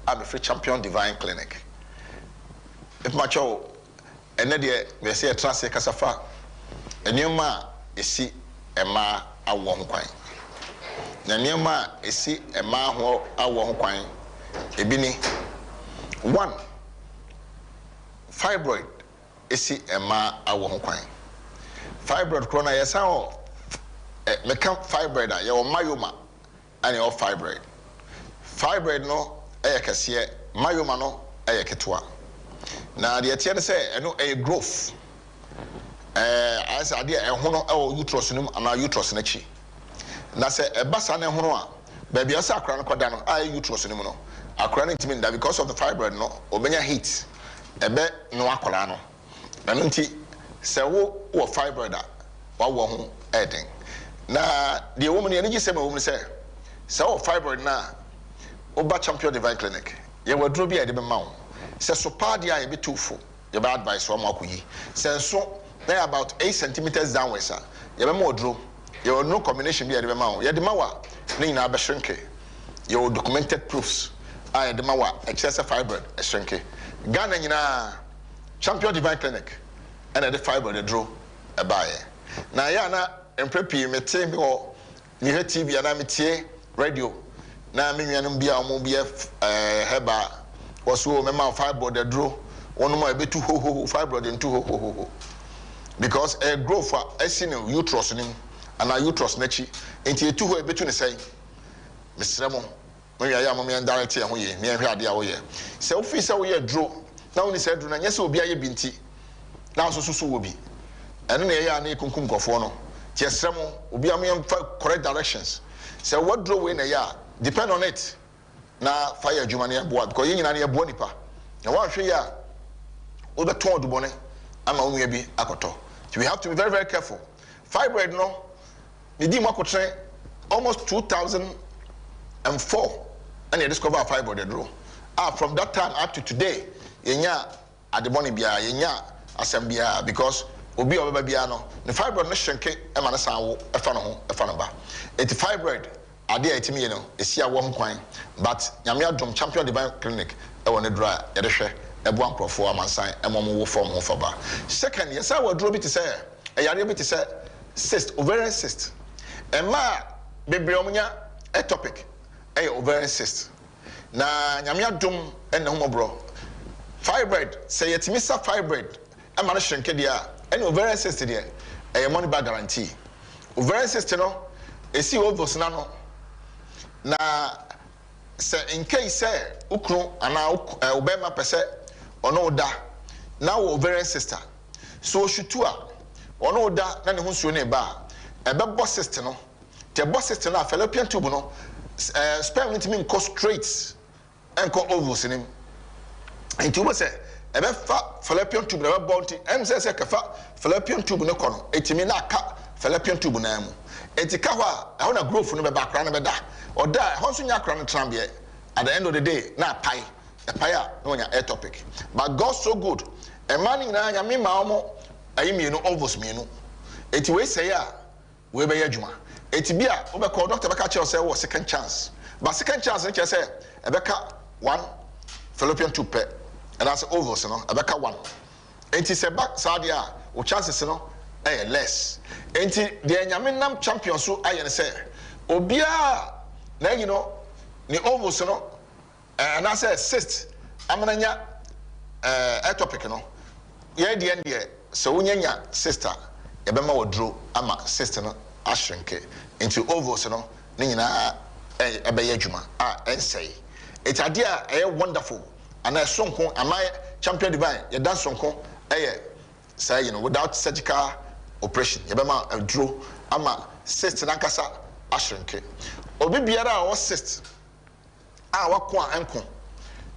a mefiri Champion Divine Clinic. Mepakyɛw ɛnnɛ deɛ mepɛ sɛ yɛtena ase kasa fa nneɛma a ɛsi mmaa awoɔ ho kwan. Na nneɛma a ɛsi mmaa ho awoɔ ho kwan ebi ni, One, fibroid si mmaa awoɔ ho kwan. Fibroid korɔ no a yɛsan wɔ ɛ meka fibroid a yɛwɔ myoma ɛna yɛwɔ fibroid. Fibroid no yɛ kɛseɛ, myoma no yɛ ketewa. Na deɛ ɛteɛ ne sɛ ɛno ɛyɛ growth. Ɛɛ ayɛ sɛ adeɛ a ɛhono wɔ uterus no mu anaa uterus no akyi. Na sɛ ɛba saa na ɛhono a, baabi a ɛsɛ sɛ akwadaa no kɔda no a ɛyɛ uterus no mu no, akwadaa no ntumi nda because of the fibroid no, ɔbɛnya heat, ɛbɛnoa akwadaa no. Ɛno nti sɛ wo wɔ fibroid a, w'awoɔ ho yɛ den. Na deɛ ɛwɔ mu no, anigyesɛm a ɛwɔ mu ne sɛ, sɛ wowɔ fibroid no a, woba Champion Divine Clinic, yɛwɔ aduro bi a yɛde bɛma wo. Sɛ so paa deɛ a, yɛbɛtu wo fo. Yɛbɛ advice wo ama woakɔyi. Sɛ nso na ɛyɛ about eight centimetres downwards a, yɛbɛma wo aduro. Yɛwɔ nnuro combination bi a yɛde bɛma wo. Yɛde ma wo a, ne nyinaa bɛshrinke. Yɛwɔ documented proofs a yɛde ma wo a ɛkyerɛ sɛ fibroid shrinke. Ghana nyinaa, Champion Divine Clinic na ɛde fibroid aduro. baeɛ. Na ɛyɛ a na mprɛ pii mete me wɔ mehwɛ TV anaa metie radio na me nuanom bi a wɔn yɛ ɛɛ herbal wɔ so o mɛma wo fibroid aduro wɔnom a ɛbɛtu hohoho fibroid ntu hohohoho because ɛyɛ growth a ɛsi no uterus no mu anaa uterus no akyi nti ɛtu hɔ a ɛbɛtu no sɛn mesrɛ mo Mo nua yɛ a mom yɛn direct yɛn ho yie na yɛn hwɛ adeɛ a woyɛ. Sɛ wo feel sɛ woyɛ aduro na wonni saa aduro no a nyɛ sɛ obi ayɛ bi nti na wo nso so so wɔ bi. Ɛno na ɛyɛ a na yɛkunkum nkurɔfoɔ no. Nti yɛsrɛ mo obiara mo yɛn fa correct directions. Sɛ w'aduro wei na ɛyɛ a depend on it na fa yɛ adwuma na yɛboa because yɛn nyinaa no yɛboa nipa. Na woanhwɛ yie a wobɛtɔn adubɔne ama wo nua bi akɔtɔ. Nti we have to be very very careful. Fibroid no Medii mu akotene almost 2004 ɛna yɛ discover fibroid aduro a from that time up to today yɛnyaa ade bɔne biara, yɛnyaa asɛm biara because obi a ɔbɛba biara no ne fibroid no shrinke ma no san wo ɛfa ne ho ɛfa ne ba. Enti fibroid adeɛ a yɛtumi yɛ no ɛsi awoɔ ho kwan but Nyame adom Champion Divine Clinic ɛwɔ ne duro a yɛde hwɛ ɛboa nkorɔfoɔ amansan ɛma ɔmo wo fa ɔmo ho fa ba. Second yɛsan wɔ aduro bi te sɛ ɛyareɛ bi te sɛ cyst, ovarian cyst. Mmaa bebree a wɔnya ectopic yɛ ovarian cyst. Na Nyame adom ne n'ahummɔborɔ, fibroid, sɛ yɛtumi sa fibroid ma no shrinke deɛ a, ɛne ovarian cyst deɛ, ɛyɛ money back guarantee. Ovarian cyst no, ɛsi ovules no ano, na sɛ in case sɛ wo kunu anaa wo bɛrima pɛ sɛ ɔne wo da na wowɔ ovarian cyst a, Sɛ ɔhwutu a, ɔne wo da na ne ho nsuo no reba a, ɛbɛbɔ cyst no. Nti ɛbɔ cyst no a, fallopian tube no, sperm no ntumi nkɔ straight nkɔ ovules no mu. Nti wobɛhu sɛ ɛbɛfa fallopian tube no ɛbɛbɔ nti ɛm sɛ sɛ kɛfa fallopian tube no kɔ no, ɛtumi na aka fallopian tube no ara mu. Nti ka hɔ a, ɛhɔ na growth no bɛba, akora no bɛda. Ɔda a, ɛhɔ nso nyɛ akora no tenabeɛ. At the end of the day, na apae. Ɛpae a na wanya ectopic but God so good mmaa no nyinaa Nyame maa wɔn ayi mmienu ovals mmienu eti wei sɛe a wei bɛyɛ adwuma eti bi a wobɛkɔ doctor bɛka akyerɛ wo sɛ wowɔ second chance but second chance no kyerɛ sɛ ɛbɛka one fallopian tube pɛ anaasɛ ovals no ɛbɛka one enti sɛ ɛba saa deɛ a wo chances no ɛyɛ less enti deɛ Nyame nam champion so ayɛ ne sɛ obiara a n'ayi no ne ovals no Anaasɛ cyst amena nya ectopic no, yɛn deɛ no deɛ sɛ wonya nya cyst a, yɛbɛma wo aduro ama cyst no ashrinke, nti ovules no ne nyinaa ɛbɛyɛ adwuma a ɛnsɛe. Nti adeɛ a ɛyɛ wonderful anaa ɛsonko anaa Champion Divine yɛda nsonko ɛyɛ saa yi no without surgical operation yɛbɛma aduro ama cyst no ankasa ashrinke. Obi biara a ɔwɔ cyst a wako a ɛnko.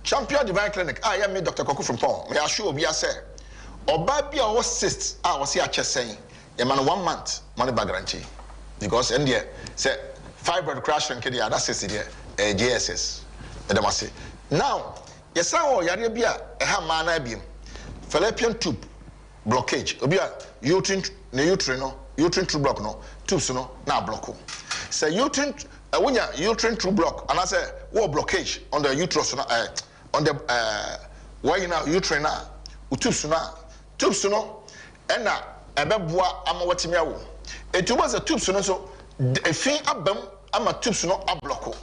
Champion Divine Clinic a ɛyɛ me Doctor Kwaku Frimpong, me assure obia sɛ ɔbaa bi a ɔwɔ cyst a ɔse akyɛ sɛn, yɛma no one month money back guarantee because ɛno deɛ sɛ fibroid koraa shrink deɛ a na cyst deɛ ɛyɛ JSS. Meda mo ase. Now yɛsan wɔ yareɛ bi a ɛha mmaa no ara biom, fallopian tube. Blockage, obi a uterine ne uterine no uterine tube block no tubes no na ablɔko. Sɛ uterine ɛ wonya uterine tube block anaasɛ wowɔ blockage on the uterus no ɛ on the ɛ wɔayi no a uterine no a wo tubes no a tubes no ɛna ɛbɛboa ama watumi awo. Eti wobɛhu sɛ tubes no nso efi aba mu ama tubes no ablɔko.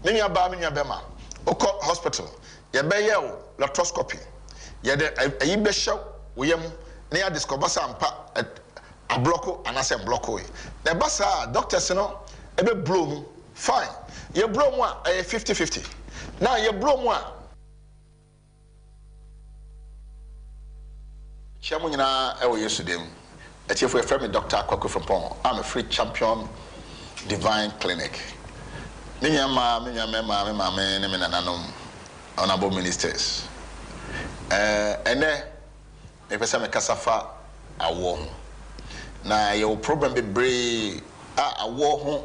Me nua baa me nua bɛma wokɔ hospital Yɛbɛyɛ wo laproscopy, yɛde ayi bɛhyɛ wo yam na yɛ adiscover sɛ ampa ablɔko anaasɛ ɛmblɔkoe. Na ɛba saa a, doctors no bɛ blow mu, fine. Yɛ blow mu a, ɛyɛ 50-50. Now yɛ blow mu a. Kyia mo nyinaa wɔ Yesu din mu. Atiefo yɛfrɛ me Doctor Kwaku Frimpong a mefiri Champion Divine Clinic. Me nua mmaa, me nua mmarima, me maame ne me nananom, Honourable Ministers. Ɛnnɛ mepɛ sɛ mekasa fa awoɔ ho. Na yɛwɔ problem bebree a awoɔ ho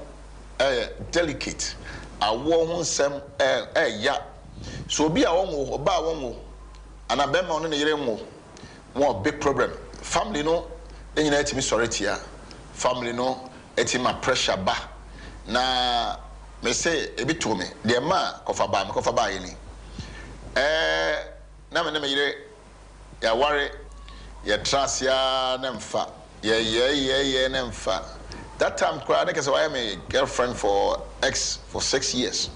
yɛ delicate. Awoɔ ho nsɛm ɛɛya. So obi a ɔnwo, ɔbaa a ɔnwo, anaa bɛrima a ɔne ne yere nwo, Mo wɔ big problem family no nyinaa tumi sɔre tia family no tumi ma pressure ba na me se ebi too me deɛ ɛmaa kɔfa baa me kɔfa baa yɛ ni ɛɛ na me ne me yere yɛaware yɛtra ase ara na mfa. Yɛyɛɛyɛɛyɛɛ na ɛmfa. That time koraa na kyerɛ sɛ wayɛ me girlfriend for ex for 6 years.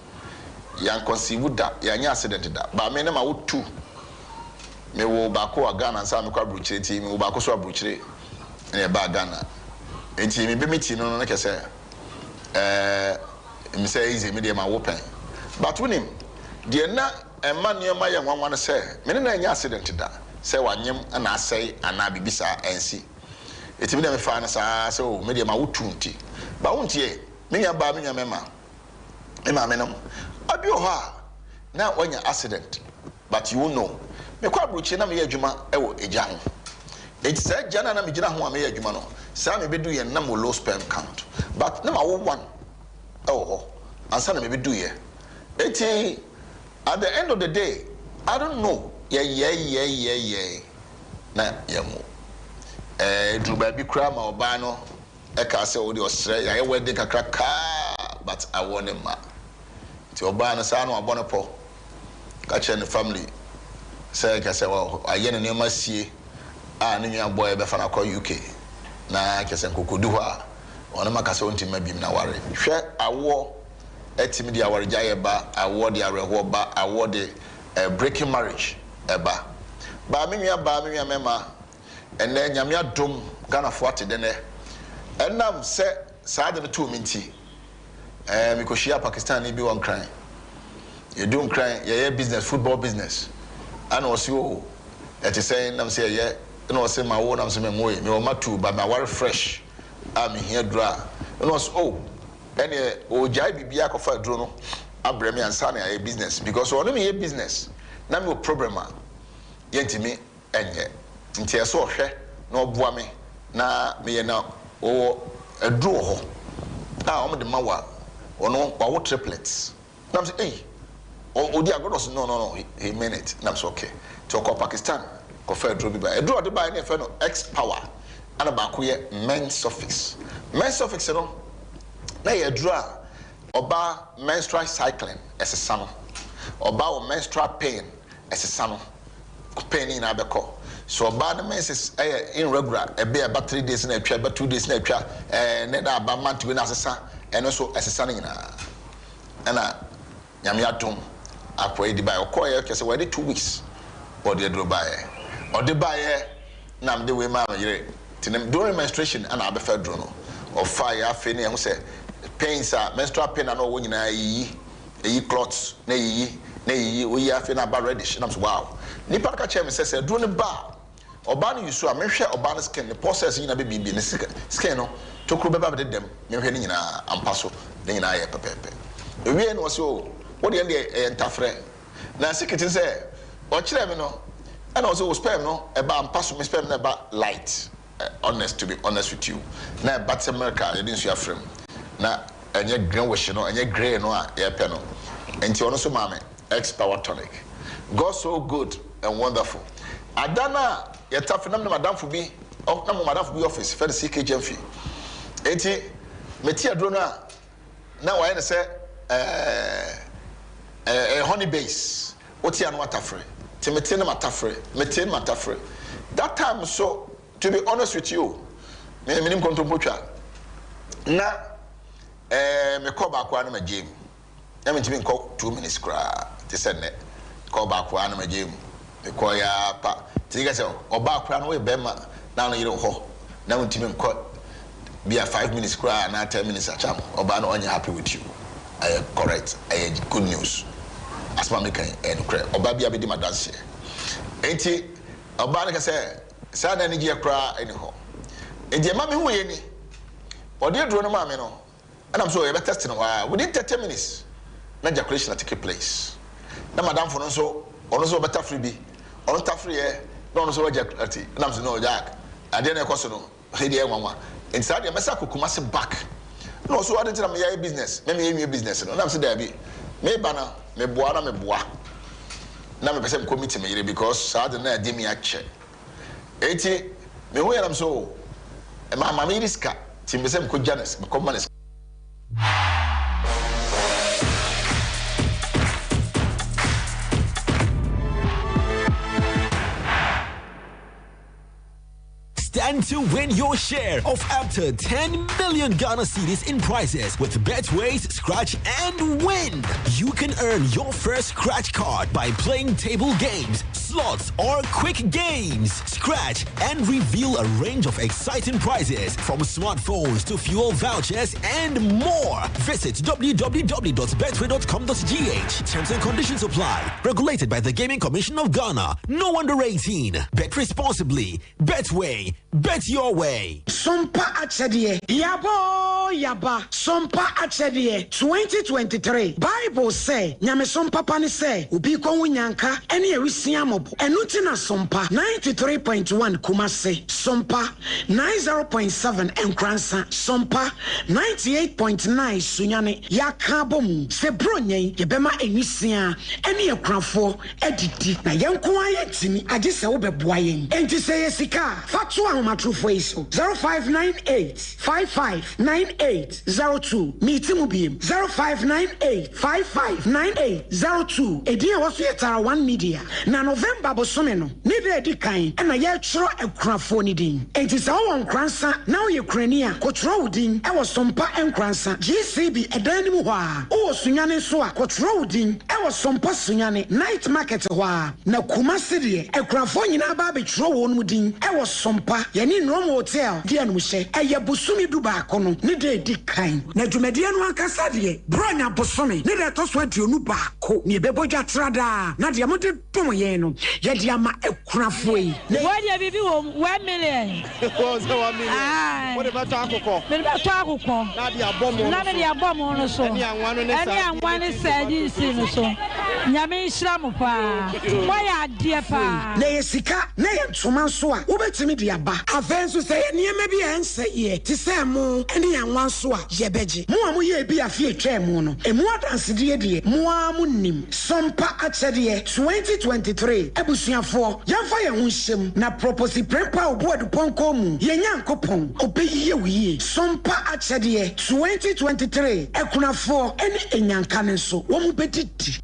Yɛan conceive da, yɛanyɛ accident da. But me na mawo two. Mewoo baako wɔ Ghana ansa na mekɔ aburokyire nti mewoo baako nso aburokyire na yɛbaa Ghana. Nti me bɛ meet no no na kyerɛ sɛ ɛɛ mesɛ easy, me deɛ mawo pɛn. But wonim deɛ na ɛma nneɛma yɛ nwanwa no sɛ me ne no anyɛ accident da, sɛ wanyem na asɛe anaa biribi saa ansi. Enti me deɛ mefaa no saa sɛ oh me deɛ mawo two nti. But wontie, me nua baa, me nua mɛma, me maame nom, abi wɔ hɔ a na wanya accident but you won't know. Mekɔ aburokyire na meyɛ adwuma wɔ egya ho. Enti saa egya no a na megyina ho a meyɛ adwuma no, saa mebedu yɛ no na mewɔ low sperm count. But na mawo one wɔ hɔ ansa na mebedu yɛ. Enti at the end of the day, I don't know, yɛyɛɛyɛɛyɛɛyɛɛ na yɛnwo. Ɛɛ eduru baabi koraa ma ɔbaa no ɛkaa sɛ ɔde ɔsrɛ, yɛayɛ wedding kakra kaa but awoɔ ne mma. Nti ɔbaa no saa na wabɔ no pɔ ka kyerɛ ne family sɛ kyerɛ sɛ wayɛ ne nneɛma sie a ne nua boy bɛfa no akɔ UK na kyerɛ sɛ nkokodu hɔ a ɔne ma ka sɛ ɔntumi ma biem na ware. Hwɛ, awoɔ ɛtumi de awaregyaeɛ ba, awoɔ de awerɛhoɔ ba, awoɔ de breaking marriage ɛba. Baa me nua baa, me nua mɛma, ɛnɛ Nyame adom Ghanafoɔ ate dɛ nɛ ɛnam sɛ saa ade no too me nti, mekɔhyiaa Pakistani bi wɔ Nkran. Yɛduu Nkran, yɛyɛ business, football business. Ɛna ɔse oh, ɛte sɛn? Nam sɛ ɛyɛ. Ɛna ɔse mawo? Nam sɛ menwoe. Mewɔ mma two, but maware fresh a mehia aduro a. Ɛna ɔse oh, ɛneɛ ɔgyae biribiara kɔfa aduro no abrɛ me ansa na yɛayɛ business, because ɔne me yɛ business na mewɔ problem a, yɛntumi nyɛ. Nti ɛsɛ ɔhwɛ na ɔboa me na meyɛ. Na ɔwɔ aduro wɔ hɔ a wɔde ma wo a, ɔno wawo triplets. Na me sɛ ei, ɔdi agorɔ? Na ɔsɛ no, no, no, he mean it. Na me sɛ okay. Nti ɔkɔ Pakistan kɔfa aduro bi baeɛ. Aduro a ɔde baeɛ no yɛfrɛ no X Power, ɛna baako yɛ Mensofix. Mensofix no na yɛ aduro a ɔbaa menstrual cycling ɛsesa no, ɔbaa wɔ menstrual pain ɛsesa no, pain no nyinaa bɛkɔ so. Ɔbaa no menses ɛyɛ irregular, ɛbɛ ɛba 3 days na atwa, ɛba 2 days na atwa, ne na aba month bi na asesa, ɛno nso ɛsesa no nyinaa. Ɛna Nyame adom akɔyɛ di baeɛ, ɔkɔɔyɛ kyerɛ sɛ wɔde 2 weeks ɔde aduro baeɛ. Ɔde baeɛ na mede wei maa me yere. Nti ne during menstruation ɛna abɛfa aduro no, ɔfaeɛ. Afei ne ɛho sɛ pains a menstrual pain a na ɔwɔ nyinaa yiyi, eyi clots na eyiyi na eyiyi oyi. Afei na aba reddish. Nam so wow, nipa no ka kyerɛ me sɛ aduro no ba a ɔbaa no yi so a, mehwɛ ɔbaa no skin, ne pore cells nyinaa bɛbiebie, ne skin no tokuro bɛba bɛde dɛm. Mehwɛ ne nyinaa ampa so, ne nyinaa yɛ pɛpɛɛpɛ. Ewie na ɔsɛ o, wo deɛ deɛ ɛyɛ ntafrɛ na secret sɛ ɔkyerɛ me no. Ɛna ɔsɛ o, sperm no ɛba ampa so, me sperm no ɛba light. Honest, to be honest with you, na ɛba te sɛ milk a yɛde nsuo afra mu, na ɛnyɛ greenish no, ɛnyɛ grey no a yɛpɛ no. Nti ɔno nso maa me X Power tonic. God so good and wonderful. Ada no a yɛtafe nam ne madamfo bi, na mo madamfo bi office fɛ no CK Gyamfi. Eti mete aduro no a na wayɛ no sɛ ɛɛ honey base, wote ano atafere. Te mete no matafere, mete no matafere. That time so, to be honest with you, me menim kontompo twa na mekɔ baako a na magye mu, na mentumi nkɔ 2 minutes koraa te sɛ nnɛ. Kɔ baako a na magye mu, mekɔ ya pa te sɛ ɔbaa koraa no, woyɛ bɛrima na ano yere wɔ hɔ na wontumi nkɔ bia 5 minutes koraa anaa 10 minutes akyam, ɔbaa no ɔnyɛ happy with you. Ɛyɛ correct, ɛyɛ good news. Asɛm a meka yi ɛyɛ nokorɛ, ɔbaa bi abɛdi ma danseɛ. Nti ɔbaa no ka sɛ saa na anigyeɛ koraa ɛni hɔ. Nti ɛma mehu yɛ ni, ɔde aduro no maa me no, ɛnam so yɛbɛ test no hɔ a, within 30 minutes na ejaculation take place. Na madamfo no nso, ɔno nso ɔbɛtafere bi, ɔno tafere yɛ na ɔno nso ejaculate. Ɛnam so no, Jack, adeɛ na ɛkɔ so no ɛdeɛ nwanwa. Nti saa deɛ mɛsa akɔ Kumasi back na ɔso ade ntina meyɛ business mɛ meyɛ nwie business no. Nam sɛ daabi, meba no meboa na meboa na mepɛ sɛ mekɔ meet me yere because saa de na ɛde mi akyɛ. Eti mehu yɛ nam so ɛma maame yere sika, nti mepɛ sɛ mekɔ gya ne mekɔ ma ne sika. Stand And to win your share of up to 10 million Ghana cedis in prizes with Betway's Scratch and Win. You can earn your first scratch card by playing table games, slots, or quick games. Scratch and reveal a range of exciting prizes from smartphones to fuel vouchers and more. Visit www.betway.com.gh. Terms and conditions apply. Regulated by the Gaming Commission of Ghana. No under 18. Bet responsibly. Betway. Bet your way. Sompa Akyɛdeɛ, Yaba oo yaba, Sompa Akyɛdeɛ, 2023 Bible sɛ, Nyamesom papa ne sɛ obi rekɔhu nyanka ne awisiaa mmɔbɔ. Ɛno nti na Sompa 93.1 Kumase, Sompa 90.7 Nkoransa, Sompa 98.9 Sunyani yɛaka abɔ mu sɛ Buronya yi yɛbɛma nwisiaa ne akunafoɔ adidi. Na yɛn nko ara yɛntumi, agye sɛ wobɛboa yɛn. Enti sɛ ɛyɛ sika a, fa to ahomatorofoɔ yi so, 0598 55 98 02. Meti mu biem, 0598 55 98 02. Edin a ɛwɔ so yɛ Tara One Media. Na November bosome no ne da a ɛdi kan na yɛretwerɛ akunafoɔ no din. Enti sɛ wowɔ Nkoransa na woyɛ kunani a, kɔtwerɛ wo din wɔ Sompa Nkoransa, GCB ɛdan no mu hɔ ara. Wowɔ Sunyani nso a, kɔtwerɛ wo din wɔ Sompa Sunyani, Night Market hɔ ara. Na Kumasi deɛ, akunafoɔ nyinaa ba abɛtwerɛ wɔn din wɔ Sompa, yɛne Nrom Hotel di animhyɛ. Ɛyɛ bosome dubaako no ne da a ɛdi kan. Na dwumadie no ankasa deɛ, Buronya bosome ne da a ɛtɔ so 21 na yɛbɛbɔ dwa tradaa, na deɛ mode dom yɛn no, yɛde ama akunafoɔ yi. Na. Wei deɛ biribi wɔ mu, 1 million. Wɔn sɛ 1 million. Aye. Wode bɛtɔ akokɔ. Mede bɛtɔ akokɔ. Na de abɔ mo Na mede abɔ mo no so. Ɛne anwa no ne Ɛne anwa ne sardines no so. Nyame nhyira mo paa. Moayɛ adeɛ paa. Na ɛyɛ sika, na ɛyɛ ntoma nso a, wobɛtumi de aba. Afei nso, sɛ ɛyɛ nneɛma bi a ɛnsɛeɛ te sɛ ɛmo ne anwa nso a, yɛbɛgye. Mo a moyɛɛ bi afe a ɛtwaa mu no, ɛmu adansedie deɛ, mo ara monim. Sompa Akyɛdeɛ 2023 Abusuafoɔ, yɛmfa yɛn ho nhyɛ mu na Proposi Prempah Obuadu Pɔnkɔ mu, yɛn Nyankopɔn, ɔbɛyie wo yie. Sompa Akyɛdeɛ 2023 Akunafoɔ ne Anyanka no nso, wɔn bɛdidi.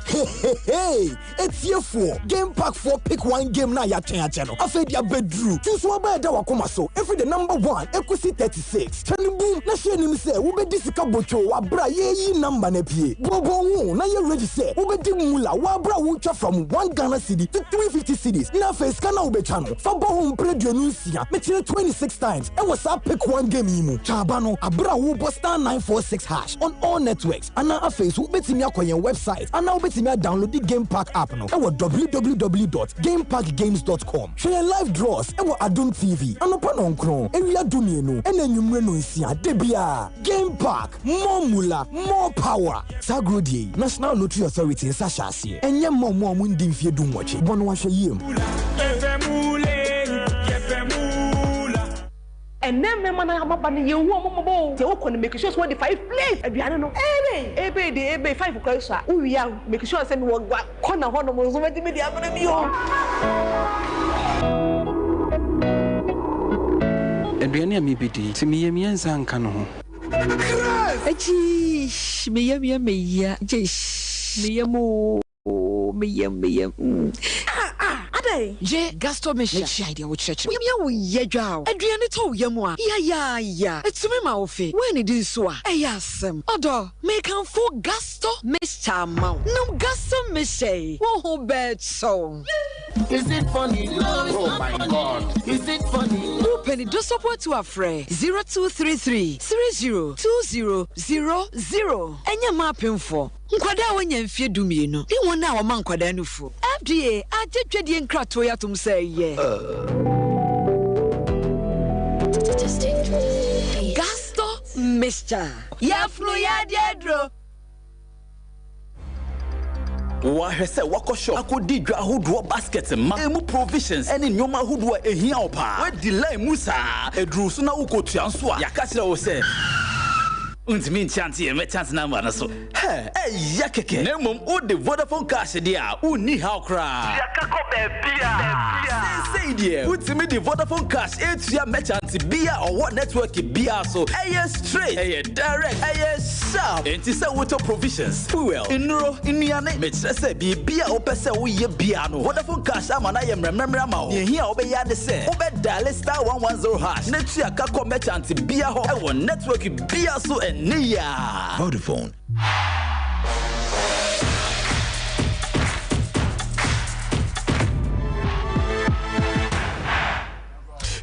Hey, hey, hey! Etiefoɔ, Game Park foɔ pick one game na yɛatwɛn akyɛ no. Afei de abɛduru. Ti nso aba ɛda wakoma so. Ɛfiri the number 1 ekosi 36. Twɛ ne boom na hyɛ anim sɛ wobɛdi sika botwo wɔ abere a yɛreyi number no apue. Bɔbɔ ho na yɛ ready sɛ wobɛdi mula wɔ abere a wotwa from 1 Ghana cedi to 350 cedis. Na afei sika no a wobɛtwa no, fa bɔ ho mpere 26, mekyerɛ 26 times ɛwɔ saa pick one game yi mu. Twa aba no abere a wobɔ *946# on all networks. Anaa afei so wobɛtumi akɔ yɛn website anaa wobɛtumi adownload the Game Park app no ɛwɔ www.gameparkgames.com. Hwɛ yɛn live draws ɛwɔ Adom TV anɔpa 9, awia 12, ɛna anwummerɛ 6 da biara. Game Park, more mula, more power. Saa agorɔ die yi, National Lottery Authority nsa hyɛ aseɛ. Ɛnyɛ mma ɔmo a ɔmo ndi mfeɛ 18. Bɔ no ahwɛ yie mu. Ɛnɛ mmarima no ababa no yɛnhu ɔmo mmɔbɔ o. Sɛ wokɔ no make sure sɛ wadi five plates aduane no ebe ebe de ebe five koraa sua a wowie a make sure sɛ mewɔ gua corner hɔ nom nso mɛtumi de abrɛ bi o. Aduane a mebɛdi yi, sɛ me yam yɛ nsa nka no ho. Ejiish me yam yɛ me ya jeesh me yam ooh me yam me yam mm. Ah ah adɛn? Gye Gasto Mixture na gyae deɛ wokyerɛkyerɛ. Wo yam yɛ wo ya dwa o. Aduane tɔ wo yam a, yayaaya. Ɛtumi ma wo fe. Woannidi nso a, ɛyɛ asɛm. Ɔdɔ, mekamfo Gasto Mixture ama wo. Nom Gasto Mixture yi, wo ho bɛtɔ wo. Is it funny? No, it's Oh not my funny. God. Is it funny? Wopɛ ne dosɔpo atu afrɛ 0233 30 2000. Ɛnyɛ mma apemfoɔ, nkwadaa a wɔanya mfeɛ 12 ne wɔn a wɔma nkwadaa nufoɔ. FDA agye dwadie nkratoɔ yi atom sɛ ɛyɛ. Gasto Mixture. Yafunu yadeɛ aduro. Wɔahwɛ sɛ wakɔ shop akɔdi dwa ahodoɔ basket ma emu provisions ɛne nneɛma ahodoɔ a ehia wo paa. Wadi line mu saa, eduru so na wokɔtua nso a, yɛaka kyerɛ wo sɛ. Wontumi nkyante yɛn merchant number no so. Hɛ, ɛya kɛkɛ. Na mmom wode Vodafone Cash deɛ a, wonni haw koraa. Tua ka kɔ baabiara. Seesei deɛ, wotumi de Vodafone Cash tua merchant biara a ɔwɔ network biara so. Ɛyɛ straight, ɛyɛ direct, ɛyɛ sharp. Enti sɛ wotɔ provisions, fuel, nnuro, nnuane, mekyerɛ sɛ biribi a wopɛ sɛ woyɛ biara no, Vodafone Cash ama no ayɛ mmerɛmmerɛmmerɛ ama wo. Nea ehia a wobɛyɛ ara ne sɛ wobɛ diale star 110 hash na tua ka kɔ merchant biara hɔ wɔ network biara so ɛnnɛ yi ara. Vodafone.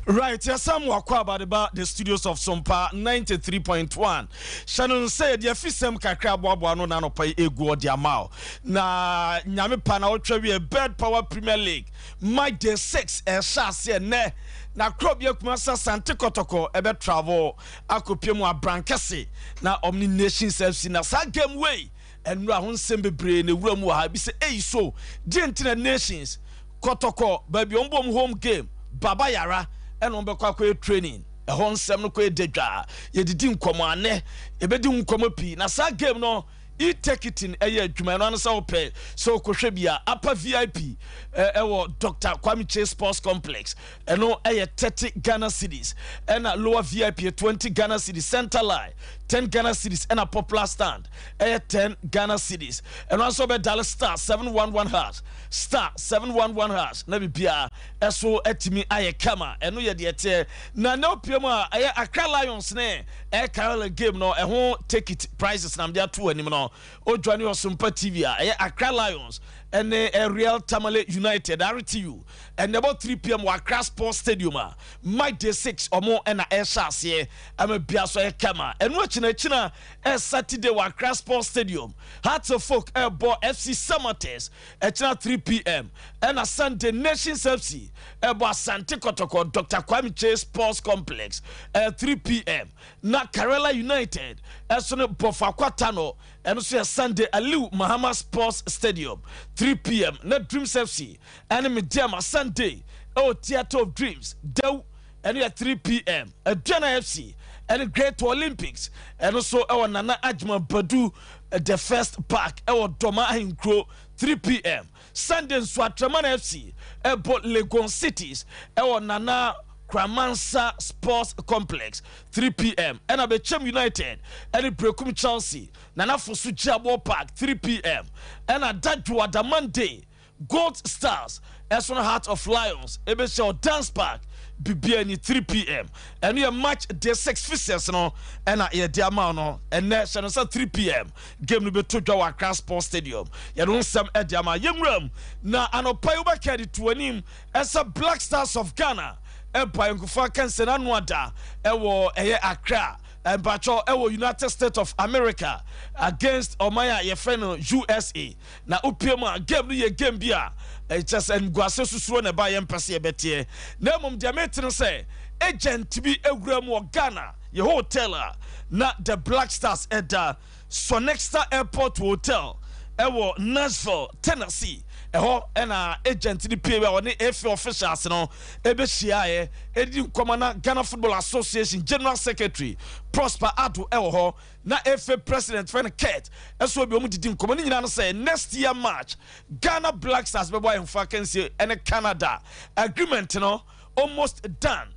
Right, yes, I'm Wakwa Badeba, the studios of Sompa 93.1. Hyɛ no sɛ yɛde afisɛm kakra aboaboa no na anɔpa yi egu ɔde ama wo. Na nyame pa na wotwa wie Bird Power Premier League match day 6 ɛhyɛ aseɛ nnɛ. Na korɔ bi akuma sa Sante Kɔtɔkɔ ɛbɛ travel akɔpie mu abrankɛse na ɔmo ne Nations FC na saa game wei Nnura ho nsɛm bebree na ewura mu wɔ ha. Ebi sɛ, Ei so, deɛn nti na Nations, Kɔtɔkɔ, baabi a wɔbɔ wɔn home game, Baba Yara, ɛna wɔbɛkɔ akɔyɛ training? Ɛhɔ nsɛm no kɔyɛ dadwaa. Yɛdidi nkɔmmɔ a, nnɛ yɛbɛdi ho nkɔmmɔ pii. Na saa game no, e-ticketing ɛyɛ adwuma. Ɛno ara ne sɛ wopɛ sɛ wokɔhwɛ bi a, upper VIP ɛwɔ Doctor Kwame Kyei Sports Complex, ɛno ɛyɛ 30 Ghana cedis, ɛna lower VIP yɛ 20 Ghana cedis, center line 10 Ghana cedis, ɛna popular stand ɛyɛ 10 Ghana cedis. Ɛno nso bɛ dial star 711 hash, star 711 hash na biribiara ɛso atumi ayɛ kama. Ɛno yɛ deɛ ɛteɛ. Na na opie mu a ɛyɛ Accra Lions ne ɛyɛ Karela game no, ɛho ticket prices na mede ato anim no. Odwane Ɔsompa TV a ɛyɛ Accra Lions ɛne Real Tamale United RTU ɛnɛ bɔ 3 pm wɔ Accra Sports Stadium a match day 6 ɔmo ɛna ɛhyɛ aseɛ ama bia so ɛyɛ kama. Ɛno akyi no akyi na ɛ Saturday wɔ Accra Sports Stadium, Hearts of Oak ɛbɔ FC Samatex ɛkyina 3 pm, ɛna Sunday Nations FC ɛbɔ Asante Kɔtɔkɔ, Dr Kwame Kyei Sports Complex, ɛ 3 pm, na Karela United ɛso no Bɔfakwa Tano, ɛno nso yɛ Sunday, Aliu Mahama Sports Stadium, 3 pm, na Dreams FC ɛne Medeama Sunday ɛwɔ Theatre of Dreams Dew, ɛno yɛ 3 pm. Aduana FC ɛne Great Olympics, ɛno nso ɛwɔ Nana Agyeman Badu the First Park ɛwɔ Dɔma Ahenkuro, 3 pm. Sunday nso Atremana FC ɛbɔ Legon Cities ɛwɔ Nana Kramansa Sports Complex, 3 pm, ɛna Bɛkyɛm United ɛne Brekum Chelsea, Nana Foso Gyiabɔ Park, 3 pm, ɛna Dadwoada Monday Gold Stars ɛso no Heart of Lions ɛbɛhyia wɔ Dance Park, bibia ni 3 pm. Ɛno yɛ match day 6 fixtures no ɛna yɛde ama no ɛnɛ. Hyɛ no sɛ 3 pm game no bɛtɔ dwa wɔ Accra Sports Stadium. Yɛde ho nsɛm ɛde ama yɛnwuram na anɔpa yi wobɛka de to anim ɛsɛ Black Stars of Ghana ɛbɔ ayɔnkofa kansɛ no ano ada ɛwɔ ɛyɛ Accra, mpakyɛw, ɛwɔ United States of America against ɔman a yɛfrɛ no USA. Na wopie mu a, game no yɛ game bi a ɛkyɛ sɛ nguase susuro na ɛba, yɛmpɛ sɛ yɛbɛteɛ, na mmom deɛ mete no sɛ agent bi awura mu wɔ Ghana yɛ hotel a na the Black Stars ɛda, Sonexta Airport Hotel ɛwɔ Nashville, Tennessee. Ɛhɔ ɛna agent no pie a ɔne FA officials no ɛbɛhyiaeɛ ɛdi nkɔmɔ, na Ghana Football Association General Secretary Prosper Ado ɛwɔ hɔ, na FA President fɛn Kurt ɛso obi. Wɔn didi nkɔmɔ ne nyinaa no sɛ next year March Ghana Black Stars bɛbɔ ahemfo akansie ɛne Canada. Agreement no almost done,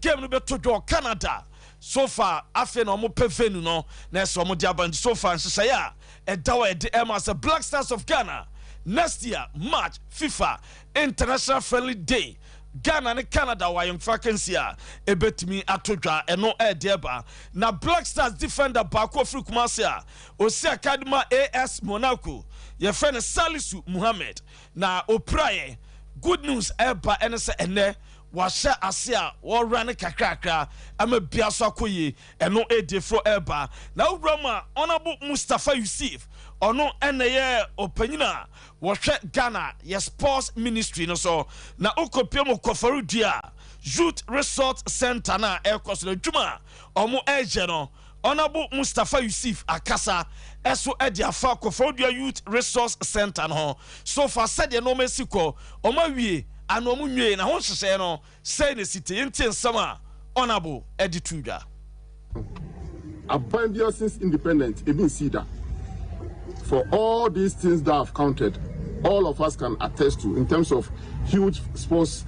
game no bɛto dwa Canada. So far afei na wɔn pɛ venue no na ɛsɛ wɔn de aba. Nti so far nhyehyɛeɛ a ɛda hɔ a yɛde ɛma sɛ Black Stars of Ghana next year March, FIFA International Friendly Day, Ghana ne Canada wɔ ayɔnkofa akansi a ɛbɛtumi ato dwa. Ɛno ɛɛde ɛba na Black Stars defender baako ofiri Kumase a osi akadema AS Monaco, yɛfrɛ no Salisu Muhammed, na opiraeɛ. Good news ɛba ɛne sɛ ɛnɛ wahyɛ ase a wɔwura ne kakrakra ama bia so akɔ yie. Ɛno ɛdi foro ɛba na wowura mu a, Honourable Mustapha Yusuf, ɔno ɛna yɛ ɔpanyin a wɔhwɛ Ghana yɛ sports ministry no so, na wokɔpie mu Kɔfɔredua Youth Resort Center no a ɛrekɔ so no adwuma a ɔmo ɛreyɛ no, Honourable Mustapha Yusuf akasa ɛso ɛde afa Kɔfɔredua Youth Resource Center no ho. So far sɛdeɛ nneɛma esi kɔ, ɔmo awie ano ɔmo nwie na ho nhyehyɛeɛ no sɛn na esi te. Yɛntie nsɛm a Honourable ɛde to dwa. Aban biara since independent ebi nsii da. For all these things that I've counted, all of us can attest to in terms of huge sports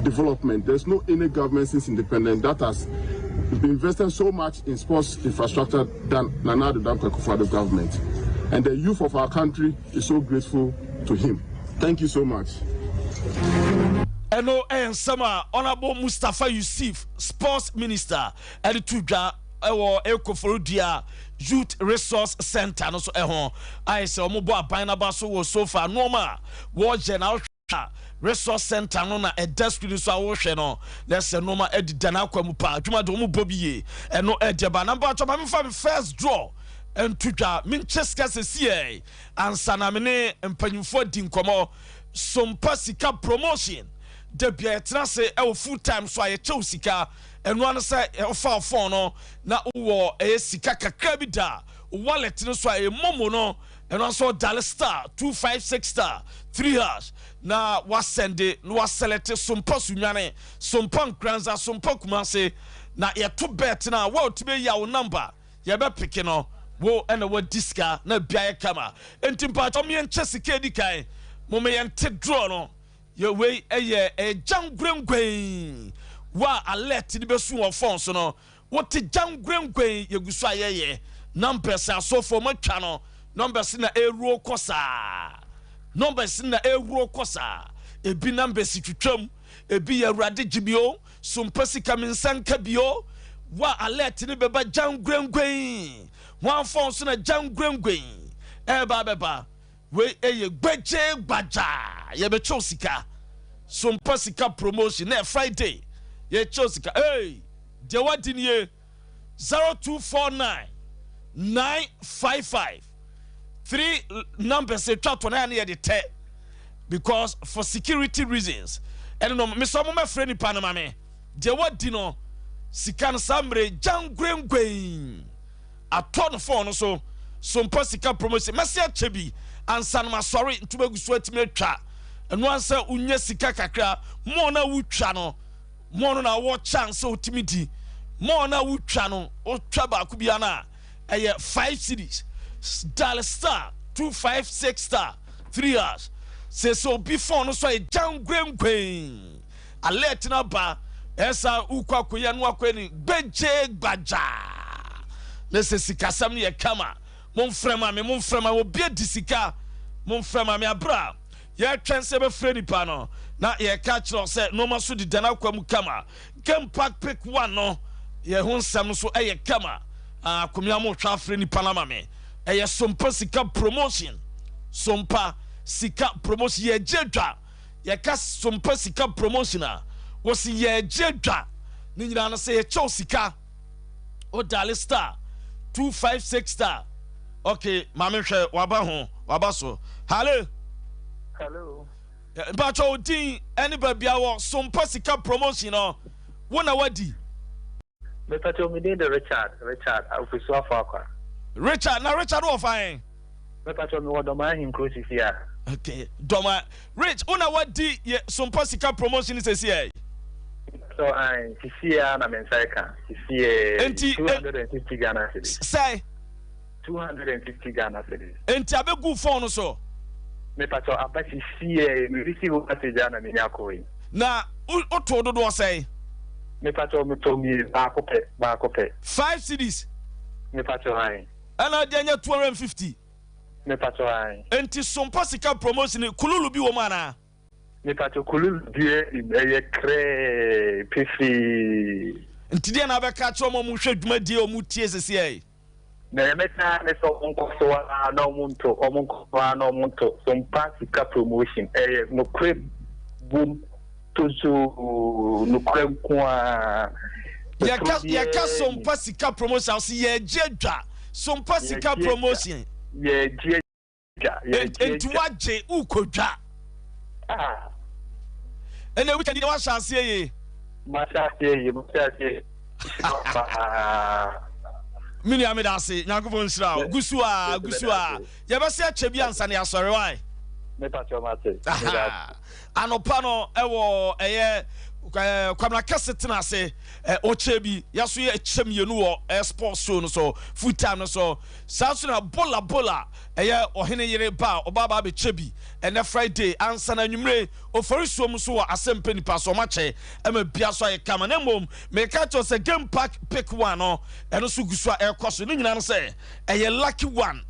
development. There's no any government since independence that has invested so much in sports infrastructure than Nana Addo Dankwa Akufo-Addo government. And the youth of our country is so grateful to him. Thank you so much. Ɛno yɛ nsɛm a Honourable Mustapha Ussif, Sports Minister, de to dwa wɔ Koforidua Youth Resource Centre no so ho. Ayɛ sɛ wɔbɔ aban no aba so wɔ so far nneɛma a wɔyɛ na wohwɛ a Resource Centre no na ɛda screen so a wohwɛ no na ɛsɛ nneɛma adida n'akwa mu paa. Adwuma de wɔn bɔ bi yie. Ɛno ɛdeɛ ba na mpakyɛ ma memfa me first draw nto dwa menkyɛ sika sɛsiɛ ansa na me ne mpanyinfoɔ adi nkɔmmɔ. Sompa sika promotion da bia yɛtena ase wɔ full time so a yɛkyɛ wo sika ɛno ano sɛ wofa wo phone no na wowɔ ɛyɛ sika kakra bi da wallet no so a ɛyɛ momo no ɛno nso dial star 256 star 3 hash na wasɛnde na waselect Sompa Sunyane Sompa Nkoranza Sompa Kumase na yɛto bet no a wɔtumi ayi wo number Yɛbɛ peke no wo na wadi sika na bia yɛ kama nti mpakyɛw mo yɛnkyɛ sika edi kan mo mo yɛnte draw no yɛ wei ɛyɛ ɛyɛ gyangurengwen wa alert ni bɛsu wɔ phone so no wote gyangurengwen yɛgu so a yɛyɛ numbers asɔfoɔ mo atwa no numbers na ɛruo kɔ saa numbers na ɛruo kɔ saa ebi numbers twitwam ebi yɛ awurade gyimio So mpɛ sika me nsa nka bi o. Wa alert no bɛba gyangurengwen. Hwan phone so na gyangurengwen ɛreba abɛba? Wei ɛyɛ gbɛgyee gbagyaa. Yɛbɛkyɛw sika. So mpɛ sika promotion na Friday. Yɛkyɛw sika. Hey, deɛ wadi nie. 0249 955 three numbers etwa to na yɛ de tɛ because for security reasons ɛne no mesɛ ɔmo mɛfrɛ nipa no ma me deɛ wadi no sika no saa mmerɛ gyangurengwen atɔ no fɔn no so so mpa sika promotion mɛsɛ akyɛ bi ansa no masɔre ntoma gu so atumi atwa ɛno ansa wonya sika kakra mɔɔ na wotwa no More no na wɔ chance sɛ wotumi di more na wotwa no wotwa baako bia no a ɛyɛ 5 cedis dial star 256 star 3 hash sɛ sɛ obi phone no so ayɛ gyangwengwen alert no aba ɛsa wokɔ akɔyɛ no akɔyɛ ne gbegye gbagyaa na sɛ sikasɛm no yɛ kama momfrɛ ma me momfrɛ ma obi adi sika momfrɛ ma me abra Yɛretwɛn sɛ yɛbɛfrɛ nipa no na yɛreka akyerɛ wo sɛ nnoɔma so deda n'akwa mu kama. Game Park Pick One no yɛ ho nsɛm nso ɛyɛ kama. Ah, Komea mo hwɛ afrɛ nipa no ama me. Ɛyɛ Sompa Sika Promotion. Sompa Sika Promotion. Yɛgye dwa. Yɛka Sompa Sika Promotion a, wɔsi yɛgye dwa. Ne nyinaa no sɛ yɛkyɛw sika. O dial star 256 star. Okay, maame hwɛ waba ho, waba so. Hello. Hello. Mpatsɔ wo din ɛne baabi a wɔ Sompa Sika Promotion no, wo na wadi. Mepatsɔ me din de Richard, Richard Ofosu Afoakwa. Richard, na Richard wɔ fa he? Mepatsɔ me wɔ Dɔmaa Ahenkuro sisi a. Okay, Dɔmaa. Rich, wo na wadi yɛ Sompa Sika Promotion sisi ɛ? Mepatsɔ ae, sisi a na me nsa ɛka, sisi ɛ. Enti, 250 Ghana cedis. Sɛ? 250 Ghana cedis. Enti abegu phone no so? Mepatsɔ aba sisi ɛ, me receive message a na me nya kɔ yi. Na wo too dodoɔ sɛn? Mepatsɔ me tɔ mie baako pɛ, baako pɛ. 5 cedis. Mepatsɔ ae. Ɛna adi anya 250. Mepakyɛw ae. Enti sompa sika promotion no kululu bi wɔ mu anaa? Mepakyɛw kululu biara nnim ɛyɛ krɛɛ pefee. Nti deɛ na abɛka akyerɛ wɔn a wɔhwɛ dwumadie a wɔtie sesiɛ yi? Nea mɛka ara ne sɛ wɔn nkɔ so ara na wɔn nto, wɔn nkɔ so ara na wɔn nto sompa sika promotion ɛyɛ nokorɛ wom. Tozoo nokorɛ nko ara. Yɛka yɛka sompa sika promotion ɔsi yɛgye adwa sompa sika promotion. Yɛgye adwa yɛgye adwa. Nti wagye wokɔ dwa. Ah. Ɛnna weekend yi wahyɛ aseɛ yie. Mahyɛ aseɛ yie mahyɛ aseɛ yie. Me nua meda ase Nyankopɔn nhyira wo gu so a gu so a yɛbɛsɛ akyɛ bi ansa na yɛasɔre wae. Mepa kyɛw mate. Anɔpa no ɛwɔ ɛyɛ. Kwabena Kɛse tena ase ɔkyɛ bi yɛso yɛ kyɛ mmienu wɔ sports show no so full time no so. Saa nso na Bola Bola ɛyɛ ɔhene yere ba a ɔba aba abɛkyɛ bi ɛnɛ Friday ansa na anwummere Oforisuo mu nso wɔ asɛmpɛ nipa so ɔmakyɛ ɛma bia so ayɛ kama. Na mmom meka kyerɛ sɛ Game Park Pick One no ɛno nso gu so a ɛrekɔ so. Ne nyinaa no sɛ ɛyɛ lucky one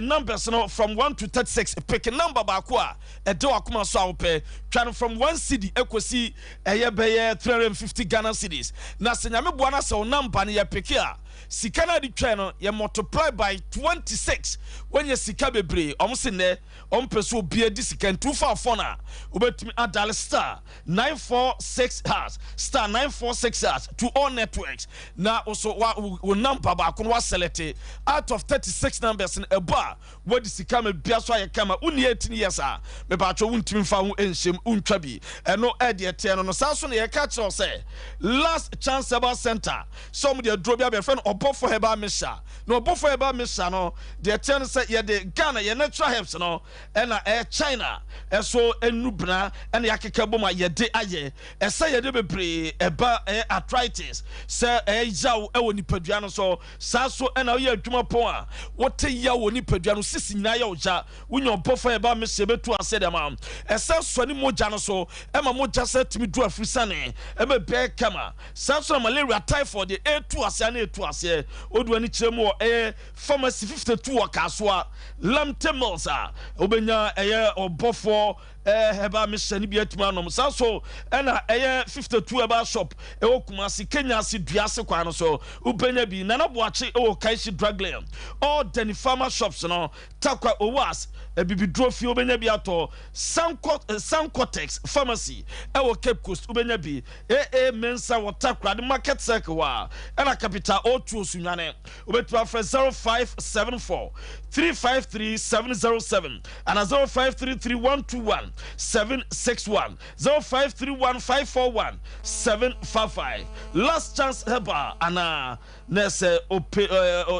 numbers no from 1 to 36. Pick number baako a ɛde wakoma so a wopɛ, twa no from 1 cedi ɛkɔsi ɛyɛ bɛyɛ 350 Ghana cedis. Na sɛ Nyame boa no sɛ wo number no yɛ pick a, sika no ade twa no yɛ multiply by 26, woanya sika bebree. Ɔmo se nnɛ ɔmo pɛ sɛ obiara di sika, nti wofa phone a wobɛtumi adial star 946 hash, star 946 hash to all networks, na wo wa wo number baako no waselect out of 36 numbers no ɛbɔ a, wadi sika ma bia so ayɛ kama. Wonni 18 years a, mepatwɛ wontumi mfa ho nhyɛm wontwa bi. Ɛno ɛdeɛ teɛ no saa so na yɛka kyerɛ wo sɛ Last Chance Herbal Center sɛ ɔmo de aduro bi abɛfrɛ no Ɔbɔfo Herbal Mixture. Na Ɔbɔfo Herbal Mixture no deɛ teɛ no sɛ yɛde Ghana yɛ natural herbs no ɛna ɛyɛ China ɛso nnubena ɛna yɛakeka bom a yɛde ayɛ. Ɛsɛ yɛde bebree ɛba ɛyɛ arthritis, sɛ ɛyɛ yaw ɛwɔ nipadua no so. Saa so ɛna woyɛ adwuma pɔn a wote yaw wɔ nipadua no sisi nyinaa yɛ ɔgya, wonya Ɔbɔfo Herbal Mixture bɛtu aseɛ de ama. Ɛsɛ sɔne mogya no so ɛma mogya sɛ tumi du afirisane ɛma bɛɛ kama. Saa so na malaria, typhoid deɛ ɛtu aseɛ na ɛtu aseɛ. Odu ani kyerɛ mu wɔ ɛyɛ Pharmacy 52 wɔ Kasoa Lamte Mills a wobɛnya ɛyɛ Ɔbɔfoɔ herbal mixture no bi atumi anom. Saa so ɛna ɛyɛ 52 Herbal Shop ɛwɔ Kumasi Kenya ase dua ase kwan no so wobɛnya bi. Nana Boakye ɛwɔ Kaishi Drug Lane, all Dani Pharma shops no, Takwa Owas Abibiduro fie wobɛnya bi atɔ. Sankotex Pharmacy ɛwɔ Cape Coast wobɛnya bi. AA Mensa wɔ Takoradi Market Circle hɔ a ɛna Capital O2 Osunwane wobɛtumi afrɛ 0574 353 707 ana 0533 121 761, 0531 541 755. Last Chance Herbal anaa na ɛsɛ ope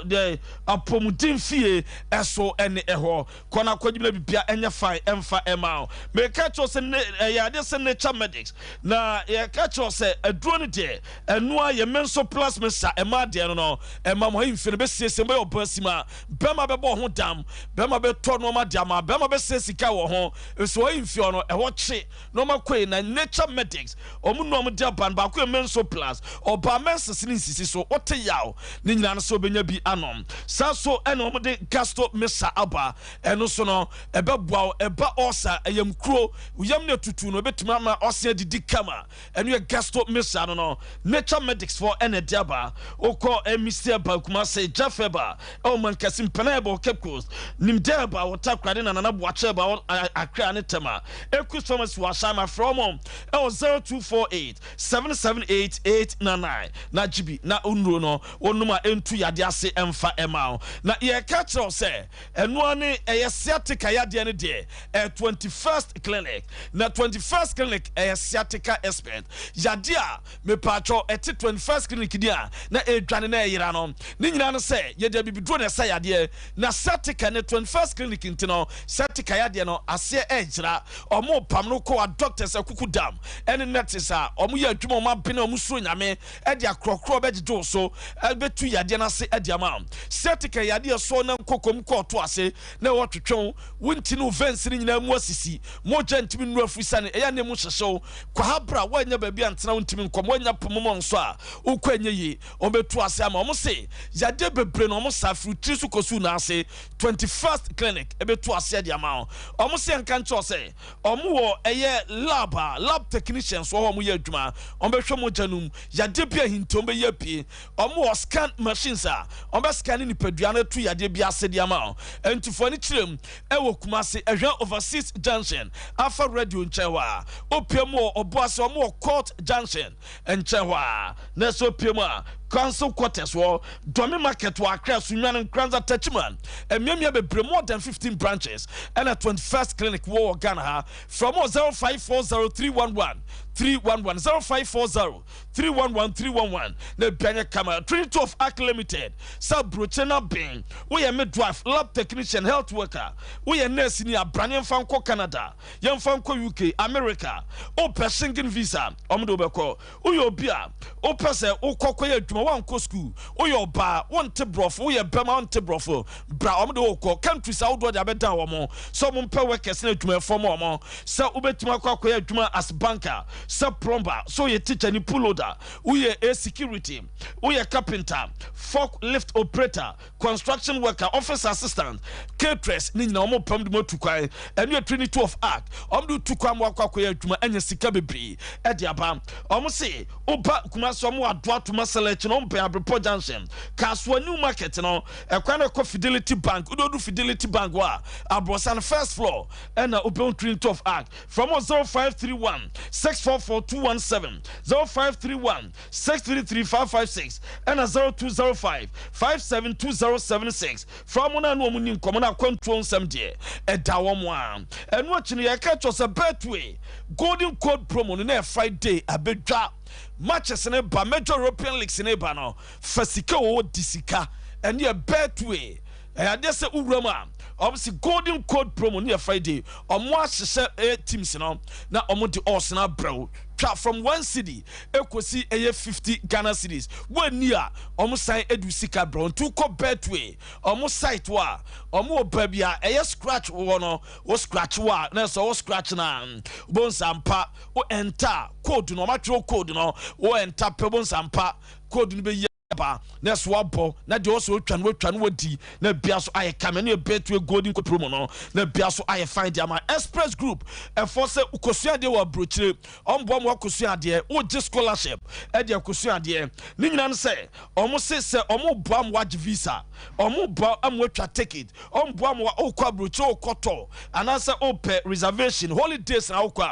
deɛ apɔmuden fie ɛso ɛne ɛhɔ kɔ na akɔgyina bibia ɛnyɛ fine ɛmfa ɛma wo. Meka kyerɛ sɛ ne ɛyɛ adeɛ sɛ Nature Medics na yɛka kyerɛ sɛ aduro no deɛ ɛnoa yɛ menso plus mesa ɛma adeɛ no ɛma mo ahemfie no bɛsiesie mo, bɛyɛ ɔbaa sima, bɛrima bɛbɔ ho dam, bɛrima bɛtɔ nneɛma de ama, bɛrima bɛsɛ sika wɔ ho nso ahemfie no ɛhɔ kye nneɛma kɔe. Na Nature Medics ɔmo nnuam de aba no baako yɛ menso plus. Ɔbaa menses ne nsisi so wote yaw ne nyinaa no sɛ wobɛnya bi anom. Saa so ɛna ɔmo de gasto mesa aba. Ɛno so no ɛbɛboa wo ɛba ɔsa ɛyam kuro yam ne tutu no, ɛbɛtumi ama ɔse adidi kama. Ɛno yɛ gasto mesa no Nature Medics foɔ ɛna ɛde aba. Wokɔ Mr ɛba Kumase, Jeff ɛba ɛwɔ Mankasi, Mpana ɛba wɔ Cape Coast, Nimdeɛ ɛba wɔ Takoradi, na Nana Boakye ɛba wɔ Accra ne Tema. Ekus Pharmacy wɔ Ahyɛn, afrɛ wɔn ɛwɔ 0248 778 899 na gye bi na nnuro no wonom a ɛntu yadeɛ ase ɛmfa ɛma wo. Na yɛka kyerɛ wo sɛ ɛnoa ne ɛyɛ sciatica yadeɛ no deɛ ɛyɛ 21st Clinic. Na 21st Clinic ɛyɛ sciatica expert. Yadeɛ a mepatwɔ ɛte 21st Clinic ni a na ɛdwane na ɛyera no ne nyinaa no sɛ yɛde abibiduro na ɛsa yadeɛ. Na sciatica ne 21st Clinic nti no sciatica yadeɛ no aseɛ ɛgyera. Ɔmo pam no kɔ a doctors akuku dam ɛne nurses a ɔmo yɛ adwuma, ɔmo abene, ɔmo suro Nyame ɛde akorɔkorɔ bɛgyegye wo so ɛbɛtu yadeɛ no ase ɛde ama. Sciatica yadeɛ soɔ na nkokom kɔɔto ase na ɛwɔ twetwew wo nti no veins no nyinaa mu asisi, mogya ntumi nnuru afiri sane ɛyɛ ne mu hyehyew. Kɔ bra woanya baabi antena wo ntumi nkɔm, woanya pomomɔ nso a wokɔ ɛnyɛ yie. Ɔmbɛtu ase ama. Ɔmo se yadeɛ bebree na ɔmo sa firi tiri so kɔsu na ase. 21st Clinic ɛbɛtu aseɛ de ama wo. Ɔmo se nka nkyerɛ sɛ ɔmo wɔ ɛyɛ lab a lab technicians wɔ hɔ, ɔmo yɛ adwuma, ɔmo bɛhwɛ mogya no mu yadeɛ bi ahinta ɔmo bɛyɛ pie. Ɔmo wɔ scan machines a ɔmo bɛ scan ne nipadua no atu yadeɛ bi ase de ama wo. Ntifoɔ no kyerɛ mu ɛwɔ Kumase Ɛhwɛ Overseas Junction afa radio nkyɛn hɔ a opie mu wɔ Ɔboase. Ɔmo wɔ Court Junction nkyɛn hɔ a na ɛsɛ opie mu a Council quarters wɔ Dome market wɔ Accra, Sunyani, Nkoranza, Techiman, mmeammea bebree, more than 15 branches ɛna 21st clinic wɔ wɔ Ghana ha. Frɛ wɔn wɔ 0540 311 311, 0540 311 311 na ebia nyɛ kama. Trinity of Ark Limited, sɛ aburokye na ben, woyɛ midwife, lab technician, health worker, woyɛ nurse ni a, bra ne yɛmfa nkɔ Canada, yɛmfa nkɔ UK, America, wopɛ Schengen visa, wɔn de wobɛkɔ. Woyɛ obi a wopɛ sɛ wokɔ kɔyɛ adwuma, woankɔ sukuu, woyɛ ɔbaa, wonte borɔfo, woyɛ bɛma, wonte borɔfo, bra, wɔn de wokɔ. Countries ahodoɔ de abɛdan wɔn sɛ wɔn mpɛ workers ne adwumayɛfoɔ ma wɔn, sɛ wobɛtumi akɔ akɔyɛ adwuma as banker, sɛ plumber, sɛ woyɛ teacher ne pull-loader, woyɛ a security, woyɛ carpenter, fork lift operator, construction worker, office assistant, caterers, ne nyinaa wɔn pam de mo atu kwan. Ɛno yɛ Trinity of Art. Wɔn de tu kwan mo akɔ akɔyɛ adwuma anya sika bebree ɛde aba. Wɔn se woba Kumasi wɔn wɔ Adoa Tuma Sɛlɛ akyi no wɔn bɛn Abrepɔ Junction, Kasoa New Market no ɛkwan no ɛkɔ Fidelity Bank. Wode odu Fidelity Bank hɔ a Abrɔsan first floor ɛna wobɛhu Trinity of Art. Frɛ wɔn 0531 644 217, 0531 633 556 ɛna 0205 572076. Fra wɔn a ne wɔn nni nkɔmmɔ na akwantuo nsɛm deɛ ɛda wɔn a. Ɛno akyi no yɛka kyerɛ sɛ Betway Golden Code promo no na ɛyɛ Friday abɛdwa. Matches no ba, major European leagues no ba no, fa sika o di sika. Ɛno yɛ Betway. Ɛyɛ adeɛ sɛ wowura mu a wɔn si Golden Code promo no yɛ Friday. Wɔn ahyehyɛ teams no na wɔn de odds no abrɛ wo. Twa from 1 cedi ekosi ɛyɛ 50 Ghana cedis. Woanni a wɔn san de wo sika brɛ wo. Nti wokɔ Betway wɔn site hɔ a wɔn wɔ baabi a ɛyɛ scratch wɔ no, wo scratch wɔ a na ɛsɛ wo scratch no a wobɛhu sɛ ampa wo enter code no, wɔn atwerɛ code no, wo enter pɛ wobɛhu sɛ ampa code no bɛyi aba na ɛso abɔ na deɛ ɔsɛ otwa no watwa no wadi na bia so ayɛ kama ne Betway Golden Code promo no na bia so ayɛ fine de ama Express Group ɛfɔ sɛ wokɔsua adeɛ wɔ aburokyire ɔmboa ma wakɔsua adeɛ wogye scholarship ɛde akɔsua adeɛ ne nyinaa no sɛ ɔmo se sɛ ɔmo boa ma wagye visa ɔmo boa ma watwa ticket ɔmo boa ma wokɔ aburokyire wokɔtɔ anaasɛ wopɛ reservation holidays na wokɔ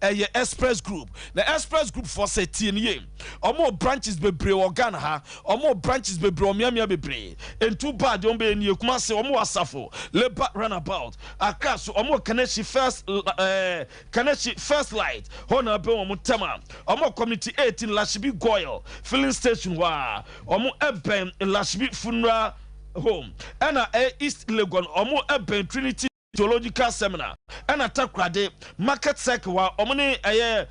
a ɛyɛ Express Group. Na Express Group foɔ sɛ tie no yie, ɔmo wɔ branches bebree wɔ Ghana ha, ɔmo wɔ branches bebree wɔ mmeammea bebree. Nti wo ba a deɛ ɔmo bɛyɛ nie, Kumasi ɔmo wɔ Asafo, Labour Runabout, Accra so ɔmo wɔ Kaneshie First eh, Kaneshie First Light, hɔ na wobɛhu ɔmo. Tema ɔmo wɔ Community 18, Lashibi Goil filling station hɔ a, ɔmo ɛbɛn Lashibi Funeral Home, ɛna ɛyɛ East Legon ɔmo ɛbɛn Trinity Theological Seminar ɛna Takoradi Market Circle hɔ a ɔmo ne ɛyɛ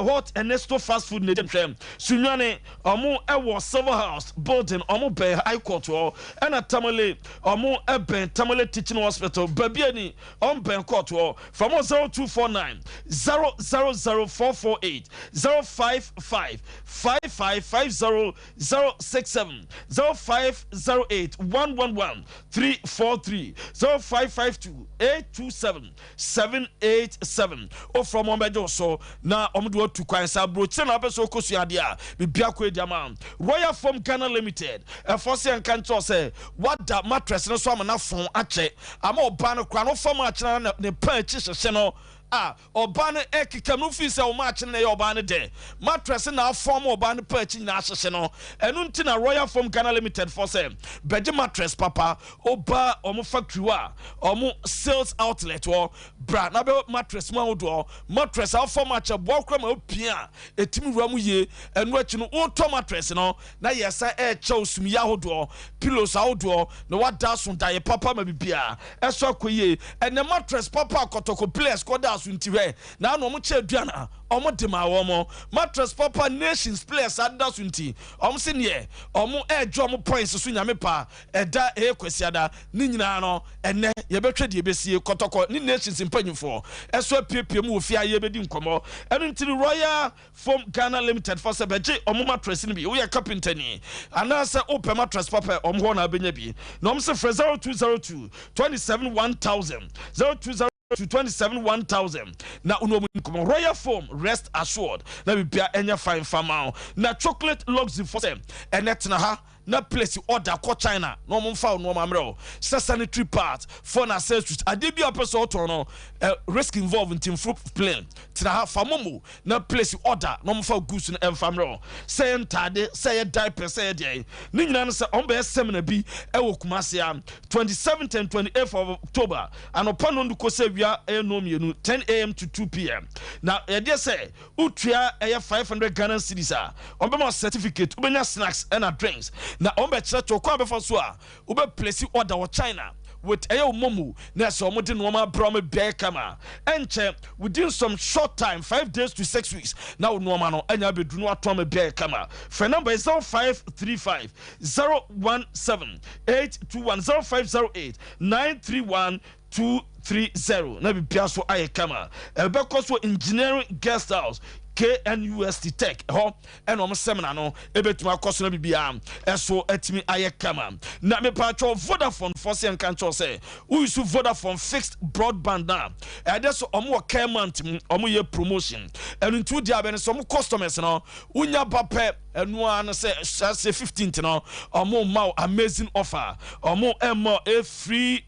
Hot Ernesto Fast Food na ɛdi nhwɛ. Sunyani ɔmo ɛwɔ Silver House building ɔmo bɛn High Court hɔ, ɛna Tamale ɔmo ɛbɛn Tamale Teaching Hospital Babiani ɔmo bɛn court hɔ. Frɛ mo 0249 000 448 055 5550 067 0508 111 343 0552 827 787. Wofrɛ wɔn bɛgye wo so na wɔn de watu kwan sɛ aburokyire na wopɛ sɛ wokɔsua adeɛ a biribi akɔ adi ama. Royal Foam Ghana Limited ɛfɔ sɛ yɛnka nkyerɛ sɛ wada mattress no so ama n'afɔn akyɛ ama ɔbaa no koraa no wofa mu akyena na ne pa akyi hyehye no a ɔbaa no ɛkeka mu fii sɛ ɔma akye no na ɛyɛ ɔbaa no dɛ. Mattress na afɔm ɔbaa no pa akyi nyinaa ahyehye no. Ɛno nti na Royal Foam Ghana Limited fɔ sɛ bɛgye mattress papa. Woba ɔmo factory hɔ a, ɔmo sales outlet hɔ, bra na bɛ mattress mu ahodoɔ. Mattress a wofam akyɛ boa wo koraa ma wopia a ɛtumi wura mu yie. Ɛno akyi no wotɔ mattress no na yɛsan ɛrekyɛ wo sumiiɛ ahodoɔ, pillows ahodoɔ na wada aso daeɛ papa ma biribiara ɛso akɔ yie. Ɛnɛ mattress papa a kɔtɔkɔ players kɔdaa so nti hwɛ na ano wɔn kyɛ aduan a wɔn de maa wɔn. Mattress papa nations players adeda so nti wɔn se neɛ wɔn ɛregye wɔn points so nyame pa ɛda ɛyɛ Kwasiada ne nyinaa no ɛnɛ yɛbɛhwɛ deɛ ɛbɛsie. Kɔtɔkɔ ne nations mpanyinfoɔ ɛso apiepie mu wɔ fie a yɛbɛdi nkɔmmɔ. Ɛno nti no Royal Foam Ghana Limited fɔ sɛ bɛgye ɔmo mattress no bi. Woyɛ carpenter ni anaasɛ wopɛ mattress papa a, ɔmo hɔ na wobɛnya bi. Na ɔmo se frɛ 0202 27 1000, 0202 27 1000 na wo ne ɔmo nni nkɔmmɔ. Royal Foam, rest assured na biribiara ɛnyɛ fine fa ma wo. Na Chocolate Luxury fɔ sɛ ɛnɛ tena ha. na place order kɔ China na wɔn mfa wo nnoɔma mmerɛ wo, sɛ sanitary pads, phone accessories, adeɛ biara wopɛ sɛ wotɔn no, eh, risk involved nti mforo plane, tena ha, fa momo na place order na wɔn mfa goods no mfa mmerɛ wo, sɛ ɛyɛ ntaade, sɛ ɛyɛ diapers, sɛ ɛyɛ deɛn, ne nyinaa no sɛ wɔn bɛyɛ seminar bi wɔ Kumasi a, 27th and 28th of October, anɔpa nnɔndu kɔsi awia ɛyɛ nnɔnmienu, 10am to 2pm, na yɛdeɛ sɛ Wotua ɛyɛ 500 Ghana cedis a, wɔbɛma wo certificate, wobɛnya snacks ɛna drinks, na wɔbɛkyerɛkyerɛ wo kwan a wobɛfa so a wobɛ place order wɔ China with ɛyɛ wo momo na ɛsɛ wɔn de nnoɔma abrɛ wo ma biribiara yɛ kama. Ɛnkyɛ, within some short time, 5 days to 6 weeks, na wo nnoɔma no anya abɛduru na watɔn ama biribiara yɛ kama. Frɛ number yi 0535 017 821 0508 931 230 na biribiara so ayɛ kama. Ɛbɛkɔ so wɔ Engineering Guest House, KNUST Tech, ɛhɔ ɛna wɔn seminar no ɛbɛtumi akɔ so na biribiara ɛso atumi ayɛ kama. Na mepatwɔ Vodafone foɔ sɛ nka nkyɛw sɛ woyi so Vodafone fixed broadband na ɛdɛ so wɔn wɔ care month mu wɔn yɛ promotion. Ɛno nti wodi abɛn sɛ wɔn customers no wonya ba pɛ Ɛno ara ne sɛ hyɛaseɛ 15th no ɔmo mma wo amazing offer, ɔmo ɛmma wo a free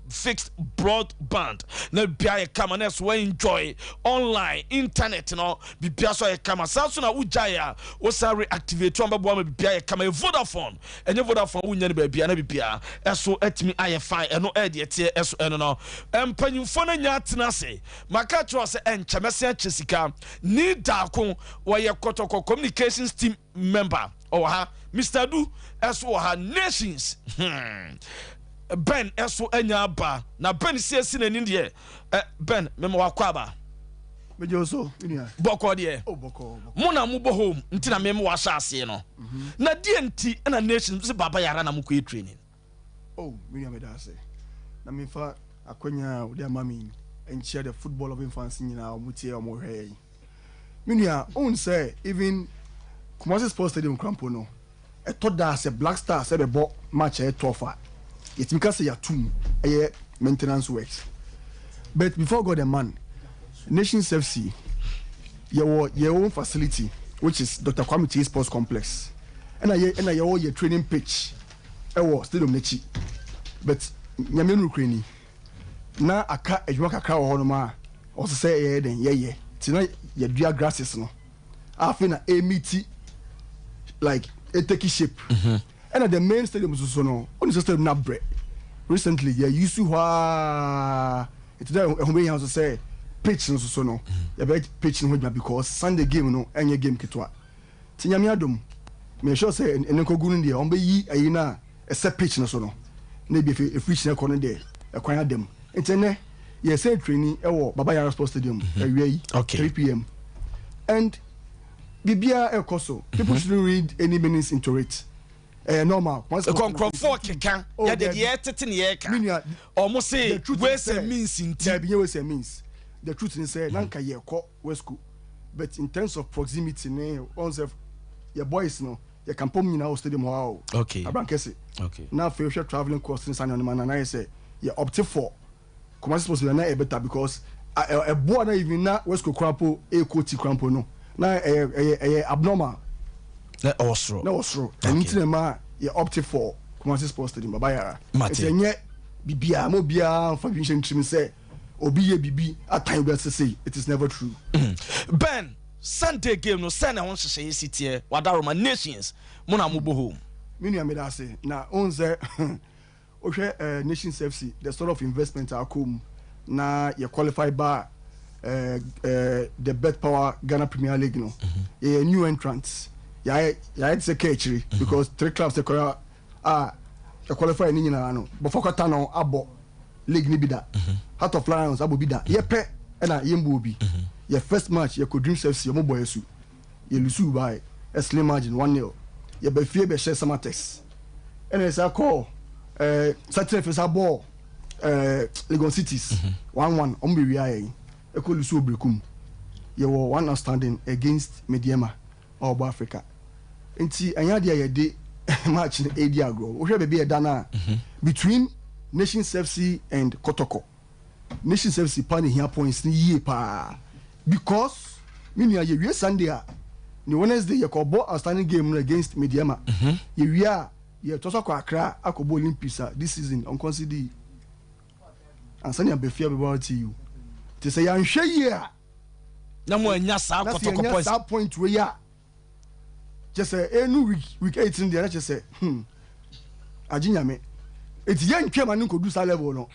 fixed broadband na biribiara yɛ kama na ɛso wo enjoy online internet no biribiara so ayɛ kama. Saa nso na wogyae a wosan reactivate wɔn bɛboa ma biribiara yɛ kama. Ɛyɛ Vodafone, ɛnyɛ Vodafone wonya no baabiara na biribiara ɛso atumi ayɛ fine. Ɛno ɛyɛ deɛ ɛteɛ ɛso ɛno no. Mpanyinfoɔ no anya atena ase maka akyerɛ wo sɛ ɛnkyɛ mɛsan akyɛ sika. Nii Darko, ɔyɛ Kɔtɔkɔ Communications Team member, ɔwɔ ha. Mister Adu nso wɔ ha. Nations, hmm, Ben nso anya aba. Na Ben siesie n'anim deɛ, eh, Ben, mema wakɔ aba. Megye wo so, me nua. Bɔkɔɔ deɛ. Oh, bɔkɔɔ, bɔkɔɔ. Mo na mobɔ home nti na mema wahyɛ aseɛ no. Na deɛ nti na Nations sɛ Baba Yara na mokɔyɛ training? Oh, me nua meda ase. Na memfa akwanya a wode ama me yi nkyia the football loving fans nyinaa a wɔn tie a wɔn hwɛ yɛn. Me nua, wohu sɛ even Kumasi Sports Stadium kora mpo no, ɛtɔ da a sɛ Black Stars ɛbɛbɔ match a ɛyɛ tough a, yɛtumi ka sɛ yɛato mu ɛyɛ maintenance works. But before God and man, Nations FC, yɛwɔ yɛn own facility which is Doctor Kwame Kyei Sports Complex. Ɛna yɛ ɛna yɛwɔ yɛ training pitch. wɔ stadium no akyi but Nyame nokorɛ ni na aka adwuma kakra wɔ hɔnom a ɔsɛ sɛ yɛyɛ dɛn yɛyɛ nti na yɛdua grasses no a afei na ɛmiti like ɛtake shape ɛna the main stadium nso so no wone sɛ stadium no abrɛ recently yɛ use hɔ a nti na ɛho bɛhia nso sɛ pitch no nso so no yɛbɛyɛ pitch no ho adwuma because Sunday game no ɛnyɛ game ketewa. Nti Nyame adom, meyɛ sure sɛ ɛnɛ nkogu no deɛ wɔn bɛyi ayi no a ɛsɛ pitch no so no, na ebi efi efiri kyinɛ kɔ no deɛ ɛkwan ada mu. Nti ɛnɛ yɛ sɛ training ɛwɔ Baba Yara Sports Stadium awia yi, 3 pm, and biribiara ɛkɔ so. People shouldn't read any meanings into it. Ɛyɛ normal. Ɛkɔ nkurɔfoɔ keka, yɛde deɛ ɛtete ne yɛka. Wɔn se ways and means nti. Dabi nyɛ ways and means. The truth ni sɛ na nka yɛkɔ Wesco but in terms of proximity ne wɔn sɛ yɛ boys no yɛ kampɔm nyinaa wɔ stadium hɔ a o. Okay. Abrankɛse. Okay. Na afei wohwɛ travelling cost ne saa nneɛma no na ayɛ sɛ yɛ opt for Kumasi Sports Stadium na ɛyɛ better because ɛboa na even na Wesco koraa po ɛkɔ ti koraa mpo no na ɛyɛ ɛyɛ ɛyɛ abnormal. Na ɛwɔ soro. Na ɛwɔ soro. Ɛno nti na ɛma yɛ opt for Kumasi Sports Stadium Baba Yara. Mate. Nti ɛnyɛ biribiara ma obiara nfa bi nhyɛ ne tirim sɛ. Obi yɛ biribi atan obi ase sei, it is never true. Ben, Sunday game no sɛn na ɛho nhyehyɛeɛ si teɛ? Wadaroma, Nations, mo na mobɔ home. Me nua meda ase. Na wohu sɛ wohwɛ Nations FC, the sort of investment a akɔ mu na yɛ qualify ba the Bet Power Ghana Premier League no, yɛyɛ new entrants. Yɛayɛ yɛayɛ te sɛ kaa akyire because three clubs ɛkɔyɛ a yɛ qualify ne nyinaa no, Bɔfɔ Kwata no abɔ league no bi da, Heart of Lions abɔ bi da, yɛ pɛ ɛna yɛn bɔ obi. Yɛ first match yɛ kɔ Dreams FC, ɔmo bɔ yɛ su, yɛ lusu by a slim margin one nil. Yɛ ba fie bɛ hyɛ Samatex, ɛna yɛ san kɔ ɛɛ Saturday fɛ san bɔ ɛɛ Legon Cities 1-1, ɔmo bɛ wia yɛn, ɛkɔ lusu Obrekum. Yɛ wɔ one outstanding against Medeama a ɔbɔ Africa. Nti ɛnyɛ adeɛ a yɛde match no ɛredi agorɔ. Wohwɛ baabi a ɛda no a, between Nations FC and Kotoko, Nations FC paa na ɛhia points no yie paa because me nua yɛwie Sunday a, ne Wednesday yɛkɔbɔ outstanding game no against Medeama. Yɛwie a, Yɛtoa so akɔ Accra akɔbɔ Olympics a this season ɔnconcedee ansa na yɛaba fie abɛbɔ RTU. Nti sɛ yɛanhwɛ yie a na mo anya saa na sɛ kɔtɔkɔ yɛnya points. saa point wei a kyɛ sɛ ɛnu week week 8 no deɛ na kyɛ sɛ hmm agye nyame. Nti yɛntwɛn ma no nkɔdu saa level no.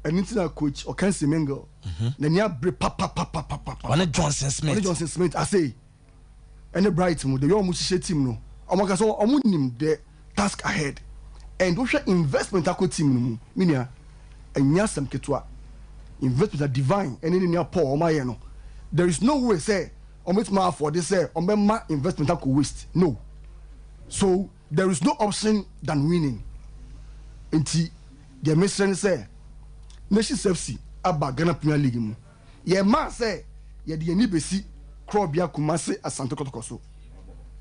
Ɛno nti na coach Okansi Mingle n'ani abere papapapapapa. Ɔne Johnson Smith. Ɔne Johnson Smith ase. Ɛne Bright mu the way ɔmo hyehyɛ team no ɔmo ankasa ɔmo nim the task ahead and wohwɛ investment akɔ team no mu me nua ɛnyɛ asɛm ketewa investment a Divine ɛne ne nua Paul ɔmo ayɛ no there is no way sɛ ɔmo betumi afford sɛ ɔmo bɛma investment akɔ waste no so there is no option than winning nti deɛ mesrɛ ne sɛ Nations FC aba Ghana Premier League mu. Yɛmmaa sɛ yɛde yɛn ani bɛsi korɔbea Kumase Asante Kɔtɔkɔ so.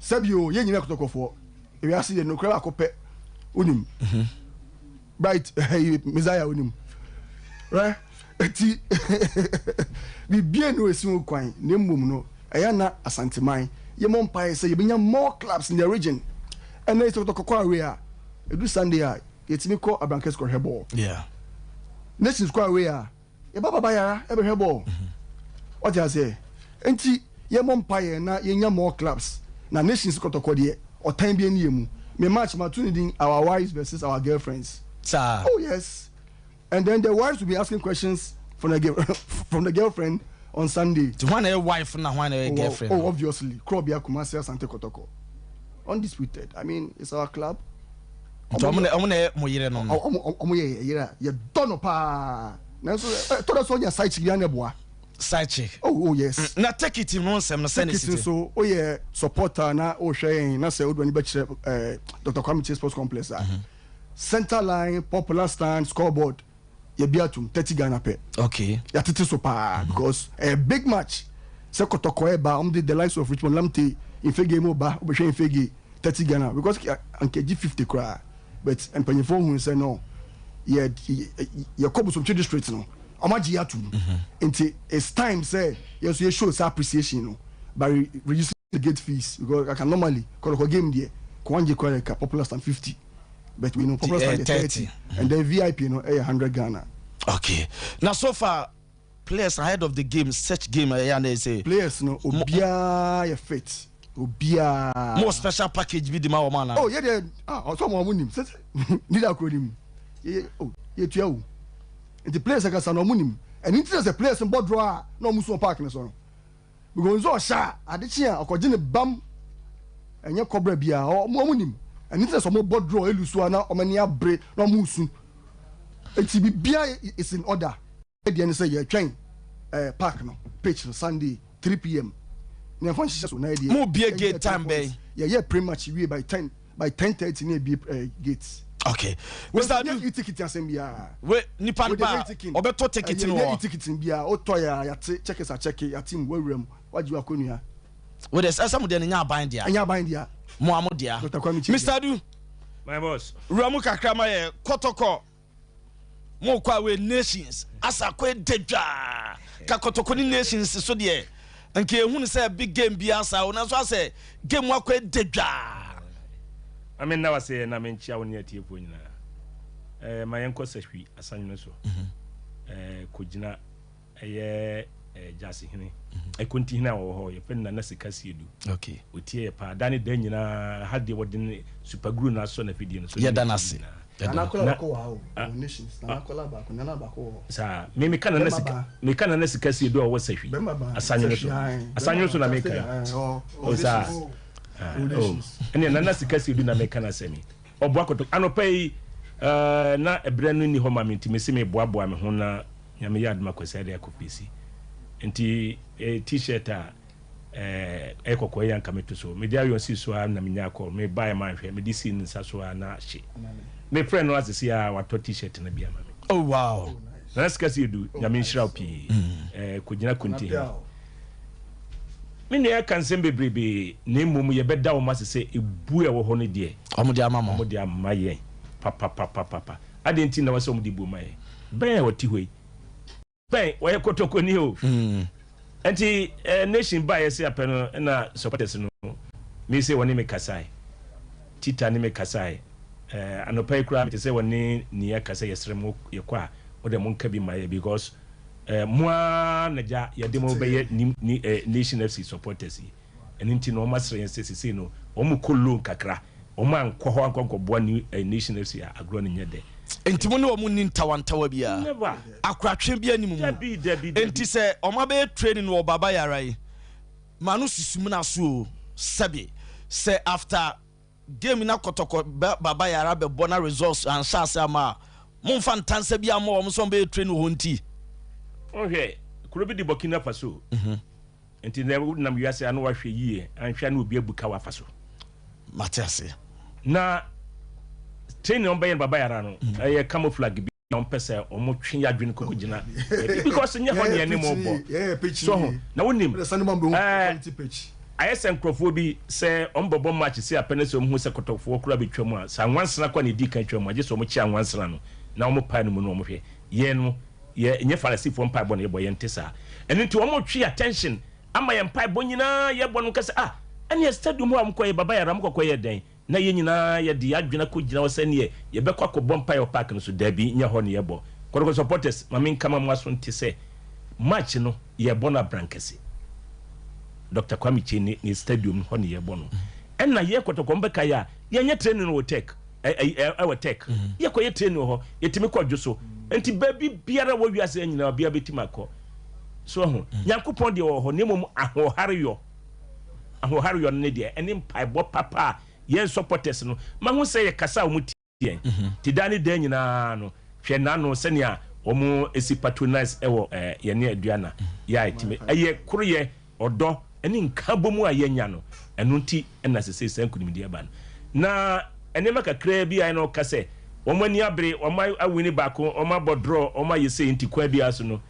Sɛbi o, yɛn nyinaa yɛ Kɔtɔkɔfoɔ. Ewiase deɛ nokorɛ baako pɛ wonim. Bright, ɛyi, Messiah wonim. Rɛ, eti biribiara nni hɔ a ɛsi ho kwan na mmom no ɛyɛ a na Asanteman yɛmmɔ mpaeɛ sɛ yɛbɛnya more clubs in the region. Ɛnnɛ yi sɛ Kɔtɔkɔ kɔ away a, ɛduru Sunday a yɛtumi kɔ Abrankɛse kɔhwɛ bɔɔl. Yeah. Nations kɔ away a, Yɛba Baba Yara bɛhwɛ bɔɔl. Wate aseɛ? Enti yɛmmɔ mpaeɛ na yɛnya more clubs. Na Nations kɔtɔkɔ deɛ, ɔtan biara nni yɛn mu. Me match, mato ne din Our Wives versus Our Girlfriends. Saa. Oh yes. And then the wives will be asking questions from the, from the girlfriend on Sunday. Nti hwan na ɛyɛ wife na hwan na ɛyɛ Oh, girlfriend? oh, obviously. Krobea Kumasi Asante Kotoko. Undisputed. I mean, it's our club. Nti ɔmo na ɔmo na ɛyɛ mo yere nom no. Ɔmo ɔmo yɛ yɛ yere a yɛdɔ no paa. Nanso ɛtɔ da so ɔnya side chick bi a na ɛboa. Side chick. Oh oh yes. Na tekiti no nsɛm no sɛn na esi Tekiti te? nso woyɛ supporter na wohwɛ yɛn na sɛ wode w'ani bɛkyerɛ ɛɛ Doctor Kwame Kyei Sports Complex a, center line, popular stand, scoreboard. yɛbi atom 30 Ghana pɛ. Okay. Yɛatete so paa because ɛyɛ big match sɛ kɔtɔkɔ ɛba wɔn de the likes of Richmond Lamptey Mfege mu ba wobɛhwɛ Mfege 30 Ghana because anka gye 50 koraa but mpanyinfoɔ hu sɛ no yɛ yɛkɔ Bosomtwe district no wɔn agye yɛ atom nti it's time sɛ yɛn nso yɛ show saa appreciation no by reducing the gate fees because aka normally kɔtɔkɔ game deɛ kɔn gye koraa yɛ ka popular stand 50. but we know popular stand yɛ 30 and then vip no ɛyɛ 100 ghana. Okay na so far players ahead of the game such game ɛyɛ ana ɛsɛ. Players no obiara yɛ fit obiara. Mo special package bi di ma wɔn ana. Oh yɛ deɛ ah ɔsɔ wɔn wɔn nim sɛ leader kuro nim yɛ oh yɛ tua o nti players akasa na wɔn nim ɛni ti sɛ players bɔ draw a na wɔn su wɔ park ne so no. Because nso ɔhyɛ a, ade kye a, ɔkɔgye ne bam. Ɛnyɛ kɔbra biara. Ɔmo ɔmo nim. Ɛno nti na sɛ ɔmo bɔ draw elu so a na ɔmo ani abere na ɔmo resu. Eti biribiara is in order. Deɛ ne sɛ yɛtwɛn eh, park no, pitch no Sunday 3 pm. Na yɛmfa nhyehyɛ so na yɛdeɛ. Mo bie gate time bɛn? Yɛyɛ pre match wie by 10 by 10:30 na yɛbie eh, gate. Okay. Mr. Adu. E-ticket asɛm biara. We nipa no ba ɔbɛtɔ ticket no wɔ. E-ticket biara wotɔ yɛ a yɛate checkers akyɛke yɛate mu wawura mu wagye wakɔnua. Wo de sɛ mo deɛ no nyɛ aban dea. Ɛnyɛ aban dea. Mo a mo dea. Dr. Kwame Kyei. Mr. Adu. My boss. Wura mu kakra ma yɛ kɔtɔkɔ. Mo kɔ away nations asa kɔ eda dwaa ka kɔtɔkɔ ne nations so deɛ nka ehunu sɛ big game bi asa o nanso asɛ game mu akɔ eda dwaa. Ame nna wase na menkyia wo ne atiefoɔ nyinaa. Eh, ma yɛnkɔ Sahwi Asanwene so. Eh, kɔgyina ɛyɛ eh, Gyasehene, Ɛkontihene a wɔwɔ hɔ, yɛfrɛ no Nana Sika Siedu. Okay. Ɔtie yɛ paa, da ne da nyinaa, ha deɛ wɔde ne supaguru no asɔ n'afidie no so. Yɛda no ase. Nana Akɔla baako wɔ ha o, wɔ Nations. Nana Akɔla baako, Nana baako wɔ hɔ. Saa, me meka Nana Sika, meka Nana Sika Siedu a ɔwɔ Sahwi, Asanwene so. Asanwene so na meka yi. O saa. Oh, ɛnna Nana Sika Siedu na meka n'asɛm yi. Ɔboa kɔtɔ anɔpa yi, eh, na ɛberɛ no nni hɔ ma me nti mese meboaboa me ho na Nyame yɛ adom a Kwasi ade akɔ pesi. Nti eh, t-shirt a eh, ɛyɛ kɔkɔɔ yi anka meto so. Mede iron sii so ara na menyaa call. Mebaeɛ manhwɛ, mede sii ne nsa so ara na ahye. Mefrɛ no ase sei ara watɔ t-shirt no bi ama me. Oh wow. Nana Sika Siedu, Nyame nhyira wo pii. Eh, kɔgyina Kunti. Me nua ka nsɛm bebrebe na mmom yɛbɛda wɔn ase sɛ ebu a ɛwɔ hɔ no deɛ. Wɔde ama mo. Wɔde ama yɛn papapapapa. Adɛn nti na ɛwɔ sɛ wɔde buo ma yɛn? Bɛn a ɔte hɔ yi, bɛn ɔyɛ kotokoni o. Nti eh, nation baeɛ sɛ apɛ no na supporters no me sɛ wɔne me kasae. Tita ne me kasae. Eh, anɔpa yi koraa mete sɛ wɔne Nia ka sɛ yɛsrɛ mo yɛkɔ a mo deɛ monka bi mma yɛ because eh, mo ara na gya yɛde mo bɛyɛ ni, ni, eh, Nation FC supporters yi. Ɛno nti no wɔn asrɛ yɛn sɛ sesei no wɔn kɔ loan kakra, wɔn ankɔ hɔ ankɔ ankɔboa new, eh, Nation FC a agorɔ no nyɛ dɛ. Enti mo ne wɔn nni ntawantawa biara? Never. Akoratwe biara nni mo mu? Dabi, dabi, dabi. Enti sɛ wɔn abɛyɛ training wɔ Baba Yara yi, ma no susu mena so o, sɛbe sɛ after game na kɔtɔkɔ bɛ Baba Yara bɛbɔ na results anhyɛ ase ama a, momfa ntansa biara mmɔ wɔn sɛ wɔn bɛyɛ training wɔ hɔ nti. Wohwɛ, kuro bi de Burkina Faso. Nti nɛ wo nam wiase a na wahwɛ yie anhwɛ a na obi abu ka wafa so. Mate aseɛ. Na training a wɔn bɛyɛ no Baba Yara no ɛyɛ camouflage bi a wɔn pɛ sɛ wɔn twe yadwene kɔkɔ gyina baabi because nyɛ hɔ ne yɛne mo bɔ so ho na wonim ɛɛ ayɛ sɛ nkurɔfoɔ bi sɛ wɔn bɔbɔ match si apɛ ne sɛ wɔn hu sɛ kɔtɔfoɔ kora bɛtwa mu a sɛ anwansena kɔ na edi kan twa mu a gye sɛ wɔn kye anwansena no na wɔn pae no mu na wɔn hwɛ yɛn no Yɛ nyɛ Farisifoɔ mpaebɔ na yɛbɔ, yɛnte saa. Ɛno nti wɔretwe attention ama yɛn mpaebɔ nyinaa yɛbɔ no nka sɛ ah ɛneɛ stadium hɔ a mokɔyɛ Baba Yara mokɔkɔyɛɛ dɛn? Na yɛn nyinaa yɛde yɛn adwene akɔgyina hɔ sɛdeɛ yɛbɛkɔ akɔbɔ mpaeɛ wɔ park no so. Daabi, nyɛ hɔ na yɛbɔ. Kɔtɔkɔ supporters, ma menka ma mo aso nte sɛ match no yɛrebɔ no Abrankɛse. Doctor Kwame Kyei ne ne stadium hɔ na yɛrebɔ no. Ɛna yɛn Kɔtɔkɔ mobɛkae a, yɛnyɛ training no wɔ Tech. ɛwɔ tech yɛkɔ yɛ training wɔ hɔ yɛtumi kɔ dwo so nti baabi biara wɔ wiase nyinaa obiara bɛtumi akɔ so ho nyankopɔn deɛ wɔ hɔ na mmom ahoɔhareyɔ ahoɔhareyɔ no ne deɛ ɛne mpaebɔ papa a yɛn supporters no mahu sɛ yɛkasa a wɔn ti yɛn ti daa ne daa nyinaa no hwɛ n'ano sɛnea wɔn si patronize ɛwɔ yɛne aduana yɛ a ɛtumi ɛyɛ koroyɛ Ɔdɔ ne nkabom a yɛanya no, ɛno nti na seesei saa nkonimdi aba no. Na nneɛma kakraa bi a na ɔka sɛ wɔn ani abere, wɔn awini baako, wɔn abɔ draw, wɔn ayɛ sei nti kwan biara so no,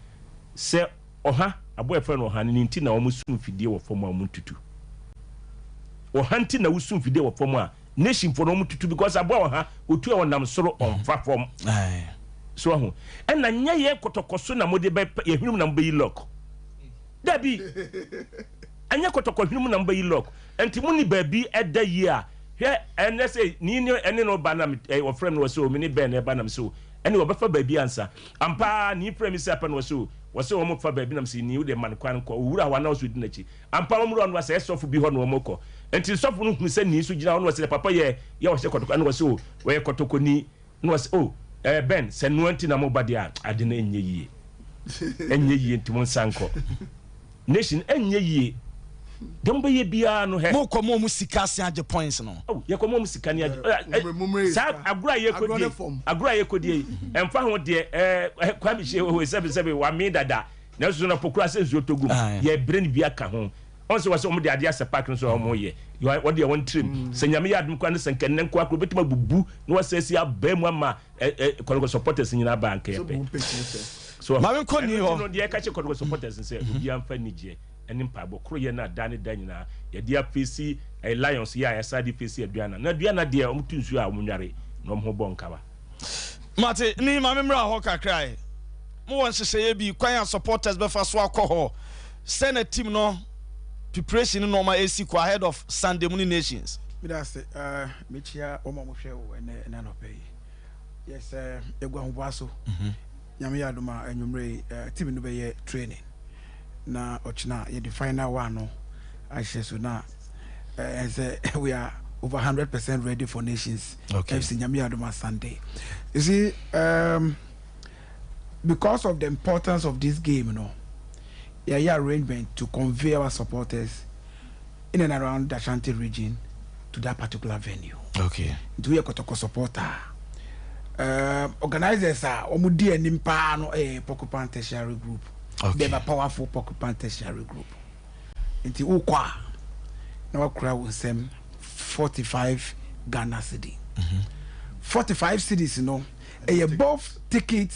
sɛ ɔha, aboa a yɛfrɛ no ɔha no, ne nti na wɔsu mfidie wɔ fam a wɔntutu. Ɔha nti na wosu mfidie wɔ fam a nationfoɔ no wɔtutu because aboa ɔha, ɔtu a ɔnam soro, ɔmfa fam. So ahu? Ɛna nyɛ yɛn kɔtɔkɔ so na mode bɛ, yɛn hwenem na mobɛyi lock. Dabi! Ɛnyɛ kɔtɔkɔ hwene mu na mobɛyi lock. Ɛnti monni baabi ɛda yie a, hwɛ ɛnɛ sɛ ni ne ɛne no ba na wɔfrɛ me na wɔsɛ o me ne Ben na ɛba na mesɛ o ɛne wɔbɛfa baabi ansa. Ampa ara ni frɛ me sɛ apɛ na wɔsɛ o wɔsɛ wɔn fa baabi na mesɛ ni wode ma no kwan nkɔ owura hɔ anaa ɔsɛ odi n'akyi. Ampa wɔn wura no asɛ sɔfo bi hɔ na wɔn kɔ. Ɛnti sɔfo no hunu sɛ ni nso gyina hɔ na wɔsɛ papa yɛ yɛ ɔhyɛ kɔtɔkɔ ɛna wɔsɛ o wɔyɛ kɔtɔkɔni. Na ɔse, Oh, eh, Ben, sɛ noa nti na moba deɛ a, ade no ɛnyɛ yie. Ɛnyɛ yie nti monsan nkɔ. Nation, ɛnyɛ yie. Deɛ mobɛyɛ biara no, hɛ. Mokɔ mo ɔmo sika asen agye points no. Oh, yɛkɔ mo ɔmo sika ne agye. Eh, eh, saa agorɔ a yɛkɔdie yi, agorɔ a yɛkɔdie yi, ɛmfa ho deɛ, eh, eh, Kwame Hyɛ, oh, sɛbe sɛbe, wamee dada. Nanso so na po koraa sɛ nsuo tɔ gum. Yɛbrɛ no bi aka ho. Ɔn sɛ wɔsɛ wɔn de adeɛ asɛ park no so a wɔn yɛ wɔn deɛ wɔn tirim sɛ nyame yɛ adom koraa ne sɛ nka nnɛ nkoa koro bɛtumi abubu na wɔsɛ asi abaa mu ama ɛ ɛ kɔtɔkɔ supporters nyinaa baa nka yɛ pɛ so Maame nkɔ ni ɛno hɔ. nti no deɛ ɛka kyerɛ kɔtɔkɔ supporters sɛ obiara mfa anigyeɛ ɛne mpaebɔ koro yɛ no a daa ne da nyinaa yɛde afeesi ɛyɛ lions yɛ a yɛsan de feesi aduana na aduana deɛ wɔn to nsuo a wɔn nware na wɔn ho bɔ nkawa. Mate, ni maame mmra hɔ kakra ɛ. Mowɔ nhyehyɛeɛ bi kwan a supporters bɛfa so akɔ hɔ Sɛn na team no preparation ne nnoɔma ɛresi kɔ ahead of Sunday mu ne Nations? Meda ase. Uh, mekyia wɔn a wɔhwɛ wo ɛnɛ ɛnɛ anɔpa yi. Yes, uh, yɛgu ahoboa so. Mm-hmm. Nyame yɛ adom a anwummerɛ yi uh, team no bɛyɛ training na ɔkyena yɛde final one no ahyɛ so na uh, sɛ we are over 100% ready for Nations okay. FC Nyame yɛ adom a Sunday. You see, um, because of the importance of this game no, yɛayɛ arrangement to convey our supporters in and around the Ashanti region to that particular venue. Okay. Nti woyɛ kɔtɔkɔ supporter a, um, organizers a wɔn di anim paa no yɛ Porcupine Tertiary Group. Okay. The powerful Porcupine Tertiary Group. Nti wokɔ a na wakura wo nsam 45 Ghana cedi. 45 cedis no ɛyɛ both ticket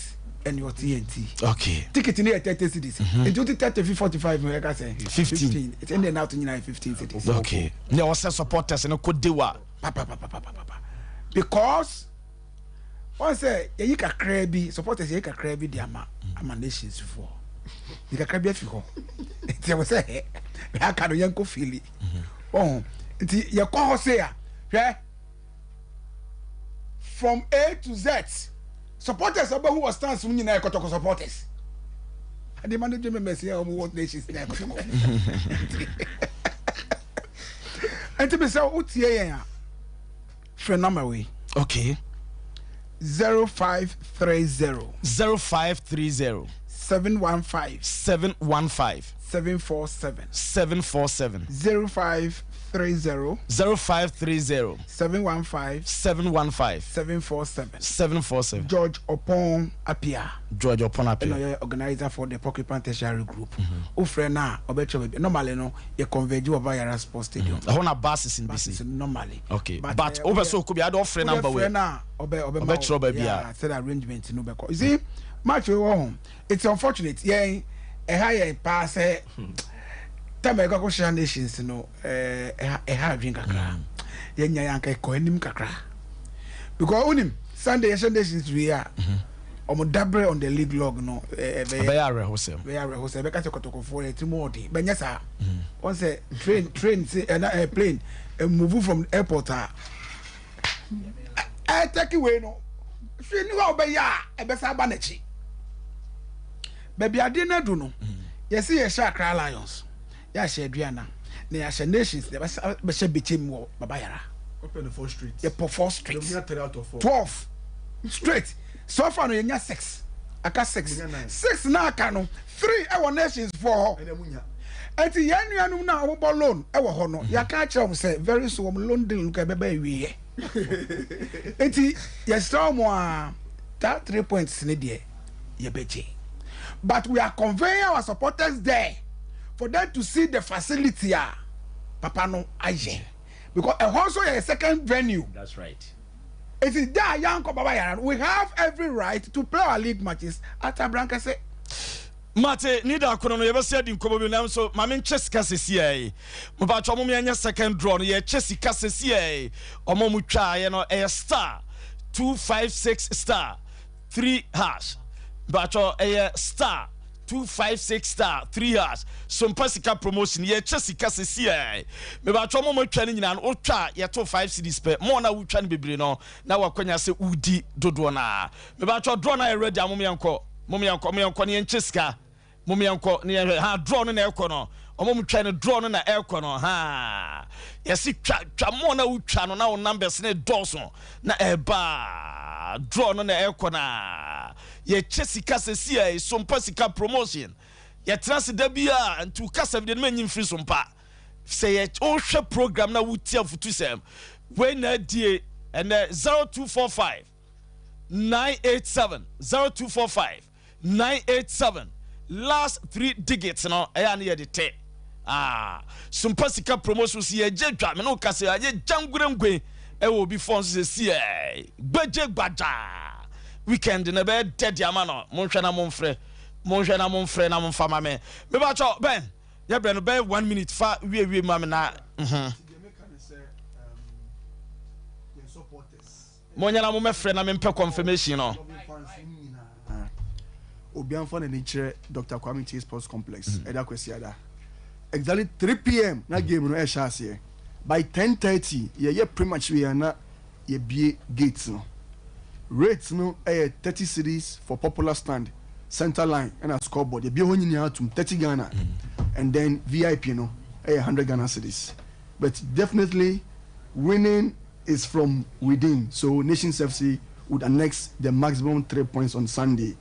and your TNT. Okay. Ticket no yɛ 30 cedis. Nti wote 30 fi 45 no ɛka sɛ 15. Nti ɛnna ɛna ato nyinaa yɛ 15 cedis. Okay. Nea ɔsɛ supporters no kɔ dewa. Papapapapapa. Because wɔn sɛ yɛyi kakraa bi supporters yɛyi kakraa bi de ama ama nations foɔ yi kakra bi afi hɔ nti ɛwɔ sɛ aka no yɛnkɔ fili ɔho nti yɛkɔ hɔ se a hwɛ. From A to Z supporters a wobɛhu wɔ stands mu nyinaa yɛ kɔtɔkɔ supporters. Ade ma no dwe members yɛ wɔn wɔ nations nyinaa yɛ kɔtɔkɔ. Nti bi sɛ wotie yɛn a frɛ number wei. Okay. 0530. 0530. 715. 715. 747. 747. 0530. 0530. 715. 715. 747. 747. George Opon Appiah. George Opon Appiah. Ɛna ɔyɛ organizer for the Porcupine Tertiary Group. Wofrɛ no a ɔbɛkyerɛ baabi. Normally no yɛ converge wɔ Bayara Sports Stadium. Ɛhɔ na buses no bɛsi. Buses no normally. Okay. But wopɛ sɛ ɔkɔ bi a wode ɔfrɛ number wei. Wode frɛ no a ɔbɛ ɔbɛma Ɔbɛkyerɛ wo baabi a. Yeah, sɛdeɛ arrangement no bɛkɔ. You see, match wei wɔ ho. It's unfortunate yɛn ɛha yɛn paa sɛ time a yɛkɔ akɔhyia nations no ɛha ɛha adwene kakra yɛnya yɛn anka ɛkɔ anim kakra because wonim Sunday yɛhyɛ nations wie a wɔn dabrɛ on the league log no ɛbɛyɛ ɛbɛyɛ awerɛhosɛm ɛbɛyɛ awerɛhosɛm ɛbɛka sɛ kɔtɔkɔfoɔ yɛ ti mu ɔden bɛnyɛ saa wɔn sɛ train train se ɛna ɛ plane move from airport a ɛtɛki wei no hwee ni hɔ a wobɛyɛ a ɛbɛsa aba n'akyi baabi adeɛ no adu no yɛsi yɛhyɛ Accra Lions yɛahyɛ Aduana na yɛahyɛ Nations na yɛbɛsa bɛhyɛ Bɛkyɛm wɔ Baba Yara yɛpɔ four straight 12 straight so far no yɛnya six aka six six na aka no three ɛwɔ Nations foɔ hɔ ɛnti yɛn nuanom no a wɔbɔ loan ɛwɔ hɔ no yɛaka akyerɛ wɔn sɛ very soon wɔn loan deal no ka ɛbɛba awieɛ nti yɛsrɛ wɔn a that three points ne deɛ yɛbɛgye but we are conveying our supporters there for them to see the facility a papa no ayɛ because ɛhɔ nso yɛ second venue. That's right. Eti da a yɛankɔ Baba Yara no we have every right to play our league matches at Abrankese. Mate, ne da kono no yɛbɛsɛ adi nkɔmmɔ bi nanso ma menkyɛ sika sesiɛ yi. Mepakyɛ ɔmo yɛnyɛ second draw no yɛkyɛ sika sesiɛ yi. Ɔmo ɔmo twaeɛ no ɛyɛ star 256 star 3 hash. Mepakyɛ ɛyɛ star 256 star 3 hash. Sompa sika promotion yɛkyɛ sika sesiɛ yi. Mepakyɛ ɔmo ɔmo atwa no nyinaa no wotwa a yɛto 5 cedis pɛ. Mo na wotwa no bebree no na wakwanya sɛ wodi dodoɔ no a. Mepakyɛ draw no ayɛ ready a mom yɛnkɔ. Mom yɛnkɔ, mom yɛnkɔ na yɛnkyɛ sika. Mom yɛnkɔ na yɛnhwɛ. Ha, draw no na ɛkɔ no. Ɔmo mo twɛn no, draw no na ɛkɔ no. Ha, yɛsi twa, twa mo na wotwa no na wo numbers ne dɔɔso na ɛba. Draw no na ɛkɔ na yɛkyɛ sika sɛsi a sompa sika promotion. Yɛtena ase da bi a nti wo kasa bi de no manyi mfiri sompa. Sɛ yɛ wohwɛ program na wotie afutusɛm wei na adie ɛnɛ 0245 987 0245 987 last three digits no ɛyɛ a ne yɛde te ah sumpa sika promotion si yɛgye dwa me ne wo kasa yɛ gyangurengwen ɛwɔ obi fɔn so sɛ si ɛ gbɛgye gbagya weekend na ɛbɛyɛ dɛ de ama no monhwɛ na momfrɛ monhwɛ na momfrɛ na momfa ma me mebakyɛ bɛn yɛbrɛ no bɛyɛ one minute fa wie wie ma me na mhm. Monyɛ na momɛfrɛ na mempɛ confirmation no. Obiara nfa n'ani nkyerɛ Doctor Kwame Nti Sports Complex ɛda Kwasiada exactly 3 pm na game no ɛhyɛ aseɛ by 10:30 yɛyɛ pre-match wie a na yɛbie gate no rate no ɛyɛ 30 cedis for popular stand center line ɛna scoreboard yɛbie hɔ nyinaa atum 30 Ghana and then VIP no ɛyɛ 100 Ghana cedis but definitely winning is from within so Nations FC would annex the maximum three points on Sunday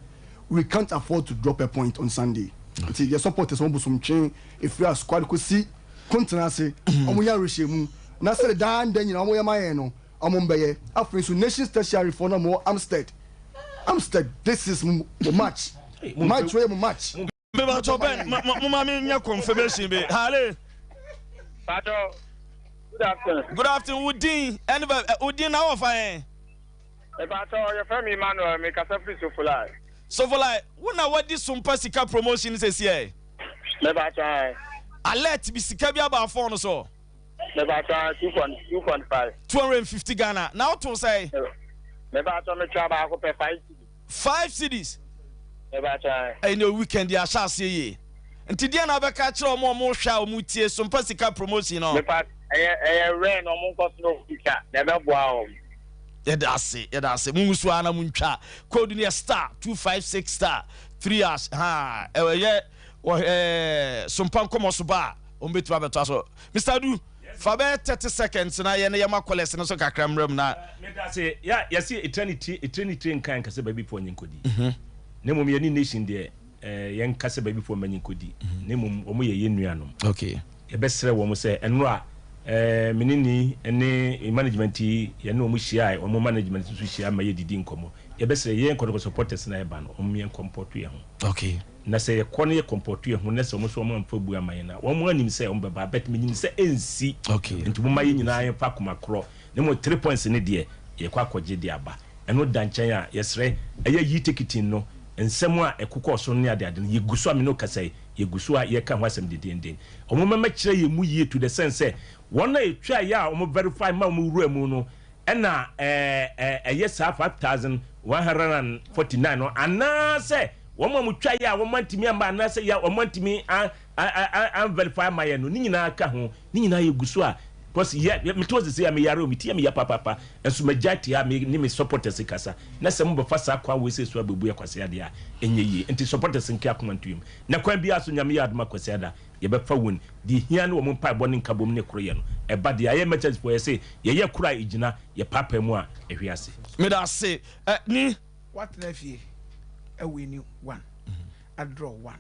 we can't afford to drop a point on Sunday nti yɛ supporters wɔn bosomtwe efiri asquad kosi kontena ase wɔn nyɛ awerɛhyɛmu na sɛde daa nda nyinaa wɔn yɛ ma yɛn no wɔn mbɛyɛ afei nso Nations tertiary foɔ na wɔn wɔ Amstead Amstead this is mo match match wey mo match. Mebatɔ Ben, mo ma me nyɛ confirmation bi. Hale. Pato, good afternoon. Good afternoon. Wo din ɛne bɛ wo din na wɔfa yɛn. Mebatɔ, yɛfrɛ me Emmanuel, me kasa firi Sofolai. Sofolai, wo na wadi Sompa sika promotion sɛsi ɛ? Mebatɔ ɛ. Alert bi sika bi aba phone no so. Mebatɔ 2.5. 250 Ghana. Na woto sɛ? Mebatɔ metwa baako pɛ 5 cedis. Five cedis. Ɛnɛ weekend yɛ ahyɛ aseɛ yie. Nti deɛ na abɛka akyerɛ wɔn a wɔn hwɛ a wɔn tie Sompa Sika promotion no. Mepa ɛyɛ ɛyɛ rare na wɔn nkɔ so na wɔn twa na ɛbɛboa wɔn. Yɛda ase, yɛda ase. Mungu so ara na muntwa. Code no yɛ star 256 star 3 hash. Ha, ɛyɛ wɔ ɛɛ sompa nkɔmɔ so ba a, wɔn bɛtumi abɛto aso. Mr. Adu, fa bɛyɛ 30 seconds na yɛn yɛma callers no so kakra mmerɛ mu na. Meda ase. Ya yɛse etire ne tire etire ne tire nka nka sɛ baabi foɔ nye nkɔdi. Na mmom yɛne nation deɛ eh, yɛnka sɛ baabi foɔ mma nye nkɔdi. Na mmom wɔn yɛ yɛn nuanom. Okay. Yɛbɛsrɛ wɔn sɛ ɛnora eh, me ne ni ne management yi yɛne wɔn hyiae, wɔn management nso hyia ma yɛdidi nkɔmmɔ. Yɛbɛsrɛ yɛn Kɔtɔkɔ supporters na ɛba no, wɔn yɛn kɔmpɔto yɛn ho. Okay. Na sɛ yɛkɔ na yɛ kɔmpɔto yɛn ho na sɛ wɔn nso wɔn amfa bu ama yɛn a, wɔn anim sɛ wɔn bɛba, but menim sɛ ɛnsi. Okay. Nti momma yɛn nyinaa yɛmfa akoma korɔ. Na mmom 3 points no deɛ yɛkɔ akɔgye de aba. Ɛno da nkyɛn a, yɛsrɛ, ɛyɛ yi ticketing no, nsɛm a ɛkokɔɔ so no ne adeade no, yɛgu so a me ne wo kasa yi, yɛgu so a yɛka ho asɛm dendeenden. Wɔn mmɛkyerɛ yɛn mu yie to the sense sɛ wɔn a ɛtwaeɛ a wɔn verify ma wɔn wura mu no ɛna ɛɛ ɛyɛ saa 5,149 no anaasɛ wɔn a wɔtwaeɛ a wɔn antumi amma anaasɛ yɛ wɔn antumi an an verify ama yɛn no ne nyinaa ka ho ne nyinaa yɛgu so a because yɛ mete hɔ sese a meyare o meti yɛ meya papaapa nso magya te ha me ne me supporters kasa na sɛ mobɛfa saa kwan wei sɛ so abɛbu yɛ kwasea deɛ a ɛnyɛ yie nti supporters nke akoma nto yam na kwan biara so Nyame yɛ adom a Kwasiada yɛbɛfa won deɛ hia ne wɔn mpaebɔ ne nkabom ne koroyɛ no ɛba deɛ ayɛ Methodist foɔ yɛse yɛyɛ koro a ɛgyina yɛpaapaa mu a ɛhwe ase. Meda ase ɛ ni. Woatena fie awini one, adraw one.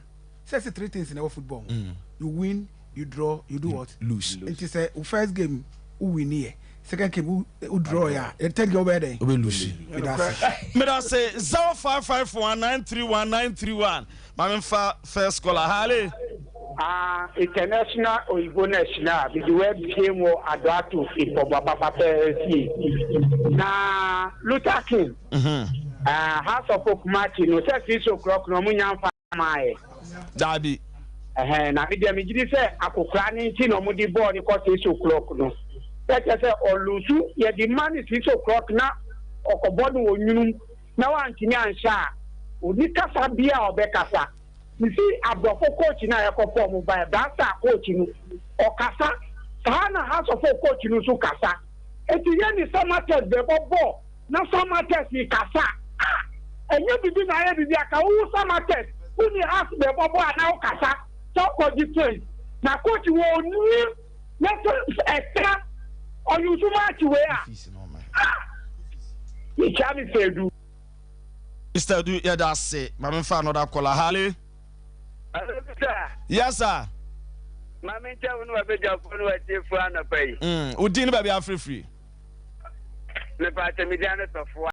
Sɛ sɛ three things na ɛwɔ football ho. You win, you draw, you do what? Lose. Nti sɛ wo first game wo wini yɛ, second game wo wo draw yɛ a, third game wobɛyɛ dɛn? Wobɛ lose. Meda ase. Meda ase 0551 931 931. Ma memfa first caller. Halle. Ah, international oyibo na ɛhyina a mede wabie mu adoato mpɔboa papa pɛɛ fie na Luther King. Ah, House of Hope match no sɛ 6 o'clock na ɔmo nya nfa maayɛ. Daabi. Ɛhɛn, na me deɛ megye di sɛ akokora no nti na ɔmo de bɔɔl no kɔ 6 o'clock no. Sɛ kyerɛ sɛ ɔlusu yɛde ma no 6 o'clock na ɔkɔbɔ no wɔ nwunum na wantumi anhyɛ a, onni kasa bia a ɔbɛkasa. Mesi aborɔfo coach no a yɛkɔfɔ ɔmo baeɛ, Black Star coach no, ɔkasa. Saa na House of Hope coach no nso kasa. Eti yɛne Samatex bɛbɔ bɔɔl na Samatex kasa a, ɛnyɛ bibi na ayɛ bibi aka wowo Samatex, wone Hearts bɛbɔ bɔɔl a na wokasa sɛ wokɔgye points. Na coach wɔ onim na sɛ ɛka ɔyusu match wei a, ah! Mekyia me Sɛdu. Mr. Du, yɛda ase. Ma memfa another caller. Halle. Hello, sir. Yes, sir. Maame nkyɛn wo ne wabɛdwafoɔ ne watiefoɔ anɔpa yi. Wo din ne baabi afirifiri. Mepa akyɛ me din ano sɔfoɔ.